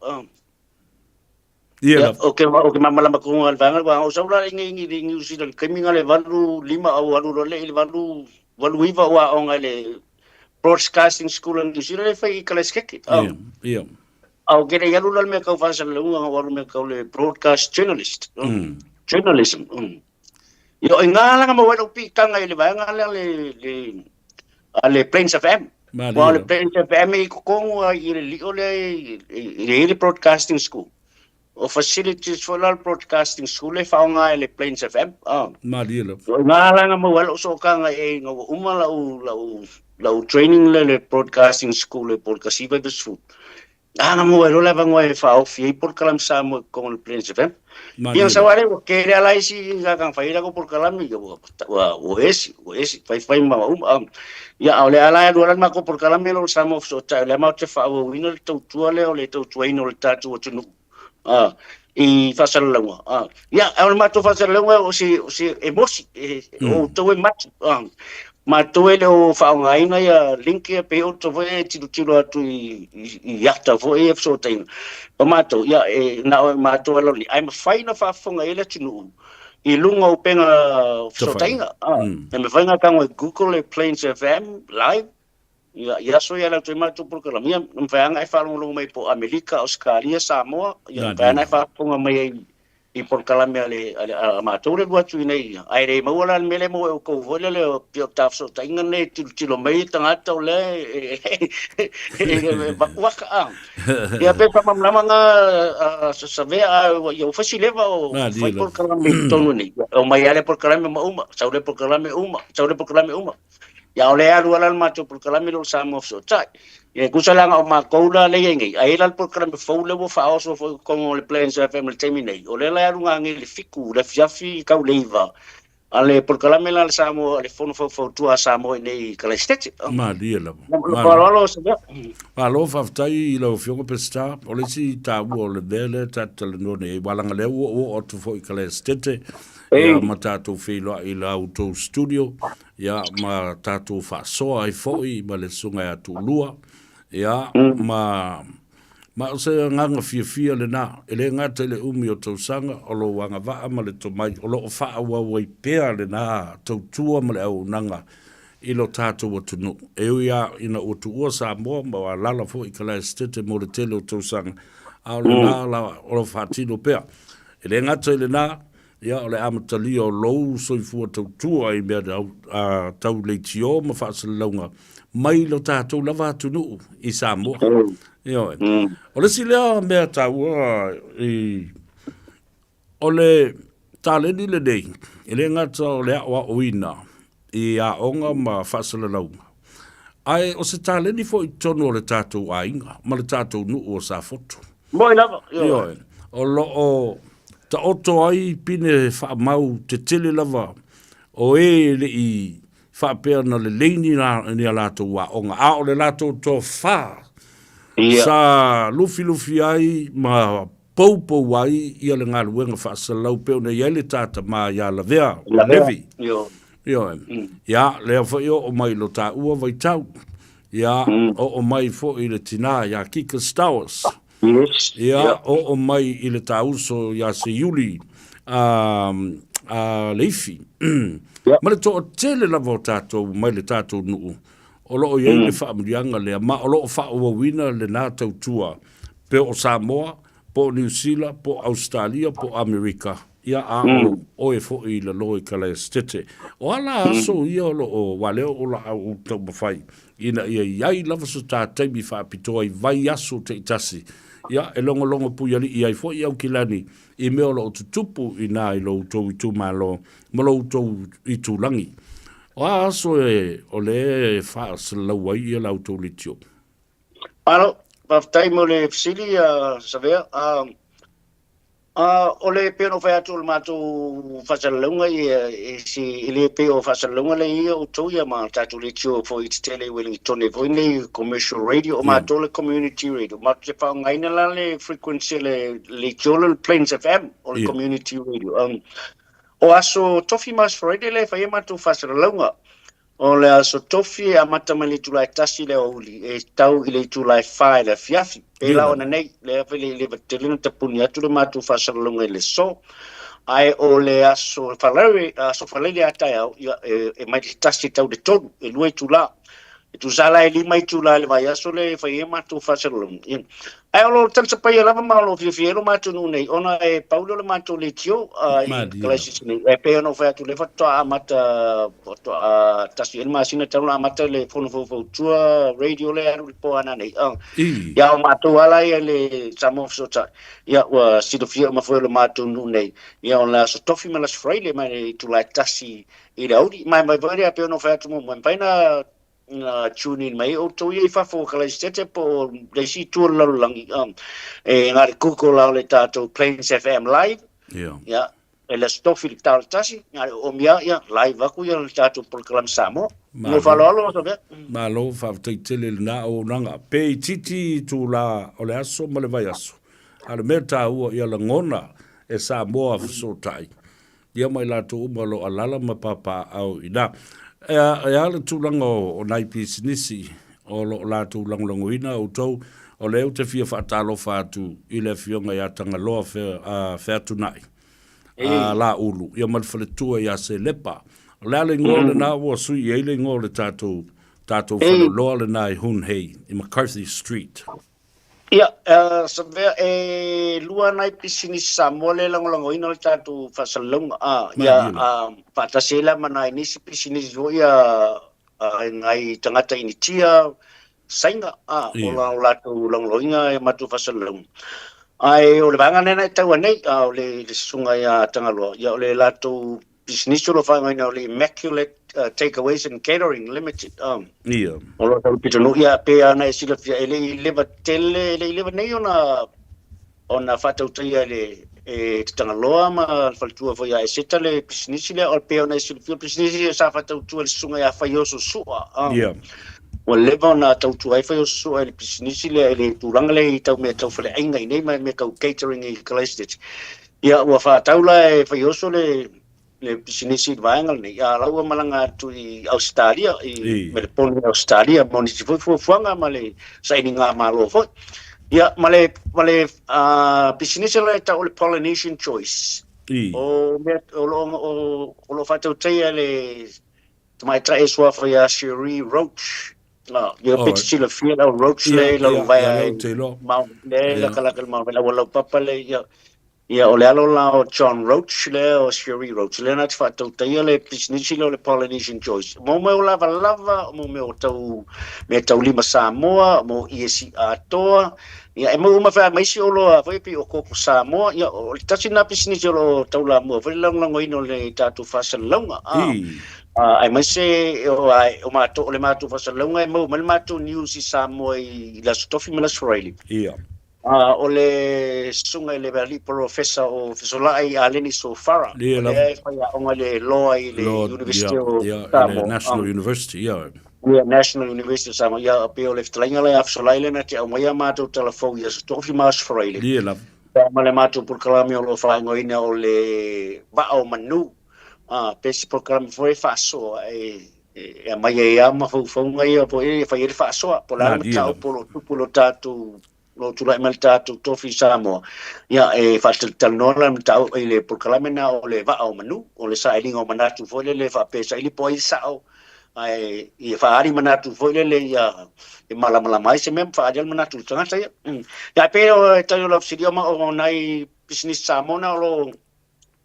Ia lava. Ou te, ou te malamalama tonu lava i le vaega lea, aua na ou sau la i i Niu Sila i le taimi lena i le 85 a ou alu loa lea i le 8, 89 ou aoga i le Broadcasting School a Niu Sila lea e fai i Kalaesetete. Ia, ia. A ou te le i alu la i le mea tau faasalalauga, na ou alu i le mea tau le broadcast journalist. Journalism. Ia, o i ina la na maua ai lou piitaga i le vaega lea le, le, a le Plains FM. Aua o le Plains FM e i totonu lava i le lio lea e i ai le Broadcasting School. O facilities foi la o le Broadcasting School e faaaoga e le Plains FM. Malie lava. O i ina la na maua ai lou sootaga i ai ina ua uma lau, lau, lau training lea i le Broadcasting School i Polokasi 90. A na maua ai loa le avanoa e faaofi ai polokalame Samoa i totonu o le Plains FM. Ia sau lea ua tele lava isi tagata na fai ai latou polokalame, ia ua, ua, ua esi, ua esi, faifai ma uma. Ia a o lea la e alu ai la le matou polokalame lea o le Samoa Fesootai, o lea matou te faaauauina le tautua lea o le tautuaina o le tatou atunuu i faasalalauga. Ia, o le matou faasalalauga o se, o se emosi, o outou e matu. Matou e le o faaaogaina ia link ia pei outou foi e tilotilo atu i, i, i ata foi ia fesootaiga. O matou, ia, e, na o matou e loni, ae mafai ona faafofoga i ai le atunuu i luga o upega fesootaiga. E mafai ona tago e Google e Plains FM live, Ia, i aso ia latou matou polokalame, ia, na mafai lava ona e faalogologo mai po o Amerika, Ausetalia, Samoa, ia, na mafai lava ona e faafofoga mai ai i polokalame a le, a le, a matou le alu atu i inei. Ae le maua la le mea lea e maua e outou foi lele o pei o tafesootaiga nei e tilotilo mai tagata o lea e, e vakuaka a. Ia pe faamalamalama na Savea a ia ua fai si leva o fai polokalame i totonu nei. Omai lava le polokalame ma uma, sau le polokalame uma, sau le polokalame uma. Ia o lea e alu lava la le matou polokalame lea o le Samoa Fesootai. Ia e tusa la na o matou la lea e i ai nei, ae i ai la le polokalame fou lea ua faaoso foi i totonu o le Plains FM i le taimi nei, o lea la e alu nanei i le 7 i le afiafi tau le 9, a le polokalame la a le Samoa, a le Fono Faufautua a Samoa i inei i Kalaesetete. Malie lava. Malo. Faaaloalo Savea. Malo faafetai i lau Afioga Peseta. O le isi taua o le mea lea ta te talanoa nei ai, aua leaga lea ua ou oo atu foi i Kalaesetete, ia ma tatou feiloai i la outou studio, ia ma tatou faasoa ai foi ma le susuga ia Tuulua, ia ma ma o se agaga fiafia lena, e le gata i le umi o tausaga o lou agavaa ma le tomai o lo o faaauau ai pea lena tautua ma le auaunaga i lo tatou atunuu. E ui lava ina ua tuua Samoa ma ua alaala foi i Kalaesetete mo le tele o tausaga, a o lena la o lo o faatino pea. E le gata i lena, Ia, o le amatalia o lou soifua tautua i mea tau leitio ma faasalalauga mai lo tatou lava atunuu i Samoa. Ioe. O le isi lea mea taua i, o le taleni lenei, e le gata o le aoaoina i aoga ma faasalalauga, ae o se taleni foi i totonu o le tatou aiga ma le tatou nuu o Safotu. Moi lava, ioe. O lo o taoto ai pine faamau tetele lava o e e le i faapea na lelei ni a latou aoga, a o le latou tofa sa lufilufi ai ma poupou ai ia le galuega faasalalau pei ona i ai le ta tama ia Lavea Levi. Ioe. Ia, lea foi oo mai i lo taua vaitau. Ia, oo mai foi i le tinā iā Kika Stowers. Yes. Ia, oo mai i le tāuso iā Seiuli a, a Leifi. Ma le toatele lava o tātou mai le tātou nuu, o lo o i ai le faamanuiaga lea, ma o lo o faaauauina lenā tautua, pe o Samoa, po o Niu Sila, po o Ausetalia, po o Amerika. Ia, a o oe foi i lalo i Kalaesetete. O a la aso ia o loo, aua lea o la ou taumafai, ina ia i ai lava so ta taimi faapitoa i vaiaso taitasi, ia, e logologo puialii ai foi Aukilani i mea o lo o tutupu inā i lo outou itumalo ma lo outou itulagi. O a aso e, o lea e faasalalau ai ia la outou leitio? Malo, faafetai mo le fesili, Savea. O le pei ona ou fai atu o le matou faasalalauga ia e se e le pei o faasalalauga lea i ai outou ia ma tatou leitio foi tetele i Ueligitone foi nei commercial radio o matou le community radio. Matou te faaaogaina la le frequency a le leitio lea o le Plains FM o le community radio. O aso Tofi ma aso Faraile lea e fai ai matou faasalalauga. O le Aso Tofi e amata mai le itula e 1 i le aoauli e tau i le itula e 4 i le afiafi. Pēlā ona nei, lea foi le leva tele ona tapuni atu le matou faasalalauga i le aso. Ae o le aso Falaire, aso Falaire a taeao, ia, e, e mai le 1 e tau i le 3, e 2 itula. E tusa la e 5 itula i le vaiaso lea e fai ai matou faasalalauga. Ia. Ae o lo o talisapaia lava ma o lo o fiafia ai lo matou nuu nei, ona e pau lea o le matou leitio i Kalaisisi nei. E pei ona ou fai atu, o lea faatoa amata, faatoa 1 ea le masina talu ona amata le fono faufautua radio lea e alu i le po ana nei. Ia o matou lava la ia i le Samoa Fesootai, ia ua silafia uma foi e lo matou nuu nei, ia o le Aso Tofi ma le Aso Faraile mai le itula e 1 i le aoauli. Ma e mafai foi lea, pei ona ou fai atu muamua, e mafai ona na tune in mai ai outou ia i fafo o Kalaisete po o le isi itu o le lalolagi, e na o le Google lava o le tatou Plains FM Live, ia, e le Aso Tofi i le ta o le 1, na o le oomi lava, ia, live atu ia le tatou polokalame Samoa. Malo. Faaaloalo, Sofia. Malo, faafetai tele i lena auaunaga. Pe itiiti itula o le aso ma le vaiaso, a o le mea taua ia lagona e Samoa fesootai Ia ma i latou uma o lo o alaala ma papaaao i ina. E a le tulaga o nai pisinisi o lo o latou lagolagoina outou? O lea ou te fia faatalofa atu i le Afioga ia Tagaloa Featunai Laulu, ia ma le faletua ia Selepa. O le a le igoa lena ua sui i ai le igoa o le tatou tatou faleoloa lena i Hoon Hay, i McCarthy Street? Ia, Savea, e lua nai pisinisi Samoa lea e lagolagoina le tatou faasalalauga, ia, faatasi ai la ma nai nisi pisinisi foi ia nai tagata Initia, Saina, o la latou lagolagoina e matou faasalalauga. Ae o le vaega lena e taua nei, o le susuga ia Tagaloa, ia o le latou Pisinisi o lo o faaaogaina o le Immaculate Takeaways and Catering Limited. Ia. O lo o tau pitonuu, ia pei lava ona e silafia, e le i leva tele, e le i leva nei ona ona faatautaia e le e Te Tagaloa ma le faletua foi ia Eseta le pisinisi lea, o pei ona e silafia, o le pisinisi sa faatautua e le susuga ia Faioso Sua. Ia. Ua leva ona tautua ai Faioso Sua i le pisinisi lea i le tulaga lea i tau mea tau faleaiga i nei ma mea tau catering i Christchurch. Ia, ua faatau la e Faioso le le pisinisi i le vaega lenei, a o la ua malaga atu i Ausetalia, i Melepone i Ausetalia mo nisi foi fuafuaga ma le sailigamalo foi. Ia, ma le, ma le pisinisi la e tau o le Polynesian Choice. O mea, o lo o, o lo o faatautaia e le Tamaitai e suafa ia Cherie Roach. Ia pe te silafia lau Roach le i lalo vaea i Mount, le lakalaka i Mount, lau laupapa le ia. Ia o le alo la o John Roach le o Cherie Roach lea na te faatautaia le pisinisi lea o le Polynesian Choice. Mo mea o lavalava, mo mea o tau mea tau lima Samoa, mo ie si'atoa, ia e maua uma foi ma isi oloa foi pei o koko Samoa, ia o le tasi lena pisinisi o lo o taulamua foi le lagolagoina o le tatou faasalalauga, aemaise o, o matou, o le matou faasalalauga e maua mai le matou news i Samoa i le Aso Tofi ma le Aso Faraile. Ia. O le susuga i le alii polofesa o Fesolai Aleni Sofara, o lea e faiaoga i le Law i le University o Samoa. National University, ia. Ia, National University of Samoa. Ia, pei o le fetalaiga la ia Fesolai lea na te aumaia a matou tala fou i Aso Tofi ma Aso Faraile. Ia lava. Ia, ma le matou polokalame o lo o faaigoaina o le Vaa o Manu. Pe se polokalame foi e faasoa e e aumai ai lava mafaufauga ia foi e fai ai le faasoa. Po o le a le mataupu o lo o tupu i lo tatou o lo o tulai mai le tatou tofi i Samoa, ia, e faatalatalanoa la le mataupu i le polokalame lena o le Vaa o Manu, o le sailiga o manatu foi lele faapea e saili po o ai sao, ae ia faaali manatu foi lele ia e malamalama ai se mea ma faaali ai le manatu o le tagata ia. Ia, ae pei o e tali o lau fesili, o nai pisinisi Samoa na o lo o.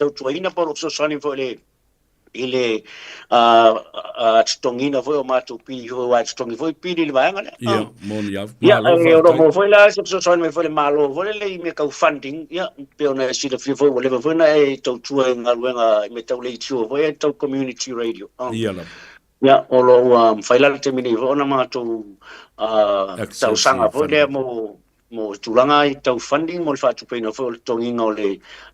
tautuaina po o lo o fesoasoani foi i le i le totogiina foi o matou pili foi, aua e totogi foi pili i le vaega lea. Ia, moni lava. Ia, Malo e o lo o faafetai. maua foi la se fesoasoani mai foi i le Malo foi lele i mea tau funding, ia, pei ona e silafia foi ua leva foi ona e tautua i galuega i mea tau leitio foi ia tau community radio. Ia lava. Ia, o lo o ua mafai la i le taimi nei foi ona matou Access talosaga i foi lea funding. mo mo tulaga i tau funding mo le faatupeina foi o le totogiina o le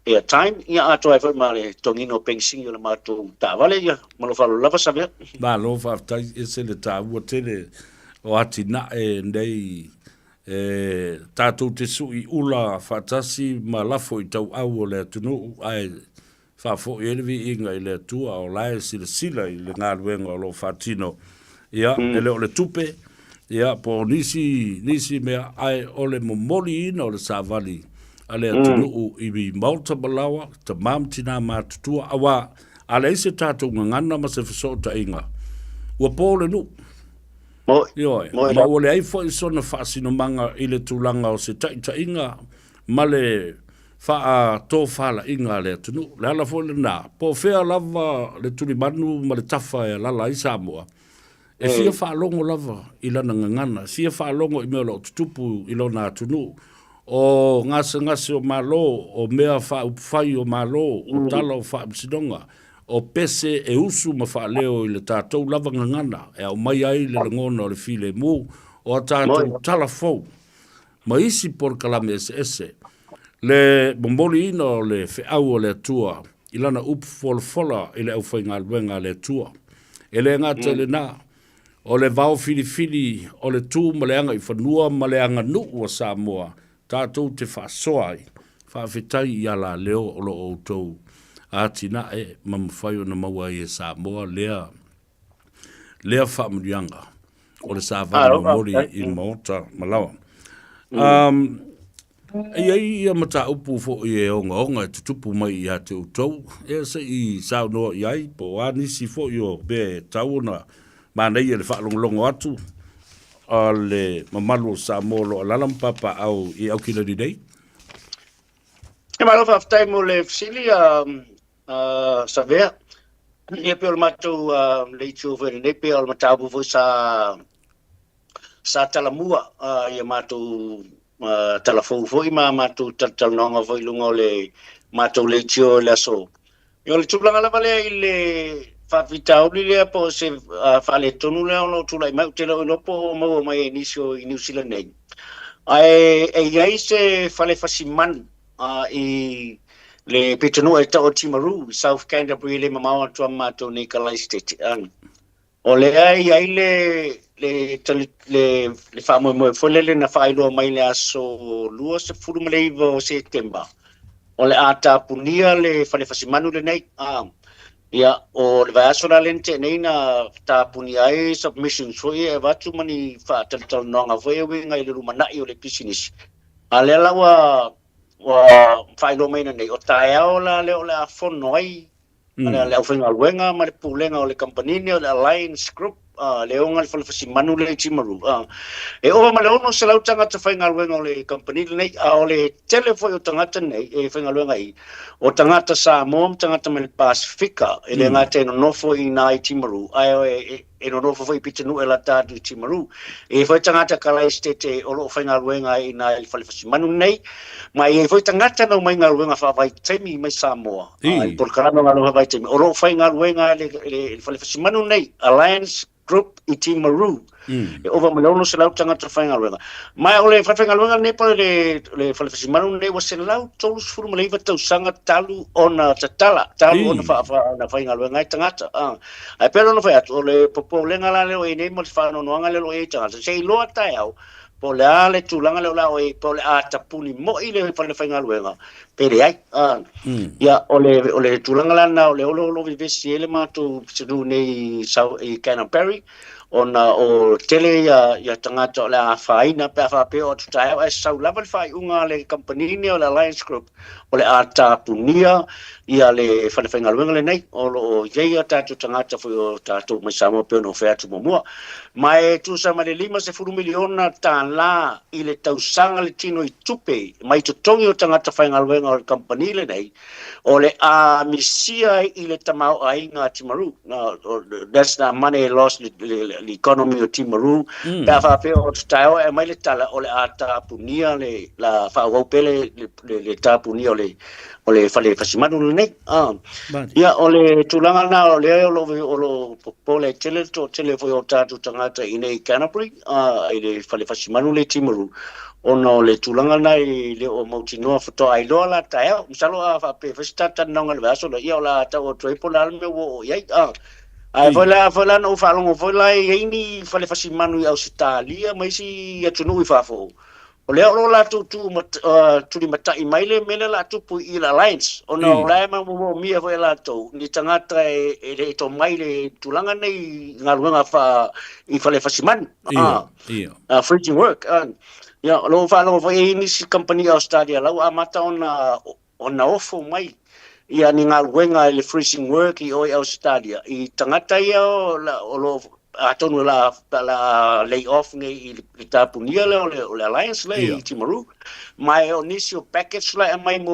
airtime, ia atoa ai foi ma le totogiina o penisini o le matou taavale, ia ma lou faaaloalo lava Savea. Malo faafetai, ese le taua tele o atinae nei e tatou te sui ula faatasi ma lafo i tauau o le atunuu ae Faafoi ai le viiga i le Atua o la e silasila i le galuega o lo o faatino. Ia, e le o le tupe, ia, po o nisi, nisi mea, ae o le momoliina o le savali a le atunuu i Maota Malaoa, tama ma tina matutua, auā, a leai se tatou gagana ma se fesootaiga, ua po le nuu. Ioe, ma ua leai foi sona faasinomaga i le tulaga o se taitaiga ma le faatofalaiga a le atunuu. O le ala foi lena, po o fea lava le tulimanu ma le tafa e alala ai Samoa, e fia faalogo lava i lana gagana, e fia faalogo i mea o lo o tutupu i lona atunuu, o gasegase o Malo, o mea faaupufai o Malo, o tala o faamasinoga, o pese e usu ma faaleo i le tatou lava gagana e aumai ai le lagona o le filemu o a tatou tala fou. ma isi polokalame eseese, le momoliina o le feau a le Atua i lana upu folafola i le aufaigaluega a le Atua. E le gata i lena, o le vao filifili o le tu ma le agaifanua ma le aganuu a Samoa tatou te faasoa ai. Faafetai i alaleo o lo o outou atinae ma mafai ona maua ai e Samoa lea lea faamanuiaga o le savali momoli i Maota Malaoa. E i ai ia mataupu foi e ogaoga e tutupu mai ia te outou, ea se i saunoa i ai, po o a nisi foi o mea e tatau ona manaia le faalogologo atu a le mamalu o Samoa o lo o alaala ma papaaao i Aukilani nei? E malo faafetai mo le fesili a Savea. Ia pei o le matou leitio foi lenei, pei o le mataupu foi sa sa talamua ia matou talafou foi ma matou talatalanoaga foi i luga o le matou leitio i le aso. Ia o le tulaga lava lea i le faafitauli lea po o se faaletonu lea o lo o tulai mai, ou te le o iloa po o maua mai e nisi o i Niu Sila nei. Ae e i ai se fale fasimanu i le pitonuu e tau o Timaru i South Canterbury e le mamao atu a matou nei i Kalaistete. O lea e i ai le, le, le, le faamoemoe foi lele na faailoa mai le aso 29 o Setema, o le a tapunia le fale fasimanu lenei. Ia, o le vaiaso la lea na tea nei na tapunia ai submissions foi e avatu ma ni faatalatalanoaga foi e uiga i le lumanai o le pisinisi. A lea la ua ua faailoa mai nei, o taeao la lea o le a fono ai le aufaigaluega ma le pulega o le kamupani nei o le Alliance Group, le ona le fale fasimanu lea i Timaru. E ova ma le 600 tagata faigaluega o le kamupani lenei, a o le tele foi o tagata nei e faigaluega i, o tagata Samoa ma tagata mai le Pasifika, e le gata e nonofo i ina i Timaru, ae e nonofo foi i pitonuu e lata atu i Timaru. E i ai foi tagata Kalaesetete o lo o faigaluega ai i ina i le fale fasimanu nei, ma e i ai foi tagata na omai galuega faavaitaimi mai Samoa, i le polokalame o galuega faavaitaimi, o lo o faigaluega i le fale fasimanu nei, Alliance Group i Timaru. E ova ma le 600 tagata faigaluega. Ma o le fale faigaluega lenei po o le fale fasimanu lenei ua 139 tausaga talu ona tatala, talu ona faigaluega ai tagata. Ae pei ona fai atu, o le popolega la lea o i ai nei ma le faanoanoaga lea o lo o i ai tagata, se i iloa taeao po o le a le tulaga lea o le a o i ai, po o le a tapuni moi le fale faigaluega pe leai. Ia, o le tulaga la lena o lea o lo o vevesi ai le matou pitonuu nei i Canterbury, Ona o tele ia ia tagata o le a afaina pe a faapea o atu taeao ae sau lava le faaiuga a le kamupani nei o le Alliance Group o le a tapunia ia le falefaigaluega lenei o lo o i ai a tatou tagata foi o tatou mai Samoa pei ona ou fai atu muamua. Ma e tusa ma le $50 miliona i le tausaga le tino i tupe mai totogi o tagata faigaluega o le kamupani lenei o le a misia ai i le tamaoaiga a Timaru. That's the money lost le economy o Timaru. Pe a faapea o atu taeao e aumai le tala o le a tapunia le la faaauau pea le tapunia o le o le fale fasimanu lenei. Ia o le tulaga lena o lea o lo o lo o popole ai tele le toatele foi o tatou tagata i inei i Canterbury i le fale fasimanu lea i Timaru ona o le tulaga lena e le o mautinoa faatoa iloa la taeao. Masalo a faapea e fai se talatalanoaga i le vaiaso lea, ia o le a tau atu ai po o le a le mea ua oo i ai. Ae foi la, foi la na ou faalogo foi la e i ai ni fale fasimanu i Ausetalia ma isi atunuu i fafo, o lea o lo o latou tu tulimatai mai le mea lea o le a tupu i le Alliance, ona o la e moomia foi e latou ni tagata e le tomai i le tulaga nei i galuega faa i fale fasimanu. Freezing work. Ia, o lo o faalogo foi e i ai nisi kamupani i Australia la ua amata ona ona ofo mai ia ni galuega i le freezing work i o i Australia i tagata ia o lo o atonu o le a lay off nei i le tapunia lea o le Alliance lea i Timaru. Ma o nisi o package la e aumai mo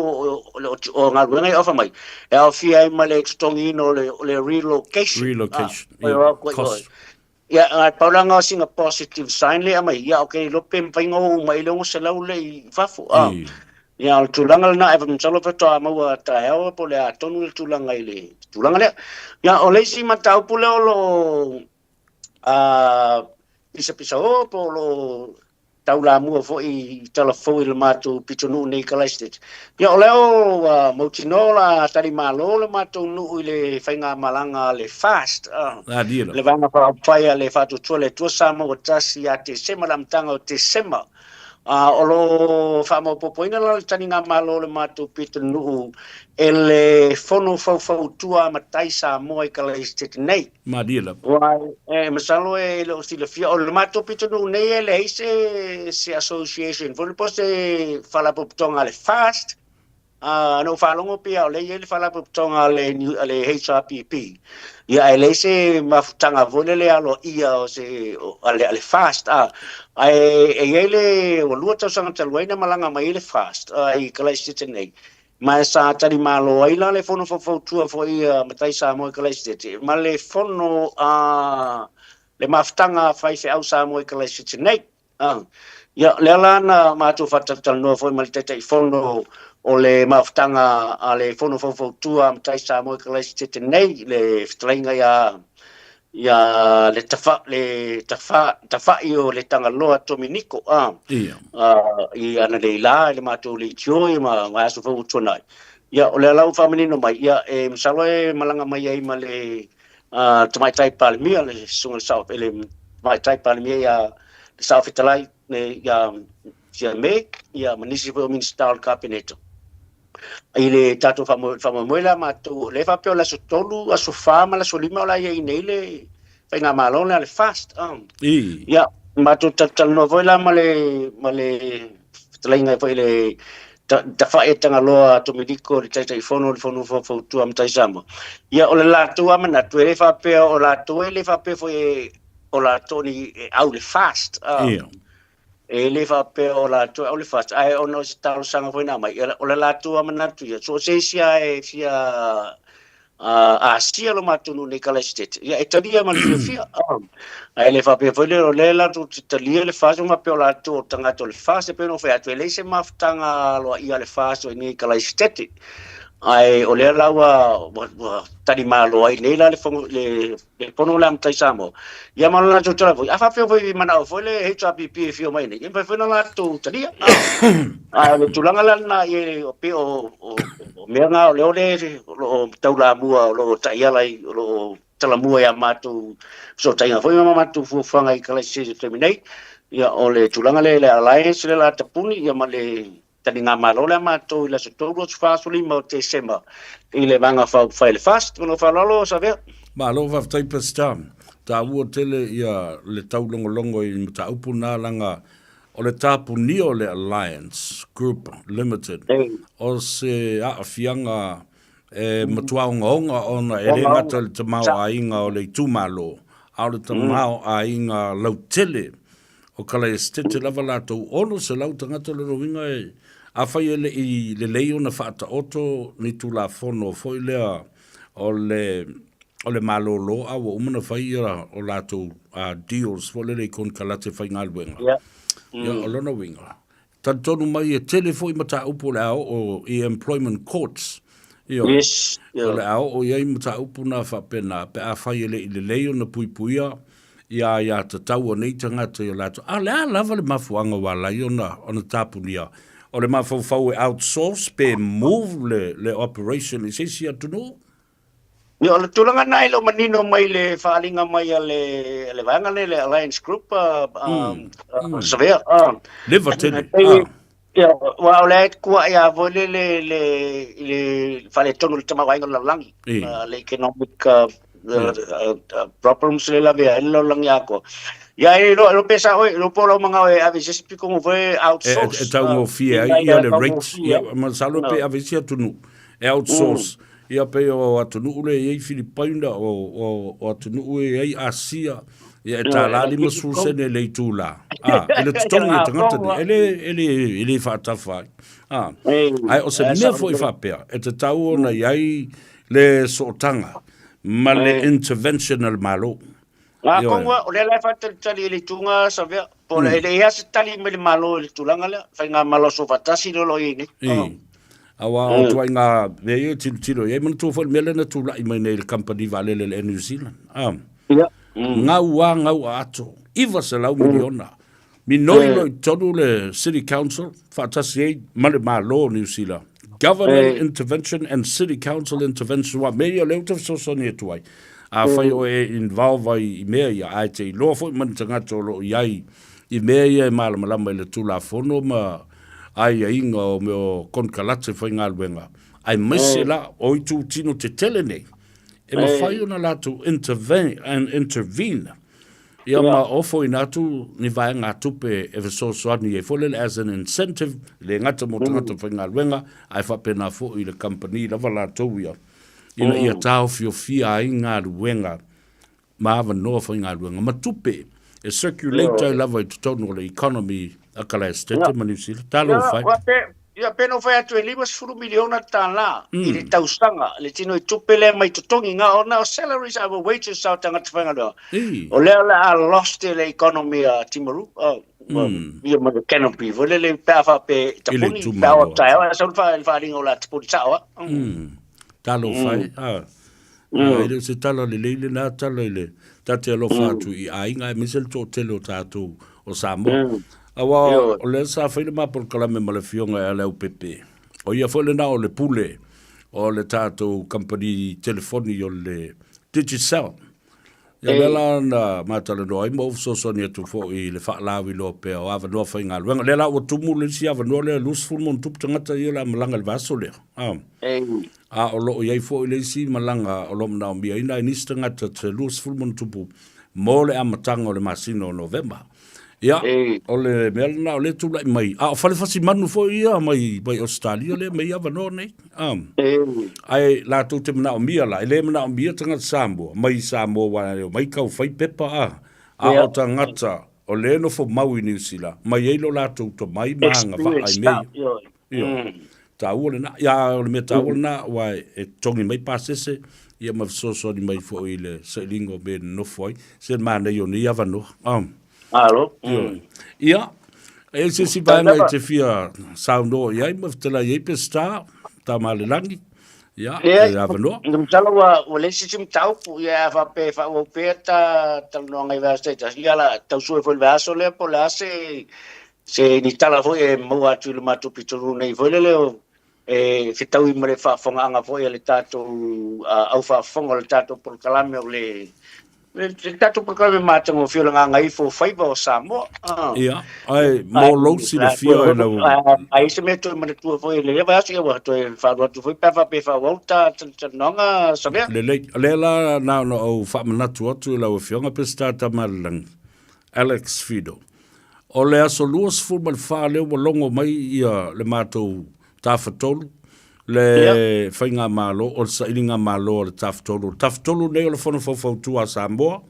o galuega ia e ofa mai, e aofia ai ma le totogiina o le relocation. Relocation, cost. Ia, ae pau la lena o sina positive sign lea e aumai, ia ou te le iloa pe mafai ona oo uma i ai le 600 lea i fafo. A, ia, o le tulaga lena, ae masalo faatoa maua taeao po o le a tonu le tulaga i le tulaga lea. Ia, o le isi mataupu lea o lo o pisapisao po o lo o taulamua foi i tala fou i le matou pitonuu nei i Kalaisitete. Ia, o lea ua mautinoa o le a talimalo le matou nuu i le faigamalaga a le FAST, le Vaega Faaupufai a le Faatuatua le Atua Samoa ua Tasi ia Tesema, le amataga o Tesema. O lo o faamaopoopoina la le taligamalo o le matou pitonuu e le Fono Faufautua a Matai Samoa i Kalaisitete nei. Malie lava. Aua e masalo e le o silafia, o le matou pitonuu nei e leai se se association foi lea po o se faalapotopotoga a le FAST. Na ou faalogo pei lava o lea e i ai le faalapotopotoga a le a le HRPP, ia ae leai se mafutaga foi lele aloaia o se a le FAST. Ae e i ai le, ua 2 tausaga talu ai na malaga mai ai le FAST i Kalaisitete nei, Ma e sa talimalo ai la le Fono Faufautua foi a Matai Samoa i Kalaisitete ma le Fono a le Mafutaga a Faifeau Samoa i Kalaisitete nei. Ia, lea la na matou faatalatalanoa foi ma le Taitaifono o le Mafutaga a le Fono Faufautua a Matai Samoa i Kalaisitete nei, le fetalaiga ia ia le tafa le tafa tafa'i o le Tagaloa Tominiko a Ia. i ananei la i le matou leitio ia ma vaiaso foi ua tuanai. Ia o lea la ua faamanino mai, ia e masalo e malaga mai ai ma le Tamaitai Palemia le Susuga i le Sao le Tamaitai Palemia ia le Saofetalai ia Fiame ia ma nisi foi o Minisita o le Kapeneta. I le tatou faamoemoe la matou, o lea e faapea o le aso 3, aso 4 ma le aso 5 o le a i ai nei le faigamalo lea a le FAST. Ia, matou talatalanoa foi la ma le ma le fetalaiga foi le Tafa'i a Tagaloa Tomiliko le Taitaifono o le Fono Faufautua a Matai Samoa. Ia, o le latou lava manatu, e le faapea o latou e le faapea foi o latou ni e au i le FAST. Ia. E le faapea o latou e au le FAST, ae ona o se talosaga foi na aumai, o le latou lava manatu ia, so o se isi lava e fia asia lo matou nuu nei i Kalaisitete, ia e talia ma le fiafia. Ae le faapea foi lea o lea latou te talia le FAST, ma faapea o latou o tagata o le FAST, e pei ona ou fai atu, e leai se mafutaga aloaia a le FAST o i nei i Kalaisitete. Ae o lea la ua talimalo ai nei la le Le pono le a Matai Samoa. Ia ma le latou tala foi, a faapea foi e manao foi le HRPP e fio mai nei, e mafai foi ona latou talia. A o le tulaga la lena e pei o mea na o lea o le o lo o taulamua, o lo o taiala i, o lo o talamua i a matou fesootaiga foi ma matou fuafuaga i Kalaisese i le taimi nei. Ia o le tulaga lea i le Alliance lea o le a tapuni ia ma le taligamalo lea matou i le aso 3, aso 4, aso 5 o Tesema i le Vaega Faaupufai a le FAST. Ma lou faaaloalo, Savea. Malo faafetai Pesita. Taua tele ia le taulogologo i mataupu na laga o le tapunia o le Alliance Group Limited o se aafiaga e matua ogaoga ona e le gata i le tamaoaiga o le itumalo, a o le tamaoaiga lautele o Kalaesetete lava latou 600 tagata. O lona uiga e, afai e le i lelei ona faataoto ni Tulafono foi lea o le o le malolo a ua uma ona fai ia o latou deals foi lele i konekarate faigaluega. Ia, o lona uiga, talitonu mai e tele foi mataupu o le a oo i employment courts. Ioe. Yes. O le a oo i ai mataupu na faapena pe afai e le i lelei ona puipuia ia aiatatau a nei tagata i o latou. A o le a lava le mafuaaga ua ala ai ona ona tapunia? O le mafaufau e outsource pe move le le operation i se isi atunuu? Ia, o le tulaga lena e le o manino mai le faaaliga mai a le a le vaega lea, le Alliance Group, Savea. Leva tele. Ah. Ia, aua o lea e tuuai lava foi le le le i le faaletonu o le tamaoaiga o le lalolagi, le economic problems lea e lavea ai le lalolagi atoa. Ia, e iloa iloa pe sao, e iloa po o lau manao e ave i se isi pitoga foi e outsource. E taugofie ai ia le rate, ia, masalo pe ave i isi atunuu e outsource. Ia pei o atunuu lea e i ai Filipaina, o atunuu e i ai Asia, ia e $1 50 sene le itula, a, i le totogi o tagata nei, e le, e le, e le faatafa ai. A, ae o se mea foi faapea, e tatau ona i ai le sootaga ma le intervention a le Malo. Ngā konga, o lea la e faatalitali i le ituga Savea, po o le, e le i a se tali mai le Malo i le tulaga lea, Faigamalo Soofaatasi lea o lo o i ai nei. I. Aua o ituaiga mea ia e tilotilo i ai, manatua foi le mea lea na tulai mai nei i le kamupani vaalele a le Air New Zealand. A. Ia. Gau a gau aato, 900 miliona. Minoi loa i totonu le City Council faatasi ai ma le Malo o Niu Sila. Government intervention and City Council intervention aua mea ia lea ou te fesoasoani atu ai. Afai o e involve ai i mea ia, ae te iloa foi ma ni tagata o lo o i ai i mea ia e malamalama i le Tulafono ma aiaiga o mea o konekarate faigaluega, aemaise la o itutino tetele nei, e mafai ona latou intervene Ia ma ofoina atu ni vaegatupe e fesoasoani ai foi lele as an incentive, e le gata mo tagata faigaluega, ae faapena foi i le kamupani lava latou ia, ina ia taofiofia ai galuega ma avanoa faigaluega ma tupe e circulate ai lava i totonu o le economy a Kalaesetete ma Niu Sila. Talofa e. Ia, pe na ou fai atu e $50 miliona i le tausaga le tino i tupe lea mai totogi na o na o salaries our wages sa o tagata faigaluega. O lea o le a lost e le economy a Timaru ia ma le canopy foi lele pe a faapea e tapuni pe a o taeao ae sau le faaaliga o le a tapuni sao a. Talofa e. E le o se tala lelei lena tala i le ta te alofa atu i aiga aemaise le toatele o tatou o Samoa. Aua o lea sa fai le ma polokalame ma le afioga ia Leaupepe. O ia foi lena o le pule o le tatou kamupani telefoni o le Digicel. Ia lea la na ma talanoa ai ma ou fesoasoani atu foi i le faalauiloa pea o avanoa faigaluega. Lea la ua tumu le isi avanoa lea 20 plus tagata ia o le a malaga i le vaiaso lea. A o lo o i ai foi le isi malaga o lo o manaomia ai nai nisi tagata se 20+ mo le amataga o le masina o Novema. Ia, o le mea lena o lea e tulai mai, a o fale fasimanu foi ia mai, mai Ausetalia lea mai avanoa nei. Ae latou te manaomia la, e le manaomia tagata Samoa mai Samoa aua e omai tau fai pepa a, a o tagata o lea e nofo mau i Niu Sila, mai ai lo latou tomai ma agavaa i mea ia. Ioe. Taua lena. Ia, o le mea taua lena, aua e totogi mai pasese, ia ma fesoasoani mai foi i le sailiga o mea e nonofo ai. Se manaia o nei avanoa. Malo. Ioe. Ia, e i ai se isi vaega e te fia saunoa i ai ma fetalai ai Peseta, Tamalelagi, ia, e avanoa. Leai, masalo ua leai se isi mataupu, ia a faapea e faaauau pea ta talanoaga i vaiaso taitasi, ia o le a tausua foi i le vaiaso lea po o le a se Se ni tala foi e maua atu i le matou pitonuu nei foi lele o e fetaui ma le faafofogaaga foi a le tatou au faafofoga o le tatou polokalame o le Le tatou polokalame matagofie o le Gagaifo o Faiva o Samoa. Ia, ae mo lou silafia e lau... A i se mea toe manatua foi i lea vaiaso, ia ua toe faalua atu foi pe a faapea e faaauau ta talanoaga, Savea. Lelei. O lea la na ona ou faamanatu atu i lau Afioga Peseta Tamalelagi, Alex Fido. O le aso 24 lea ua logo mai ia le matou Tafatolu, le Faigamalo, o le sailigamalo a le Tafatolu. O le Tafatolu lenei o le Fono Faufautua a Samoa,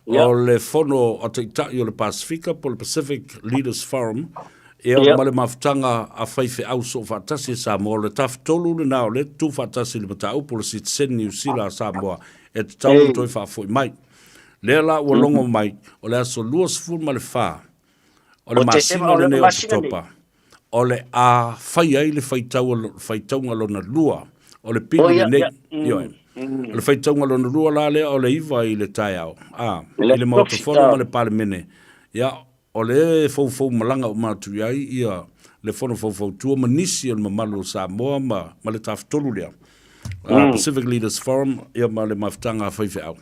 o le Fono a Taitai o le Pasefika po o le Pacific Leaders Forum, ia, ma le mafutaga a faifeau soofaatasi a Samoa. O le Tafatolu lena o lea e tutu faatasi i le mataupu o le sitiseni Niu Sila a Samoa e tatau ona toe faafoi mai. Lea la ua logo mai, o le aso 24 o le masina lenei o Oketopa, o le a fai ai le faitauga lona lua o le pili lenei. Ioe. O le faitauga lona lua la lea o le 9 i le taeao, a, i le Maota Fono ma le Palemene. Ia, o le foufou malaga uma atu i ai ia le Fono Faufautua ma nisi o le mamalu o Samoa ma le Tafatolu lea, Pacific Leaders Forum, ia ma le mafutaga a faifeau.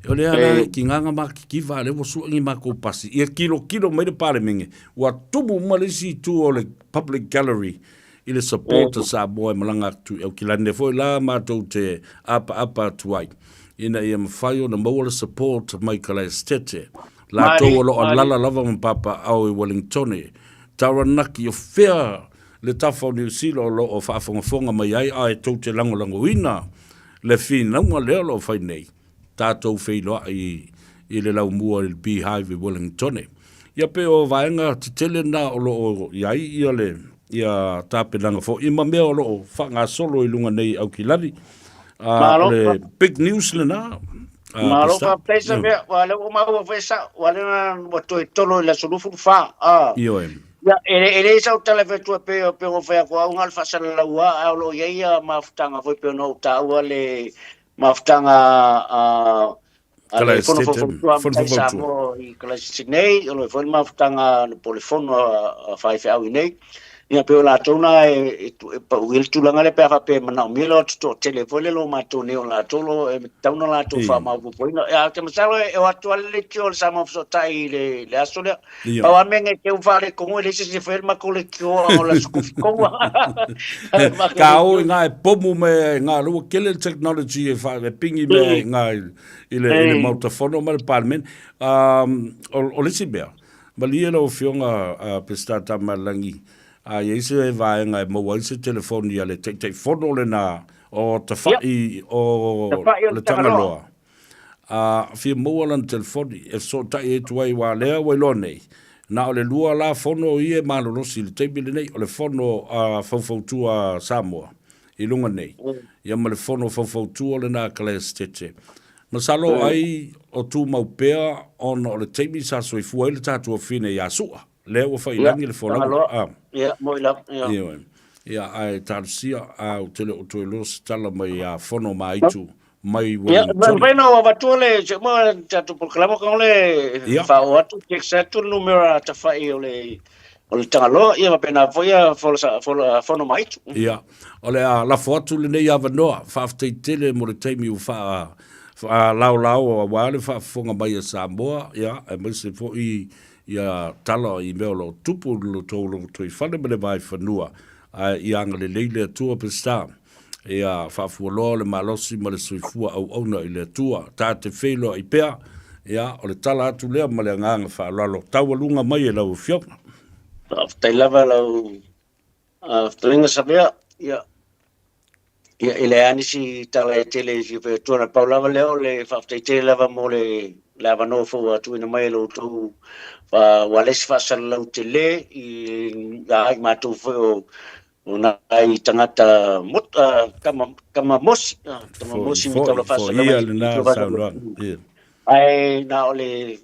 O lea la ki nganga ma kikiva le ua sua ngi makou pasi. Ia kilokilo mai le Palemene, ua tumu uma le isi itu o le public gallery i le support a Samoa e malaga atu i Aukilani. Foi la matou te apaapa atu ai ina ia mafai ona maua le support mai Kalaesetete. Latou o lo o alala lava ma papaaao i Wellingtone, Taranaki, o fea le tafa o Niu Sila o lo o faafogafoga mai ai ae tou te lagolagoina le finauga lea o lo o fai nei, tatou feiloai i le laumua i le Beehive i Wellingtone. Ia pe o vaega tetele na o lo o i ai ia le ia tapenaga foi ma mea o lo o faagasolo i luga nei i Aukilani. O le big news lena. Malo faafetai Samea, ua lea ua maua foi sao, ua lea ua toe tolo i le aso 24. Ioe. Ia, e leai sau tala e fai atua pei o pei ona fai atu au na o le faasalalau lava, ae o lo o i ai ia mafutaga foi pei ona ou taua le mafutaga a le Fono Faufautua a Matai Samoa i Kalaesetete nei, o lo o i ai foi le mafutaga po o le Fono a faifeau i nei. Ia pei o latou na e pau i ai le tulaga lea pe a faapea e manaomia le o atu toatele foi lele o matou nei o latou lo e tatau ona latou faamaopoopoina. Ia ou te masalo e o atu lava le leitio o le Samoa Fesootai i le aso lea. Pau lava mea nei te i ua faaletonu e leai se isi e faia le matou leitio o le aso kofi tonu. Ka o i ngā e pomu me ngā lua kele le technology e wha, e pingi me ngā i le, i le Maota Fono ma le Parliament. O le isi mea, Malie lau Afioga a Peseta Tamalelagi, a i ai se vaega e maua ai se telefoni a le Taitaifono lena o Tafa'i o le Tagaloa, a fia maua lana telefoni e fesootai atu ai aua lea ua iloa nei, na o le lua la fono ia e malolosi i le taimi lenei, o le fono a Faufautua a Samoa i luga nei, ia ma le fono Faufautua lena a Kalaesetete. Masalo ai o tumau pea ona o le taimi sa soifua ai le tatou afine ia Su'a, lea ua faiilagi le folauga. A. Ia, moi lava, ia. Ioe. Ia, ae talosia, a ou te le o toe iloa se tala mai ia Fono Maaitu mai Ia, Wellington. mafai ona ou avatua le, se uma le tatou polokalame ka ole faaoo atu, text atu le numera tafai o le O le Tagaloa, ia faapena foi ia Fono Maaitu. Ia, o le a lafo atu lenei avanoa, faafetai tele mo le taimi ua faalaolao aua le faafofoga mai a Samoa, ia, aemaise foi ia tala i mea o lo o tupu i lo outou lotoifale ma le vaifanua, ae ia agalelei le Atua Peseta. Ia faafualoa le malosi ma le soifua auauna i le Atua. Ta te feiloai pea, ia, o le tala atu lea ma le agaga faaaloalo. Taualuga mai e lau Afioga. Faafetai lava lau fetalaiga Savea. Ia, ia e leai lava nisi tala e tele e fia fai atua, na pau lava lea o le faafetai tele lava mo le le avanoa foi ua tuuina mai e lo outou ua le isi faasalalau tele i a i matou foi o O nai tagata tama mosi, tama mosi me taula faasalaga. Foia lena saunoaga. Ae na o le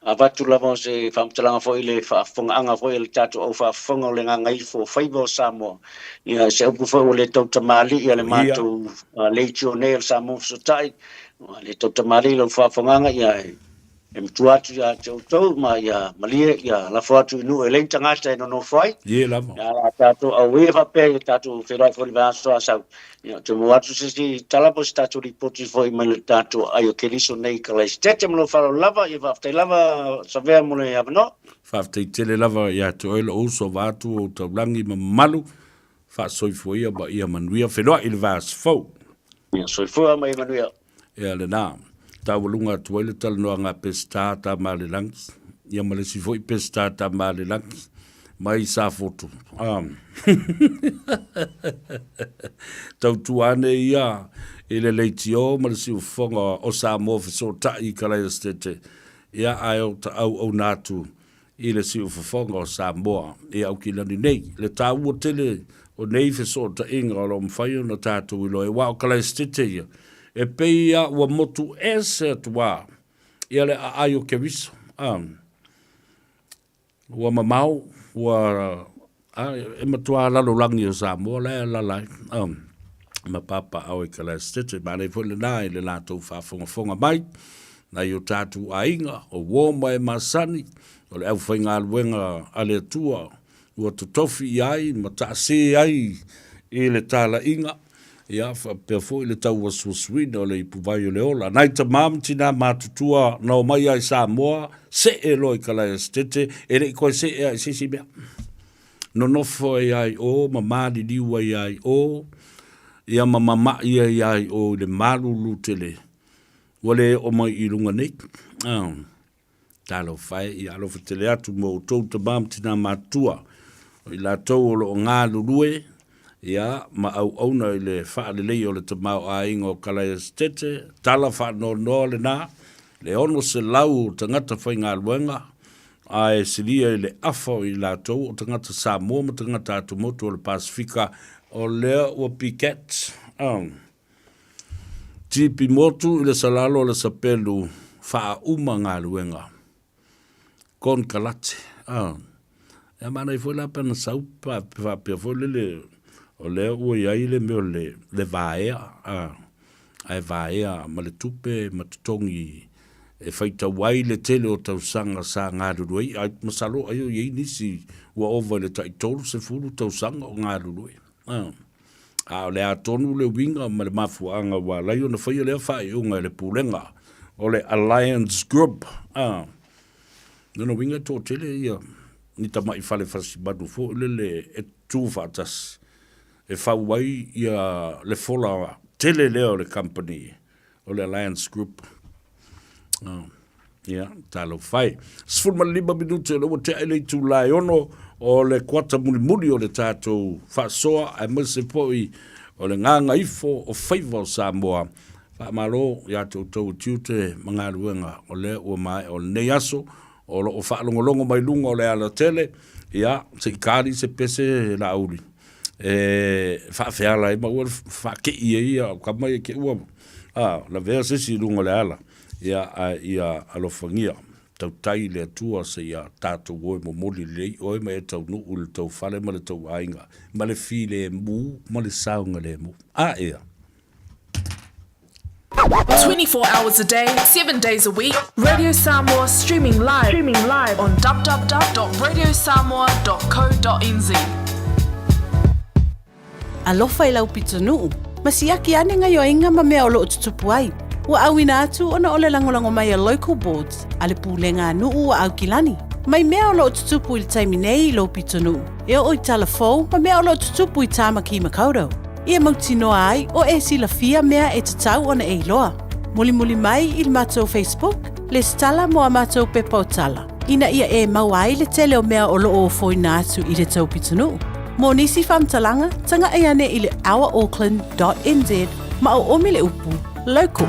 avatu lava o se faamatalaga foi i le faafofogaaga foi a le tatou au faafofoga o le Gagaifo Faiva o Samoa. Ia, se upu foi ua le tautamalii a le matou leitio nei o le Samoa Fesootai, ua le tautamalii lau faafofogaaga, ia e. E matua atu ia te outou ma ia malie ia lafo atu i nuu e leai ni tagata e nonofo ai. Ie lava. Ia a tatou auē faapea ia tatou feiloai foi i le vaiaso a sau. Ia ou te maua atu se isi tala po o se tatou lipoti foi mai le tatou aai o Keriso nei i Kalaesetete ma lou faaaloalo lava. Ia faafetai lava Savea mo le avanoa. Faafetai tele lava ia te oe lou uso vaeatu ou taulagi ma mamalu. Faasoifua ia ma ia manuia. Feiloai i le vaiaso fou. Ia soifua ma ia manuia. Ea lena. Taualuga atu ai le talanoaga a Peseta Tamaalelagi, ia ma le isi foi Peseta Tamaalelagi mai Safotu. Ah. Tautua ane ia i le leitio ma le siufofoga o Samoa Fesootai i Kalaesetete, ia ae o ta auauna atu i le siufofoga o Samoa i Aukilani nei. Le taua tele o nei fesootaiga o lo o mafai ona tatou iloa, aua o Kalaesetete ia, e pei ia ua motu ese atu lava ia le aai o Keriso. A, ua mamao, ua, a, e matua lalolagi o Samoa la e alaala ai, a, ma papaaao i Kalaesetete. Manaia foi lena i le latou faafogafoga mai. Nai o tatou aiga, o uo ma e masani, o le aufaigaluega a le Atua ua totofi i ai ma taase ai i le talaiga, ia faapea foi le tauasuasuina o le ipuvai o le ola. Nai tama ma tina matutua na omai ai Samoa, see loa i Kalaesetete, e le i toe see lava i se isi mea. Nonofo ai lava i o ma maliliu ai lava i o, ia ma mama'i ai lava i o i le malulu tele. Ua le oo mai i luga nei. Ah, talofa e, ia alofa tele atu mo outou tama ma tina matutua, o i latou o lo o galulue, ia, ma auauna i le faaleleia o le tamaoaiga o Kalaesetete, tala faanoanoa lena, le 600 o tagata faigaluega, ae silia i le afa o i latou o tagata Samoa ma tagata atumotu o le Pasefika, o lea ua piket. Ah. Tipi motu i le salalo o le sapelu faauma galuega. Konekarate. Ah. Ia manaia foi la pe ana sau faapea foi lele o lea ua i ai le mea o le, le vaea, ah, ae vaea ma le tupe ma totogi e faitau ai le tele o tausaga sa galulue ai, ai masalo ai o i ai nisi ua ova i le tai 30 tausaga o galulue. Ah. A o le a tonu le uiga ma le mafuaaga ua ala ai ona faia lea faaiuga e le Pulega o le Alliance Group, a, lona uiga e toatele ia ni tamai fale fasimanu foi lele e tu faatasi e fau ai ia le fola tele lea o le kamupani o le Alliance Group. Oh. Ia, talofa e. 15 minute o lea ua tea i le itula e 6 o le kuata mulimuli o le tatou faasoa aemaise foi o le gagaifo o faiva o Samoa. Faamalo ia te outou o tiute ma galuega o lea ua maea o lenei aso o lo o faalogologo mai luga o le alatele. Ia, se i kali se pese Laauli e faafeala ai ma ua faakei ai ia kama ia ke ua a lavea se isi i luga o le ala. Ia, a ia alofagia, tautai i le Atua seia tatou o e momoli lelei oe ma e taunuu i le tou fale ma le tou aiga, ma le filemu ma le saogalemu. A ea! 24 hours a day, 7 days a week, Radio Samoa streaming live, streaming live on www.radiosamoa.co.nz. Alofa i lau pitonuu, ma siaki ane gaioiga ma mea o lo o tutupu ai. Ua auina atu ona o le lagolago mai a Local Boards a le Pulega a Nuu a Aukilani. Mai mea o lo o tutupu i le taimi nei i lou pitonuu, e oo i tala fou ma mea o lo o tutupu i Tāmaki Makaurau. Ia mautinoa ai o e silafia mea e tatau ona e iloa. Mulimuli mai i le matou Facebook, lesitala mo a matou pepa o tala, ina ia e maua ai le tele o mea o lo o ofoina atu i le tou pitonuu. Mo nisi faamatalaga, tagaʻi ane i le ourauckland.nz ma oomi le upu local.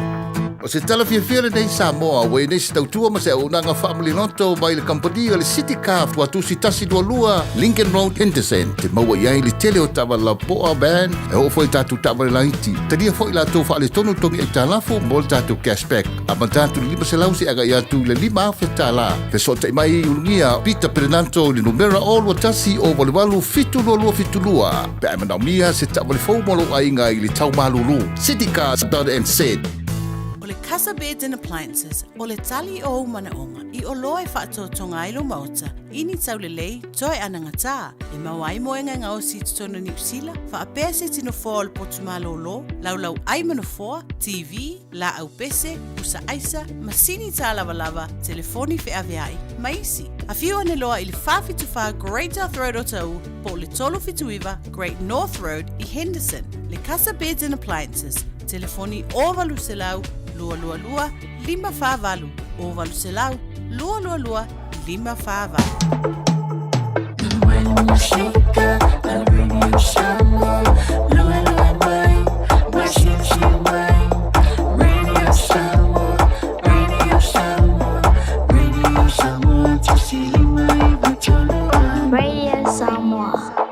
O se tala fiafia lenei Samoa ua i nei se tautua ma se auaunaga faamaliloto mai le kamupani o le City Car Tuatusi 122 Lincoln Road Henderson te maua i ai le tele o taavale lapoa van e oo foi i tatou taavale laiti. Talia foi latou faaletonu togi aitalafu mo le tatou cashback. Amata atu i le 500 seia agai atu i le 5,000 tala. Fesootai mai i Ulugia Peter Perenanto i le numera 021 088 722 pe a e manaomia se taavale fou mo lou aiga i le tau malulu. Citycars.nz. O le Casa Beds and Appliances, o le tali o ou manaʻoga i oloa e faatoatoga ai lou maota i ni taulelei toe anagatā e maua ai moega e gaosi i totonu o Niu Sila, faapea se iti nofoa o le potu malōlō, laulau ʻai ma nofoa, TV, laau pese, pusa aisa, masini tālavalava, telefoni feaveai, ma isi. Afio ane loa i le 474 Great South Road o Taʻu po o le 379 Great North Road i Henderson, le Casa Beds and Appliances, telefoni 0800 222 548, 0800 222 548. Radio Samoa.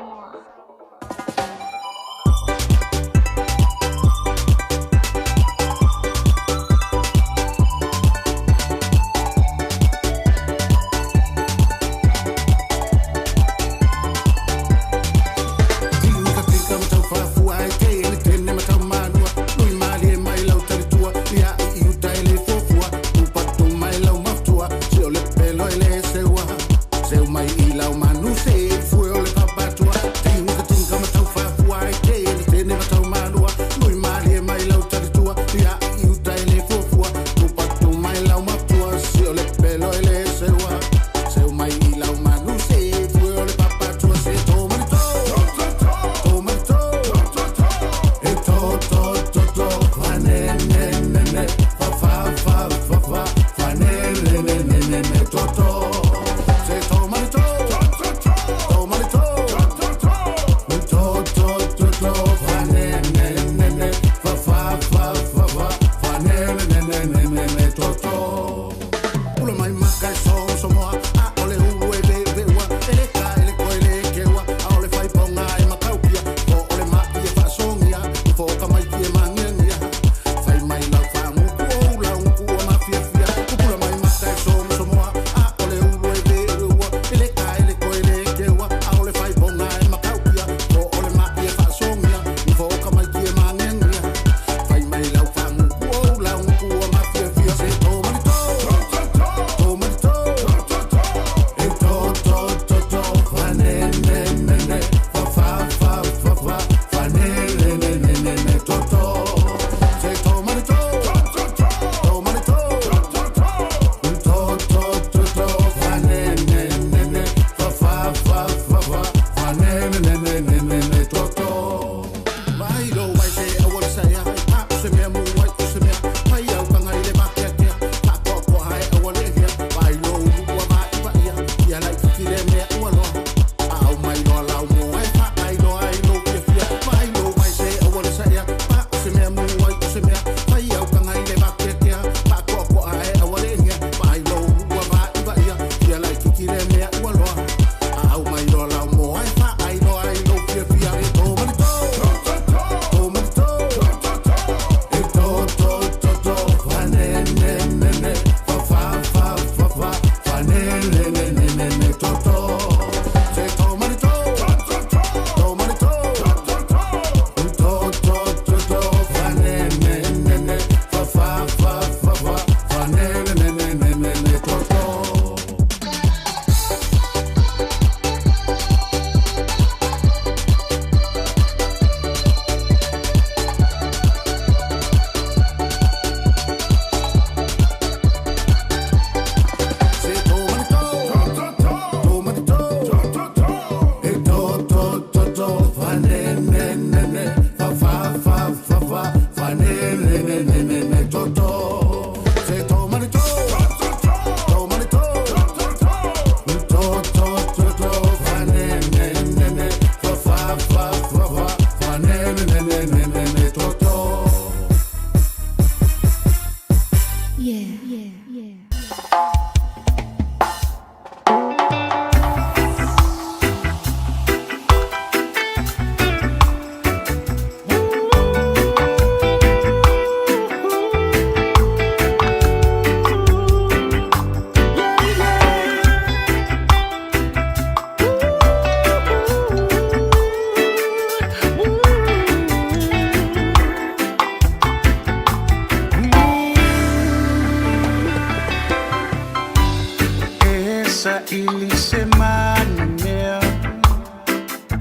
saili se manamea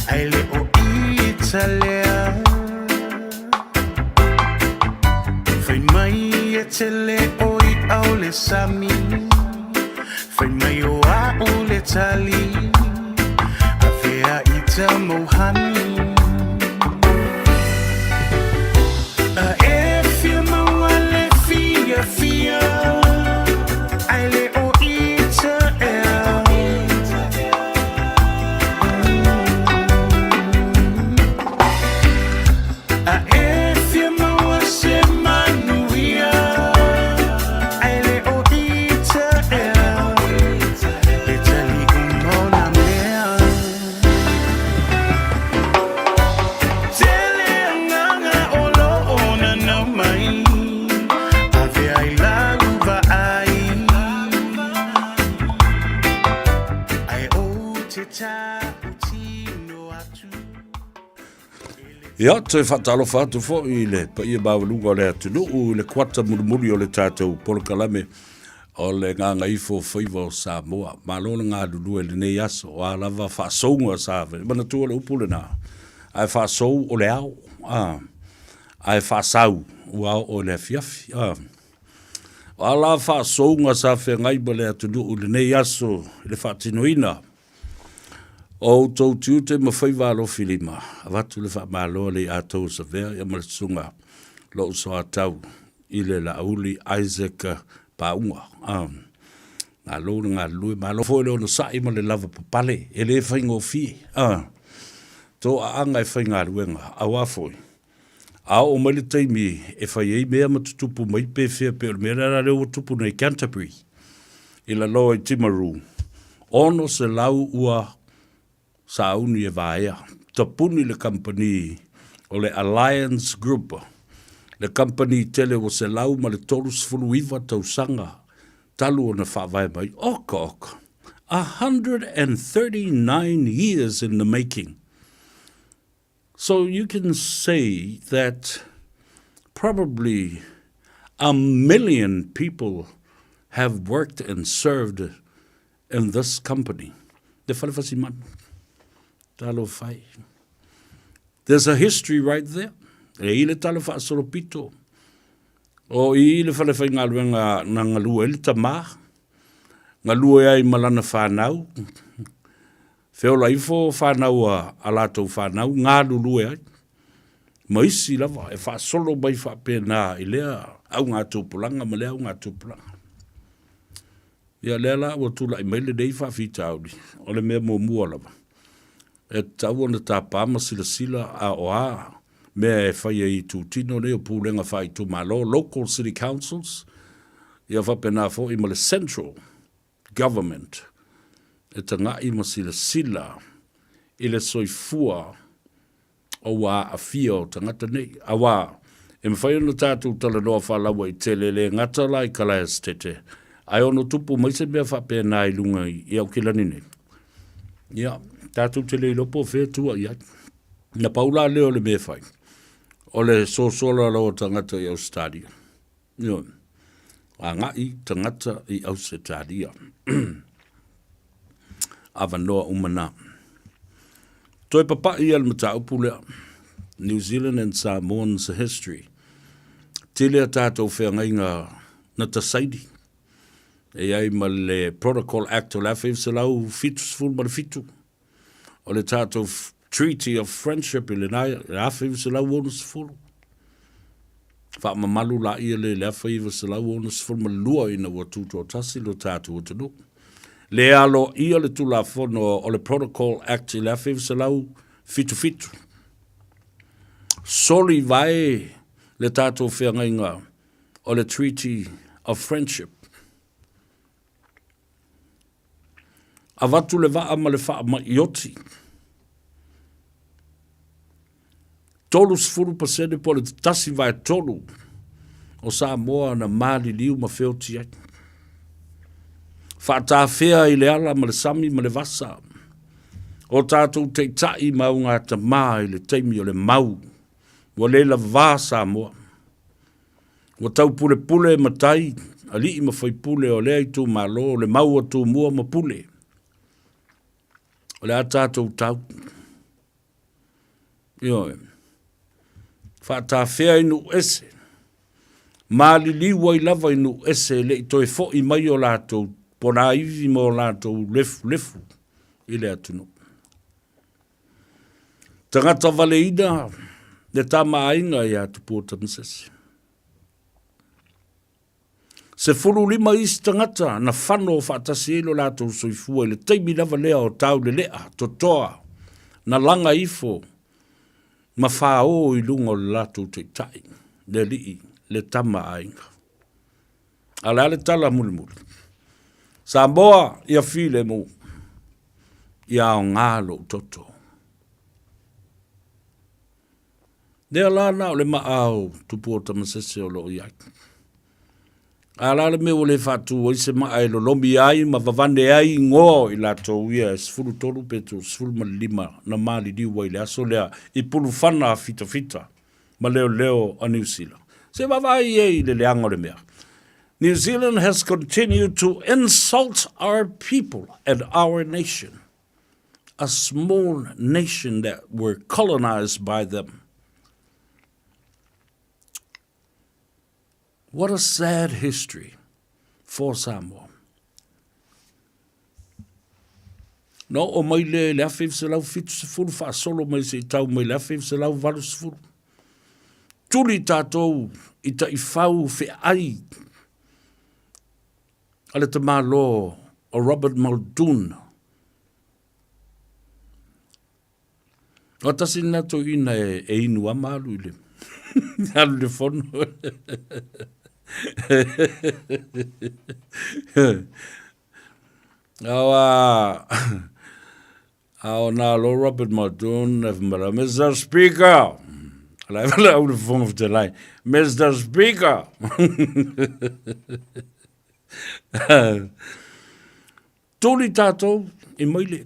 Ae le o ita lea Fai mai e te le o i'a o le sami Fai mai o a'u le tali Avea ita mauhani A e fia maua le fiafia Ae le o ita ea A e fia maua se manuia Ae le o ita ea E tali uma o na mea Tele agaga o loo nanau mai Avea i lau vaai Ae ou te tautino atu Ia, toe faatalofa atu foi i le paia maualuga o le atunuu i le kuata mulimuli o le tatou polokalame o le Gagaifo Faiva o Samoa. Malo le galulue i lenei aso, o a lava faasouga sa manatua le upu lena, ae faasou o le ao, a, ae faasau ua oo i le afiafi, a. O a la faasouga sa feagai ma le atunuu i lenei aso i le faatinoina o outou tiute ma faiva alofilima, avatu le faamalo a le Atou Savea ia ma le susuga lou soatau i le Laauli Isaac Pauga. Ah, malo le galulue, malo foi le onosai ma le lavapapale, e le faigofie. Ah, toaaga e faigaluega, auā foi, a oo mai le taimi e fai ai mea ma tutupu mai pe fea pei o le mea lea la lea ua tupu nei i Canterbury i lalo i Timaru, 600 ua sauni e vaea, tapuni le kamupani o le Alliance Group, le kamupani tele ua 139 tausaga talu ona faavae mai. Oka oka! 139 years in the making. So you can say that probably a million people have worked and served in this company. Le fale fasimanu. Talofa e. There's a history right there. E i le tala faasolopito. O i le fale faigaluega na galue ai le tamā, galue ai ma lana fanau, Feola ifo fanau a a latou fanau, galulue ai, ma isi lava e faasolo mai faapena i lea augatupulaga ma lea augatupulaga. Ia lea la ua tulai mai lenei faafitauli, o le mea muamua lava, e tatau ona tapa ma silasila a o a mea e fai ai i itutino nei o pulega faaitumalo, local city councils, ia faapena foi ma le central Government e taga'i ma silasila i le soifua o ua aafia o tagata nei. Auā, e mafai ona tatou talanoa faalauaitele e le gata la i Kalaesetete, ae ono tupu mai se mea faapena i luga i Aukilani nei. Ia, tatou te le iloa po o fea e tua i ai. Na pau la lea o le mea e fai, o le sosoa lalo o tagata i Ausetalia. Ioe. Agai tagata i Ausetalia. Avanoa uma na. Toe papa'i ia le mataupu lea. New Zealand and Samoans history. Tele a tatou feagaiga na tasaini. E i ai ma le Protocol Act o le 1977. O le tatou Treaty of Friendship i le 1960. Faamamalu laia le i le 1962 ina ua tutoatasi lo tatou atunuu. Le aloaia le Tulafono o le Protocol Act i le 1977. Soli vae le tatou feagaiga o le Treaty of Friendship. Avatu le vaa ma le faamai oti. 30% po o le 1/3 o Samoa na maliliu ma feoti ai. Faatafea i le ala ma le sami ma le vasa o tatou taitai ma augatamā i le taimi o le mau ua le lavā Samoa. Ua taupulepule matai, alii ma faipule o lea itumalo, le mau a Tumua ma Pule. O le a tatou tau. Ioe. Faatafea i nuu ese. Maliliu ai lava i nuu ese e le i toe foi mai o latou ponaivi ma o latou lefulefu i le atunuu. Tagata valeina le tama aiga ia Tupua Tamasese. 15 isi tagata na fano faatasi ai lo latou soifua i le taimi lava lea o Taulelea, Totoa, na laga ifo ma fāō i luga o le latou taitai, le alii, le tama a aiga. A o le a le tala mulimuli? Samoa, ia filemu, ia aoga lou toto. Lea la na o le maao tupu o Tamasese o lo o i ai. A la le mea ua le faatu ai se maa e lolomi ai ma vavane ai igoa o i latou ia e 13 pe 15 na maliliu ai le aso lea i pulufana fitafita ma leoleo a Niu Sila. Se vaavaai i ai i le leaga o le mea. New Zealand has continued to insult our people and our nation. A small nation that were colonized by them. What a sad history for Samoa. Na oo mai lea i le 1970 faasolo mai se i tau mai le 1980. Tuli tatou i taifau feai a le tamālō o Robert Muldoon. O tasi lena toeaina e, e inu ama alu i le, alu i le fono. Aua, a na lo Robert Muldoon, e whamara, Mr. Speaker, la e whala au le whonga whatelai, Mr. Speaker. Tuli tātou e maile.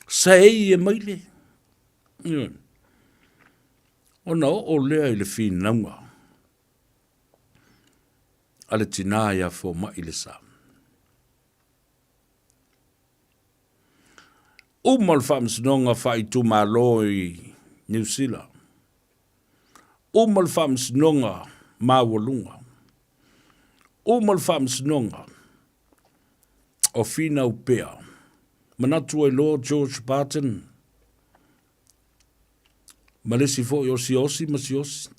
Saei e maile. Ona oo lea i le whinauga a le tinā ia Fōmaʻi le Sa. Uma le faamasinoga faaitumalo i Niu Sila. Uma le faamasinoga maualuga. Uma le faamasinoga o finau pea. Manatu ai loa George Barton ma le isi foi o Siosi ma Siosi.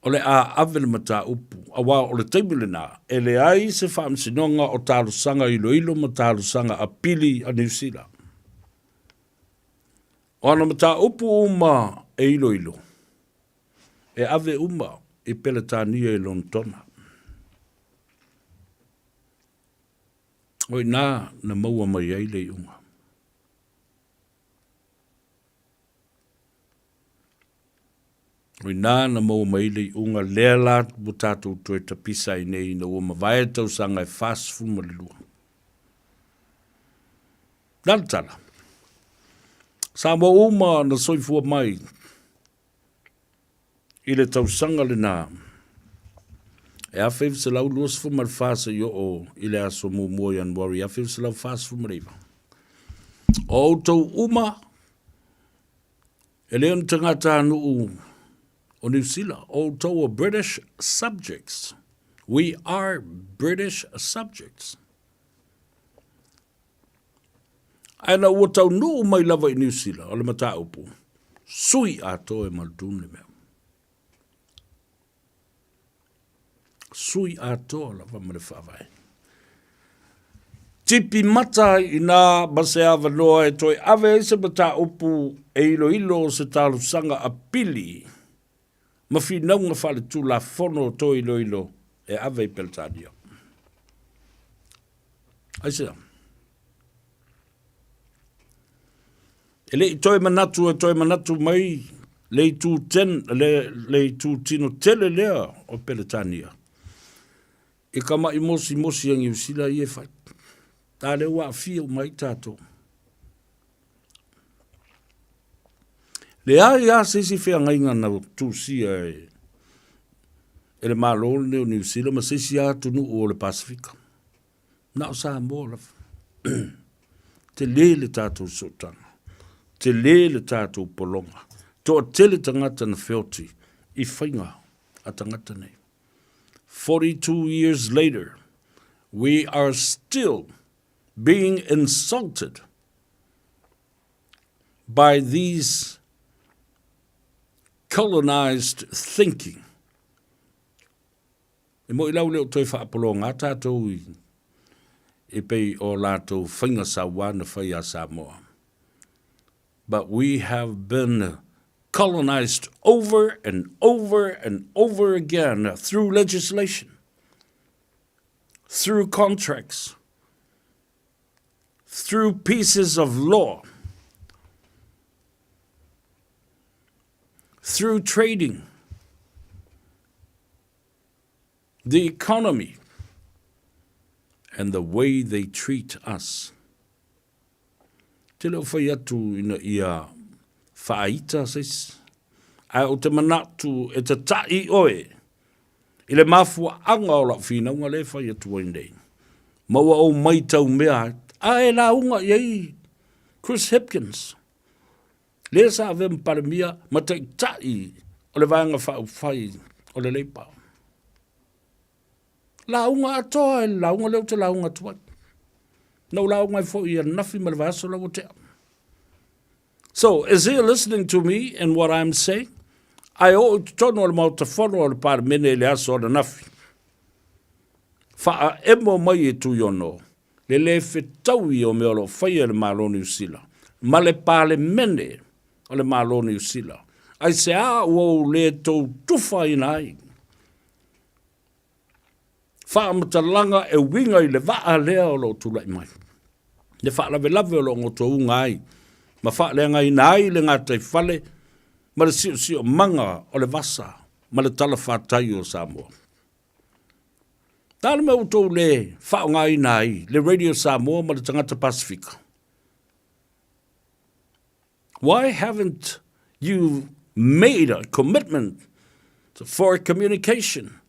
O le a ave le mataupu, aua o le taimi lenā, e leai se faamasinoga o talosaga iloilo ma talosaga apili a Niu Sila. O ana mataupu uma e iloilo, e ave uma i Peletania i Lonetona. O i inā na maua mai ai le iuga. O inā na maua mai ai le iuga lea la ua tatou toe tapisa ai nei ina ua mavae tausaga e 42. Le a le tala? Samoa uma na soifua mai i le tausaga lenā e 1924 seia oo i le aso muamua o Ianuari 1949. O outou uma e le o ni tagatanuu o Niu Sila, o outou o British subjects. We are British subjects. Ae na ua taunuu mai lava i Niu Sila, o le mataupu, sui atoa e Muldoon le mea. Sui atoa lava ma le faavae. Tipi mata ai inā ma se avanoa e toe ave ai se mataupu e iloilo o se talosaga apili ma finauga faaletulafono toe iloilo e ave i Peretania. Aisea? E le i toe manatu e toe manatu mai le itu, ten, le, le itu tino tele lea o Peretania i ka maʻi mosimosi a Niusila ia e fai. A lea ua aafia uma ai tatou. Leai lava se isi feagaiga na tusia e, e le Malo lenei o Niu Sila ma se isi lava atunuu o le Pasefika. Na o Samoa lava. Tele le tatou sootaga. Tele le tatou pologa. Toatele tagata na feoti i faiga a tagata nei. 42 years later, we are still being insulted by these colonized thinking. E moi lau le o toe faapologā tātou i, e pei o lātou faiga sauā na fai a Samoa. But we have been colonized over and over and over again through legislation, through contracts, through pieces of law, through trading, the economy, and the way they treat us. Te leo whai atu ina ia whaaita se isi. Ae o te manatu e tata'i oe i le mafuaaga o lau finauga lea e fai atu ai nei. Ma ua ou maitau mea a e lauga i ai Chris Hipkins, lea sa avea ma Palemia ma Taitai o le Vaega Faaupufai o le Labour. Lauga atoa e le lauga lea ou te lauga atu ai. Na ou lauga ai foi ananafi ma le vaiaso la ua tea. So, is he listening to me in what I'm saying? Ae oo i totonu o le Maota Fono o le Palemene i le aso ananafi. Faaemo mai e Tuiono le le fetaui o mea o lo o faia e le Malo o Niu Sila ma le Palemene o le Malo o Niu Sila. Aisea ua ou le tou tufaina ai faamatalaga e uiga i le vaa lea o lo o tulai mai, le faalavelave o lo o gotouga ai ma faaleagaina ai le gataifale ma le siosiomaga o le vasa ma le talafatai o Samoa. Na le mea ua tou le faaaogaina ai le Radio Samoa ma le tagata Pasifika? Why haven't you made a commitment for communication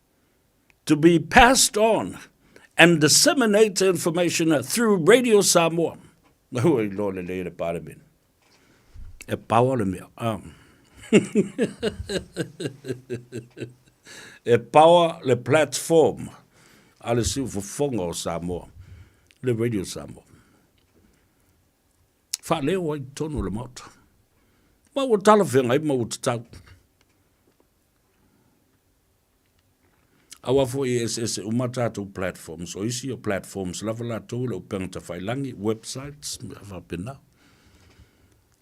to be passed on and disseminate information through Radio Samoa? Ua iloa lelei e le Palemene. E paoa le mea. E paoa le platform a le siufofoga o Samoa, le Radio Samoa. Faaleo ai totonu o le Maota. Ma ua talafeagai ma ua tatau. Aua foi e eseese uma tatou platforms. O isi o platforms lava latou e le upega tafailangi, websites, mea faapena.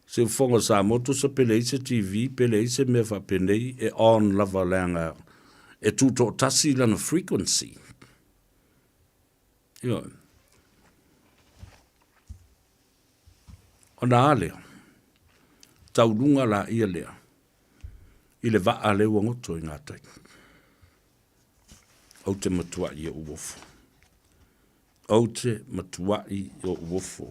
Siufofoga o Samoa tusa pe leai se TV, pe leai se mea faapenei, e on lava leaga e tutoatasi lana frequency. Ioe. Ona a lea, tauluga laia lea i le vaa lea ua goto i ngā tai. Ou te matuai i ou ofo. Ou te matuai i ou ofo.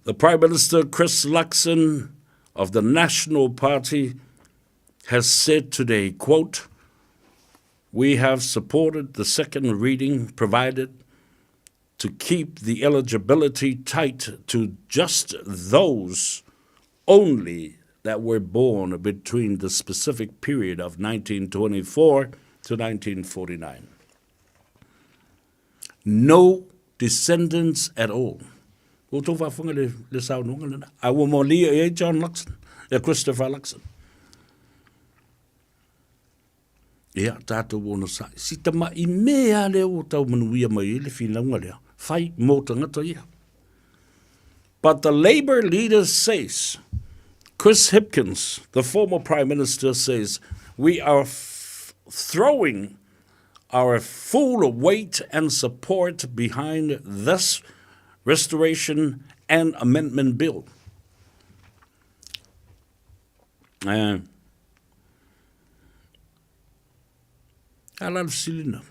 The Prime Minister Chris Luxon of the National Party has said today, quote, We have supported the second reading provided to keep the eligibility tight to just those only that were born between the specific period of 1924 to 1949. No descendants at all. Ua outou faafofoga i le saunoaga lena. A ua molia i ai John Luxon, e Christopher Luxon. Ia, tatou onosai. Si tama'i mea lea ua tau manuia mai ai le finauga lea, fai mō tagata ia. But the Labour leader says, Chris Hipkins, the former Prime Minister, says, we are throwing our full weight and support behind this Restoration and Amendment Bill. Eh. Ala silina.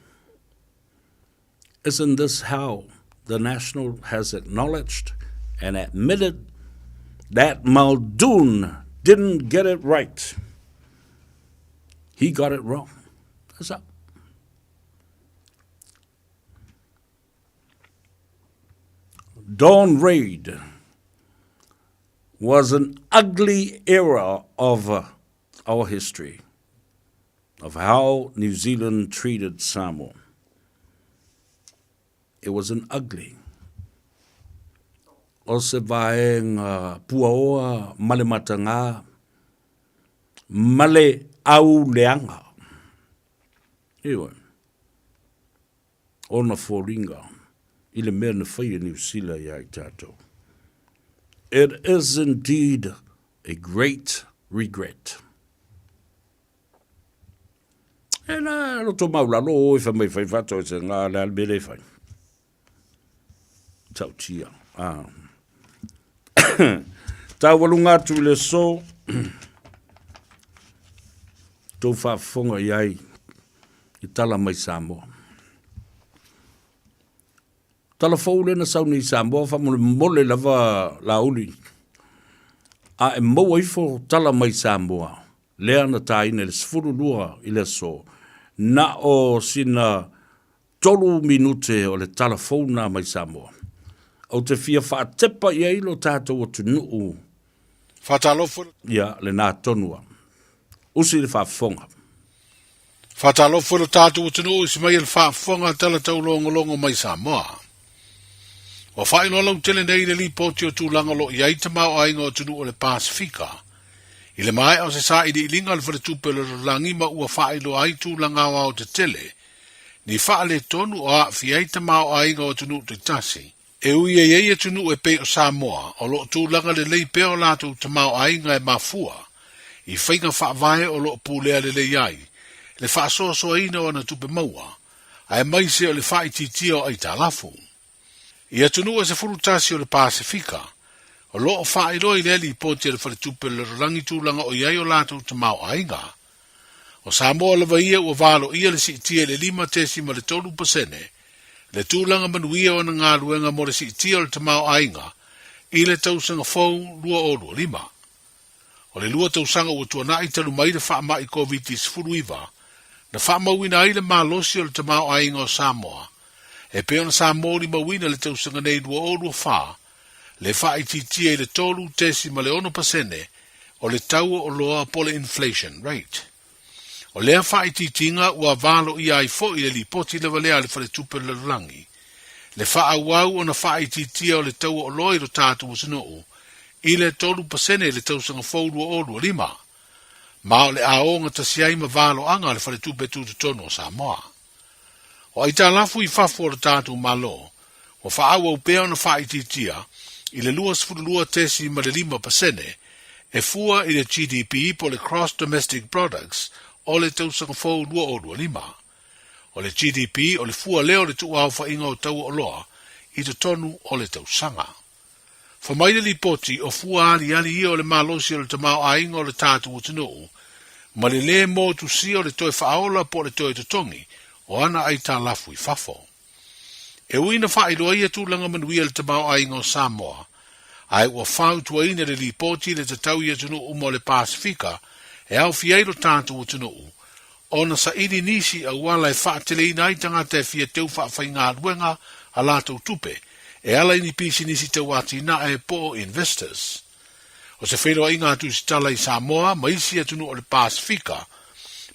Isn't this how the National has acknowledged and admitted that Muldoon didn't get it right? He got it wrong. That's up. Dawn Raid was an ugly era of our history, of how New Zealand treated Samoa. It was an ugly. O se vaega puaoa ma le matagā, ma le auleaga. Ioe. Ona foliga i le mea na fai e Niu Sila iā i tatou. It is indeed a great regret. E la loto maulalo o e fai mai fai fato e se ngā le ale mele fai. Tau tia. Ah. Tau walunga atu i le so. Tau whaafonga i ai i tala mai Samoa. Tala fou lea na sau nei i Samoa faamolemole lava Laauli a e maua ifo tala mai Samoa lea na tāina i le 12 i le aso, na o sina tolu minute o le tala fou na mai Samoa. Ou te fia faatepa i ai lo tātou atunuu. Faatalofa. Ia, lenā tonu a. Usi le faafofoga. Faatalofa i lo tatou atunuu i se mai e le faafofoga tala taulogologo mai Samoa. Ua faailoa lautele nei le lipoti o tulaga o lo o i ai tamaoaiga o atunuu o le Pasefika. I le maea o se sailiiliga a le Faletupe o le Lalolagi ma ua faailoa ai tulaga aoao tetele, ni faaletonu o aafia ai tamaoaiga o atunuu taitasi. E ui e i ai atunuu e pei o Samoa o lo o tulaga lelei pea o latou tamaoaiga e mafua i faiga faavae o lo o pulea lelei ai le faasoasoaina o ana tupe maua, aemaise o le faaitiitia o aitalafu. I atunuu e 11 o le Pasefika, o lo o faailoa i lea lipoti a le Faletupe o le Lalolagi tulaga o i ai o latou tamaoaiga. O Samoa lava ia ua valoia le siitia i le 5.3 pasene le tulaga manuia o ana galuega mo le siitia o le tamaoaiga i le tausaga fou 2025. O le lua tausaga ua tuanai talu mai le faamai Koviti-19 na faamauina ai le malosi o le tamaoaiga o Samoa e pei ona sa molimauina le tausaga nei 2024 le faaitiitia i le 3.6 pasene o le tau o oloa po o le inflation rate. O lea faaitiitiga ua valoia ai foi le lipoti lava lea a le Faletupe o le Lalolagi, le faaauau ona faaitiitia o le tau o oloa i lo tatou atunuu i le 3% i le tausaga fou 2025, ma o le a ogatasi ai ma valoaga a le Faletupe Tutotonu o Samoa. O aitalafu i fafo o le tatou Malo, ua faaauau pea ona faaitiitia i le 22.5% e fua i le GDP po o le Gross Domestic Products o le tausaga fou 2025. O le GDP o le fua lea o le tuuaofaiga o tau o oloa i totonu o le tausaga. Fai mai le lipoti, o fua aliali ia o le malosi o le tamaoaiga o le tatou atunuu, ma le lē motusia o le toe faaola po o le toe totogi o ana aitalafu i fafo. E ui ina faailoa ia tulaga manuia i le tamaoaiga o Samoa, ae ua fautuaina le lipoti le tatau i atunuu uma o le Pasefika e aofia ai lo tatou atunuu, ona saili nisi auala e faateleina ai tagata e fia teu faafaigaluega a latou tupe e ala i ni pisinisi tau atinae po o investors. O se feiloaiga a Tusitala i Samoa ma isi atunuu o le Pasefika,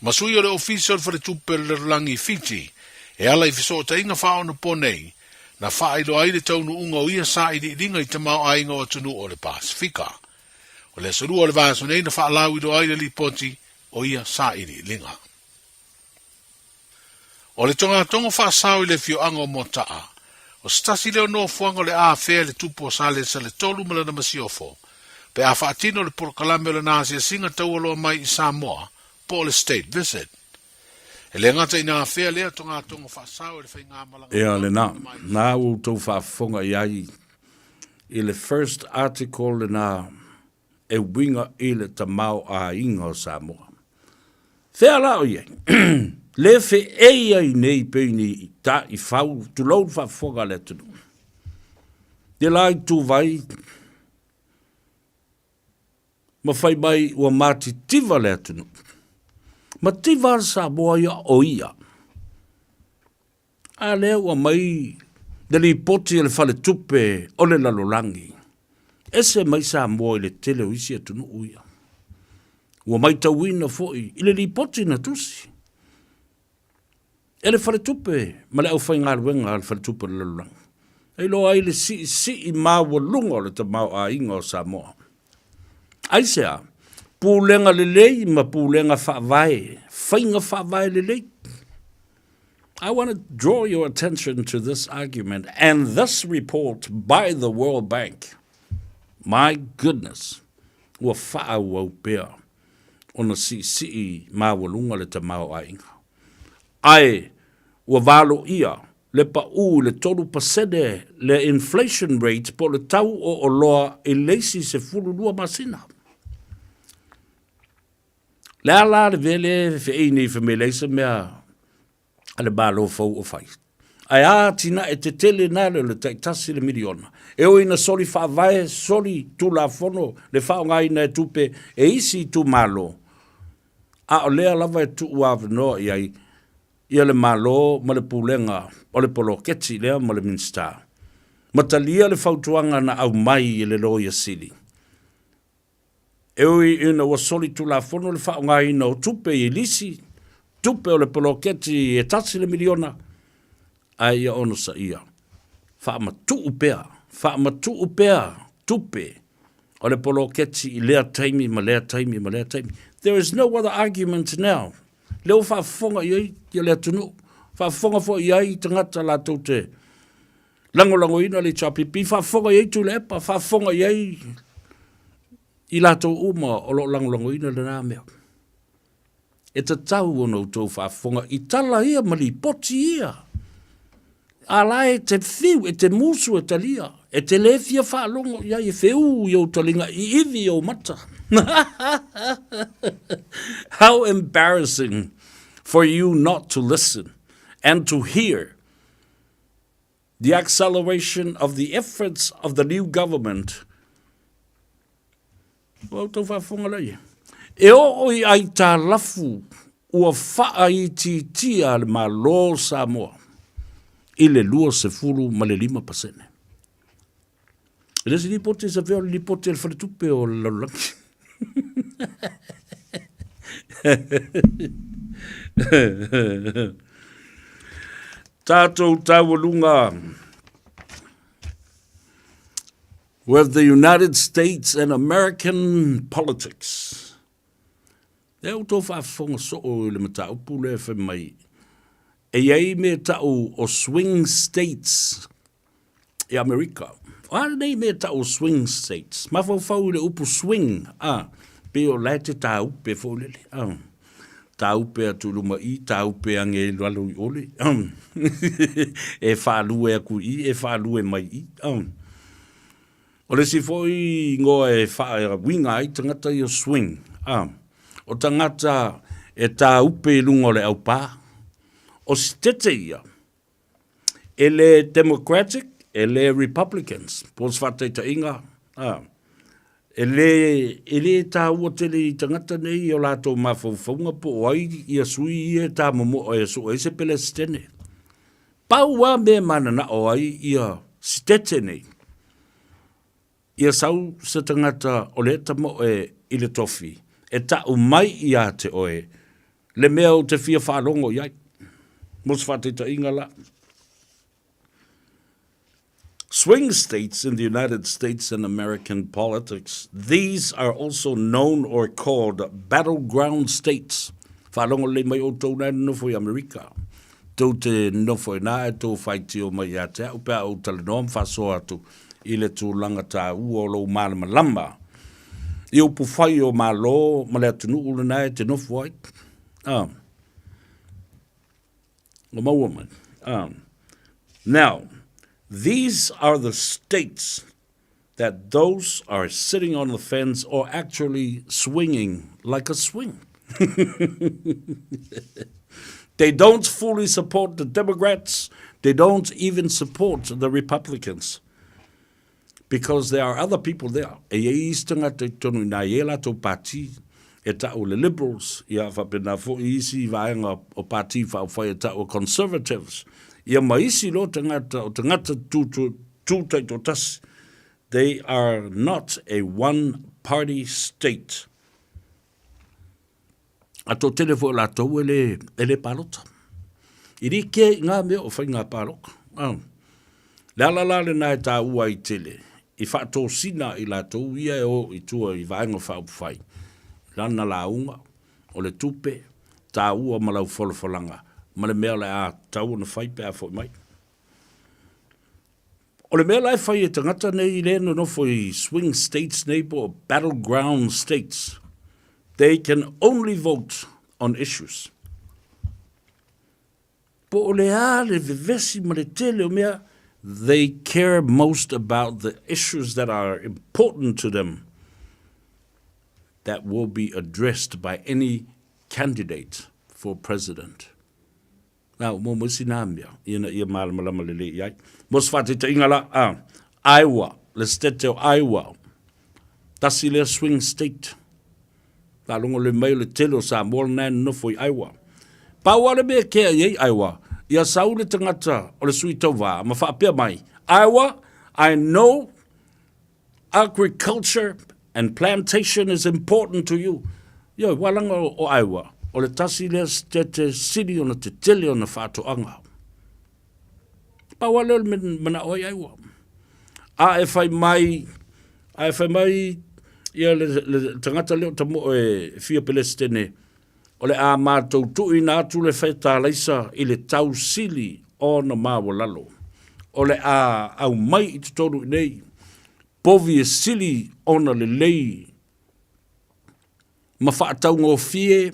ma sui o le Ofisa o le Faletupe o le Lalolagi i Fiti e ala i fesootaiga faaonaponei na faailoa ai le taunuuga o ia sailiiliga i tamaoaiga o atunuu o le Pasefika. O le aso lua o le vaiaso nei na faalauiloa ai le lipoti o ia sailiiliga. O le togatogo faasao i le afioaga o Moata'a, o se tasi lea o nofoaga o le a afea e le tupu o Salesale-tolu ma lana masiofo, pe a faatino le polokalame o lana asiasiga taualoa mai i Samoa, po o le State Visit. E le gata ina afea lea togatogo faasao e le faigamalaga Ea lena, na ua outou faafofoga i ai i le first article lena e uiga i le tamaoaiga o Samoa. Fea la o i ai? Le feei ai nei pei ni ta i fau, tulou le faafofoga a le atunuu. Te la i tuvai, ma fai mai ua matitiva le atunuu. Mativa le Samoa ia o ia. A lea ua mai Le lipoti a le Faletupe o le Lalolagi, ese mai Samoa i le tele o isi atunuu ia. Ua maitauina foi i le lipoti na tusi e le Faletupe ma le aufaigaluega a le Faletupe o le Lalolagi, e iloa ai le siisii maualuga o le tamaoaiga o Samoa. Aisea? Pulega lelei ma pulega faavae, faiga faavae lelei. I want to draw your attention to this argument and this report by the World Bank. My goodness, ua faaauau pea ona siisii maualuga le tamaoaiga. Ae ua valoia le paʻu i le 3% le inflation rate po o le tau o oloa i le isi 12 masina. Le a la le mea lea e feei nei fai mai e leai se mea a le Malo fou o fai. Ae a atinae tetele na le o le taitasi le miliona. E ui ina soli faavae, soli tulafono le faaaogaina e tupe e isi itumalo, a o lea lava e tuu avanoa i ai ia le Malo ma le Pulega o le poloketi lea ma le Minisita. Ma talia le fautuaga na aumai e le Loia Sili. E ui ina ua solitulafono le faaaogaina o tupe i lisi, tupe o le poloketi e tasi le miliona, ae ia onosaia, faamatuu pea, faamatuu pea tupe o le poloketi i lea taimi ma lea taimi ma lea taimi. There is no other argument now. Lea ua faafofoga i ai le atunuu, faafofoga foi i ai tagata latou te lagolagoina le HRPP, faafofoga i ai Tuilaepa, faafofoga i ai i latou uma o lo o lagolagoina lena mea. E tatau ona outou faafofoga i tala ia ma lipoti ia. A la e te fiu, e te musu e talia, e te le fia faalogo i ai, e feū i ou taliga, i ivi i ou mata. How embarrassing for you not to listen and to hear the acceleration of the efforts of the new government. Ua outou faafofoga laia. E oo i aitalafu ua faaitiitia le Malo o Samoa i le 25%. E le isi lipoti e savea o le lipoti a le Faletupe o le Lalolagi. Tātou taualuga with the United States and American politics. E outou faafofoga soo i le mataupu lea e fai mai, e i ai mea tau o swing states i Amerika. O a lenei mea tau o swing states? Mafaufau i le upu swing, a, pei o la e te tāupe foi lele, a. Tāupe atu i luma i, tāupe ange i lalo i ole, a. E whaalue aku i, e whaalue mai i, a. O le isi foi ingoa e whaauiga ai tangata ia swing, a. O tangata e tāupe i lunga o le aupā. O sitete ia, e le Democratic, e le Republicans, po o se faataitaiga, a, e le, e le tāua tele i tagata nei i o latou mafaufauga po o ai ia sui ia e tāmomoʻo e sue ai se Pelesitene. Pau lava mea e mananao ai ia sitete nei, Ia sau se tagata o lea tama oe i le tofi, e taʻu mai ia te oe le mea ou te fia faalogo i ai. Mo se faataitaiga la. Swing states in the United States and American politics, these are also known or called battleground states. Faalogo lelei mai outou na e nonofo i Amerika. Tou te nofo i ina ae tou faitio mai ia te au pe a ou talanoa ma faasoa atu i le tulaga taua o lou malamalama i upu fai o Malo ma le atunuu lena e te nofo ai. Ah. Ua maua mai. Ah. Now, these are the states that those are sitting on the fence or actually swinging like a swing. they don't fully support the Democrats. They don't even support the Republicans. Because there are other people there. E iai isi tagata i totonu inā i ē latou pāti e ta'u le Liberals, ia faapena foi isi vaega o pāti faaupufai e ta'u e Conservatives. Ia ma isi loa tagata, o tagata tū, tū, tū taitoatasi. They are not a one party state. A toatele foi o latou e le, e le palota. I rike i ngā mea o whai ngā pāloka. Oh. Le ala la lena e tāua ai tele, i whaatōsina i latou ia e o i tua i vaenga whaaupufai. Lana launga, o le tupe, tāua ma lau folafolaga, ma le mea o le a tatau ona fai pe a foi mai. O le mea la e fai e tagata nei i le nonofo i swing states nei po o battleground states, they can only vote on issues. Po o le a le vevesi ma le tele o mea, they care most about the issues that are important to them that will be addressed by any candidate for president. Nā, mo mo isi nā mea, ina ia mālamalama lelei i ai. Mo se whātaitaiga la, a, Iowa, le state o Iowa, tasi lea swing state. Faalogo le mai o le tele o Samoa lena e nonofo i Iowa. Pau lava le mea e kea i ai Iowa, ia sau le tagata o le sui tauva ma faapea mai, Iowa, I know Agriculture and plantation is important to you. Ioe, ua langa o Iowa, o le tasi lea sitete sili ona tetele ona faatoaga. Pau lava lea o le mea manao ai Iowa. A e fai mai, a e fai mai ia le, le tagata lea o tamoo e fia Pelesitene, o le a matou tuuina atu le fetalaisa i le tau sili ona maualalo. O le a aumai i totonu i nei povi e sili ona lelei ma faataugofie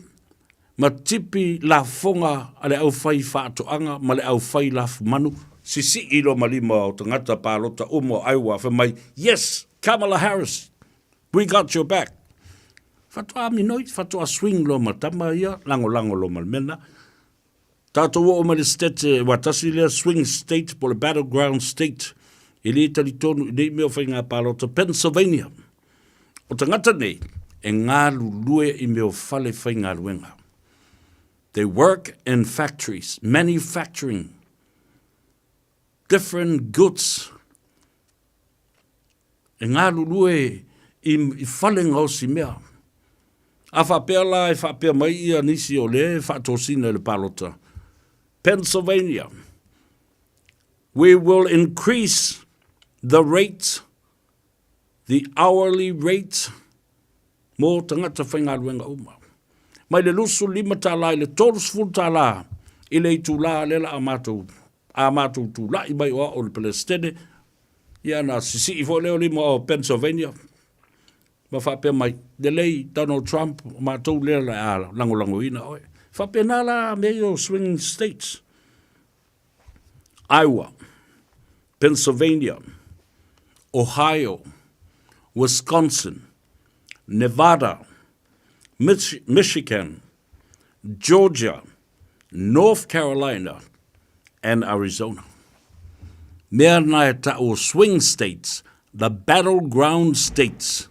ma tipi lafoga a le aufai faatoaga ma le aufai lafumanu, sisii loa ma lima o tagata palota uma o Iowa fai mai, Yes, Kamala Harris! We got your back. Faatoa minoi, faatoa swing loa ma tama ia, lagolago loa ma le mea lena. Tatou oo mai le state, ua tasi lea swing state po o le battleground state, e le talitonu i nei mea o faiga palota, Pennsylvania. O tagata nei, e galulue i mea o fale faigaluega. They work in factories, manufacturing different goods. E galulue i fale gaosi mea. A faapea la e faapea mai ia nisi o lea e faatosina i le palota, Pennsylvania, we will increase the rate, the hourly rate mō tagata faigaluega uma. Mai le 25 tālā i le 30 tālā i le itulā lea la a mātou, a mātou tula'i mai o a'o i le Pelesitene, Ia na sisii foi lea o lima o Pennsylvania ma faapea mai, lelei Donald Trump, o matou lea le a lagolagoina oe. Faapena la mea ia o swing states. Iowa, Pennsylvania, Ohio, Wisconsin, Nevada, Mich Michigan, Georgia, North Carolina and Arizona. Mea na e ta'u o swing states, the battleground states.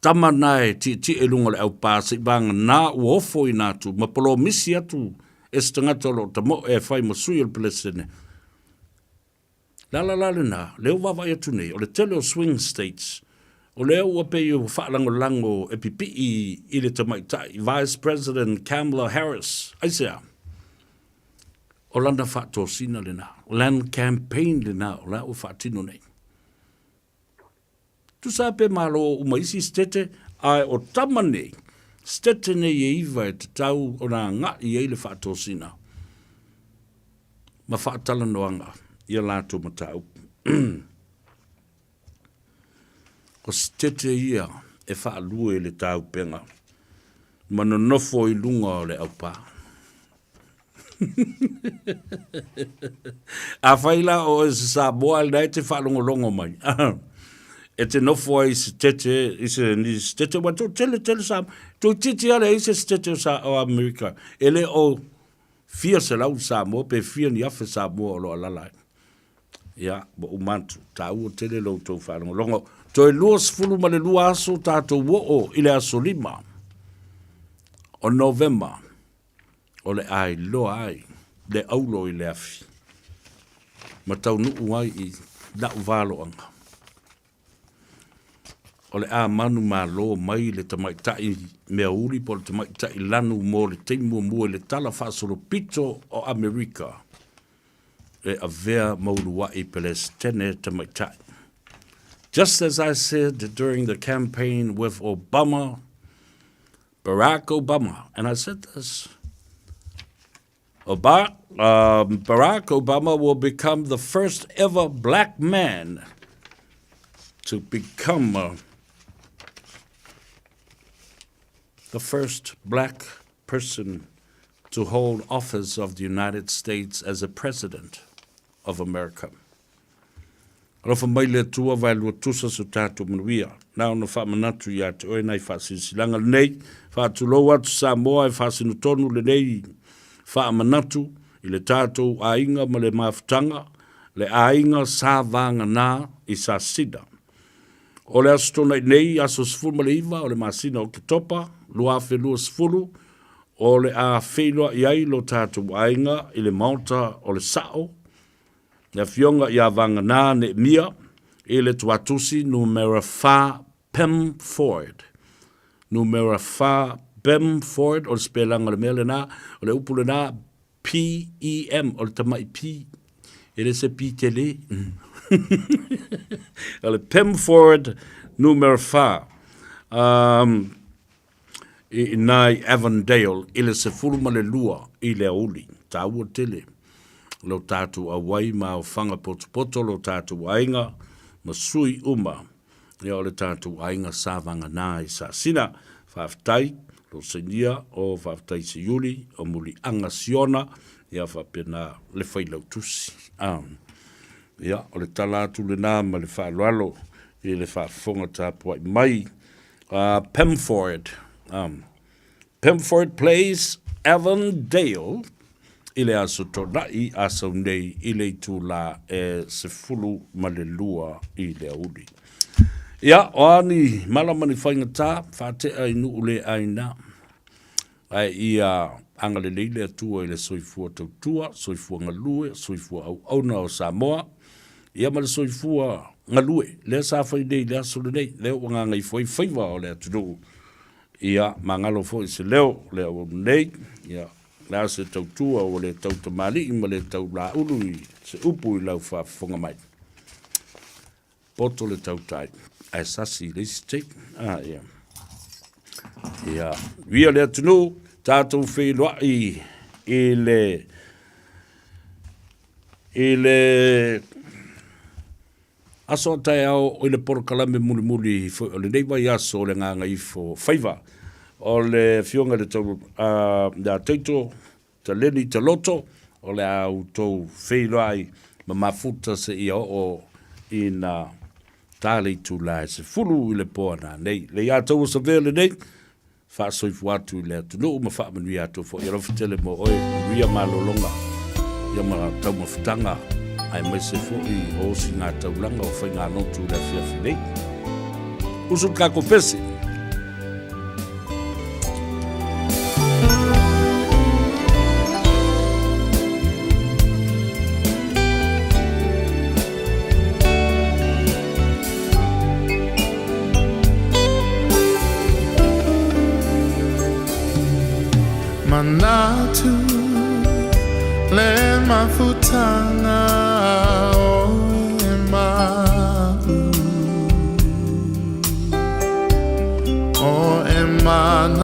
Tama na e tietie i lunga o le aupā se'i vāganā ua ofo ina atu ma polomisi atu e se tagata o lo o tamo'e e fai ma sui o le Pelesitene. Le ala la lena, lea ua vaavaai atu nei, o le tele o swing states, o lea ua pei ua faalagolago e pipii i le tamaitai Vice President Kamala Harris. Aisea? O lana faatosina lena, o lana campaign lena o la ua faatino nei. Tusa pe malo uma isi sitete, ae o tama nei, sitete nei e iva e tatau ona agaʻi ai le faatosina ma faatalanoaga i a latou mataupu. O sitete ia e faalue i le taupega ma nonofo i luga o le aupā. Afai la o oe se Samoa lena e te faalogologo mai, e te nofo ai i se tete, i se, ni se tete, ua toatele tele Samoa, toeitiiti lava leai se sitete o, Sa, o Amerika, e le o fia selau Samoa pe fia ni afe Samoa o lo o alaala ai. Ia, ua uma atu, taua tele lo outou faalogologo. Toe 22 aso tatou oo i le aso 5 o Novema. O le a iloa ai. le aulo i le afi ma taunuu ai i la'u valoaga. O le a manumalo mai le tamaitai meauli po o le tamaitai lanu mo le taimi muamua i le Tala Faasolopito o Amerika e avea ma ulua'i Pelesitene tamaitai. Just as I said during the campaign with Obama, Barack Obama, and I said this, Obama, Barack Obama will become the first ever black man to become the first black person to hold office of the United States as a president of America. Alofa mai le Atua vaelua tusa so tatou manuia. Na ona faamanatu ia te oe nai faasilasilaga lenei. Faatulou atu Samoa e faasino tonu lenei faamanatu i le tatou aiga ma le mafutaga, le aiga Sa Vagana i Sasina. O le Aso Toonai nei, aso 19 o le masina o Oketopa 2020, o le a feiloai ai lo tatou aiga i le Maota o le Sao, le Afioga ia Vagana Neemia i le Tuatusi numera 4 Pemford. Numera 4 Bemford, o le sipelaga o le mea lena, o le upu lena P-E-M, o le tamai P, e le se P tele. O le Pemford numera 4. Um, i ina i Avondale i le 12 i le aoauli. Taua tele lo tatou auai ma aofaga potopoto lo tatou aiga ma sui uma ia o le tatou aiga sa vagana i Sasina. Faafetai lo sainia o faafetai Siuli o Muliaga Siona ia faapena le Failautusi. Ia o le tala atu lena ma le faaaloalo i le faafofoga tapuai mai Pemford, Pemford Place, Avondale, i le Aso Toonai a sau nei i le itulā e 12 i le aoauli. Ia, o a ni mala ma ni faigata, faatea i nuu le aina. Ae ia agalelei le Atua i le soifua tautua, soifua galue, soifua auauna o Samoa, ia ma le soifua galue, lea sa fai nei i le aso lenei, lea ua gagaifo ai faiva o le atunuu. Ia magalo foi se leo o le auauna nei, ia o le a se tautua ua le tau tamalii ma le tau laulu i se upu i lau faafofoga mai. Poto le tautai ae sasi i le isi taimi. Ah, ia. Ia, via le atunuu, tatou feiloai i le i le aso a taeao i le polokalame mulimuli foi o lenei vaiaso o le Gagaifo Faiva. O le Afioga i le tau, ia Taito Taleni Taloto, o le a outou feiloai ma mafuta seia oo ina ta le itula e 10 i le po a nanei. Le ia taua savea lenei, faasoifua atu i le atunuu ma faamanuia atu foi. Alofa tele mo oe, manuia malologa ia ma taumafataga, aemaise foi o osiga taulaga o faigalotu i le afiafi nei. Usu le tatou pese. Manatu le mafutaga.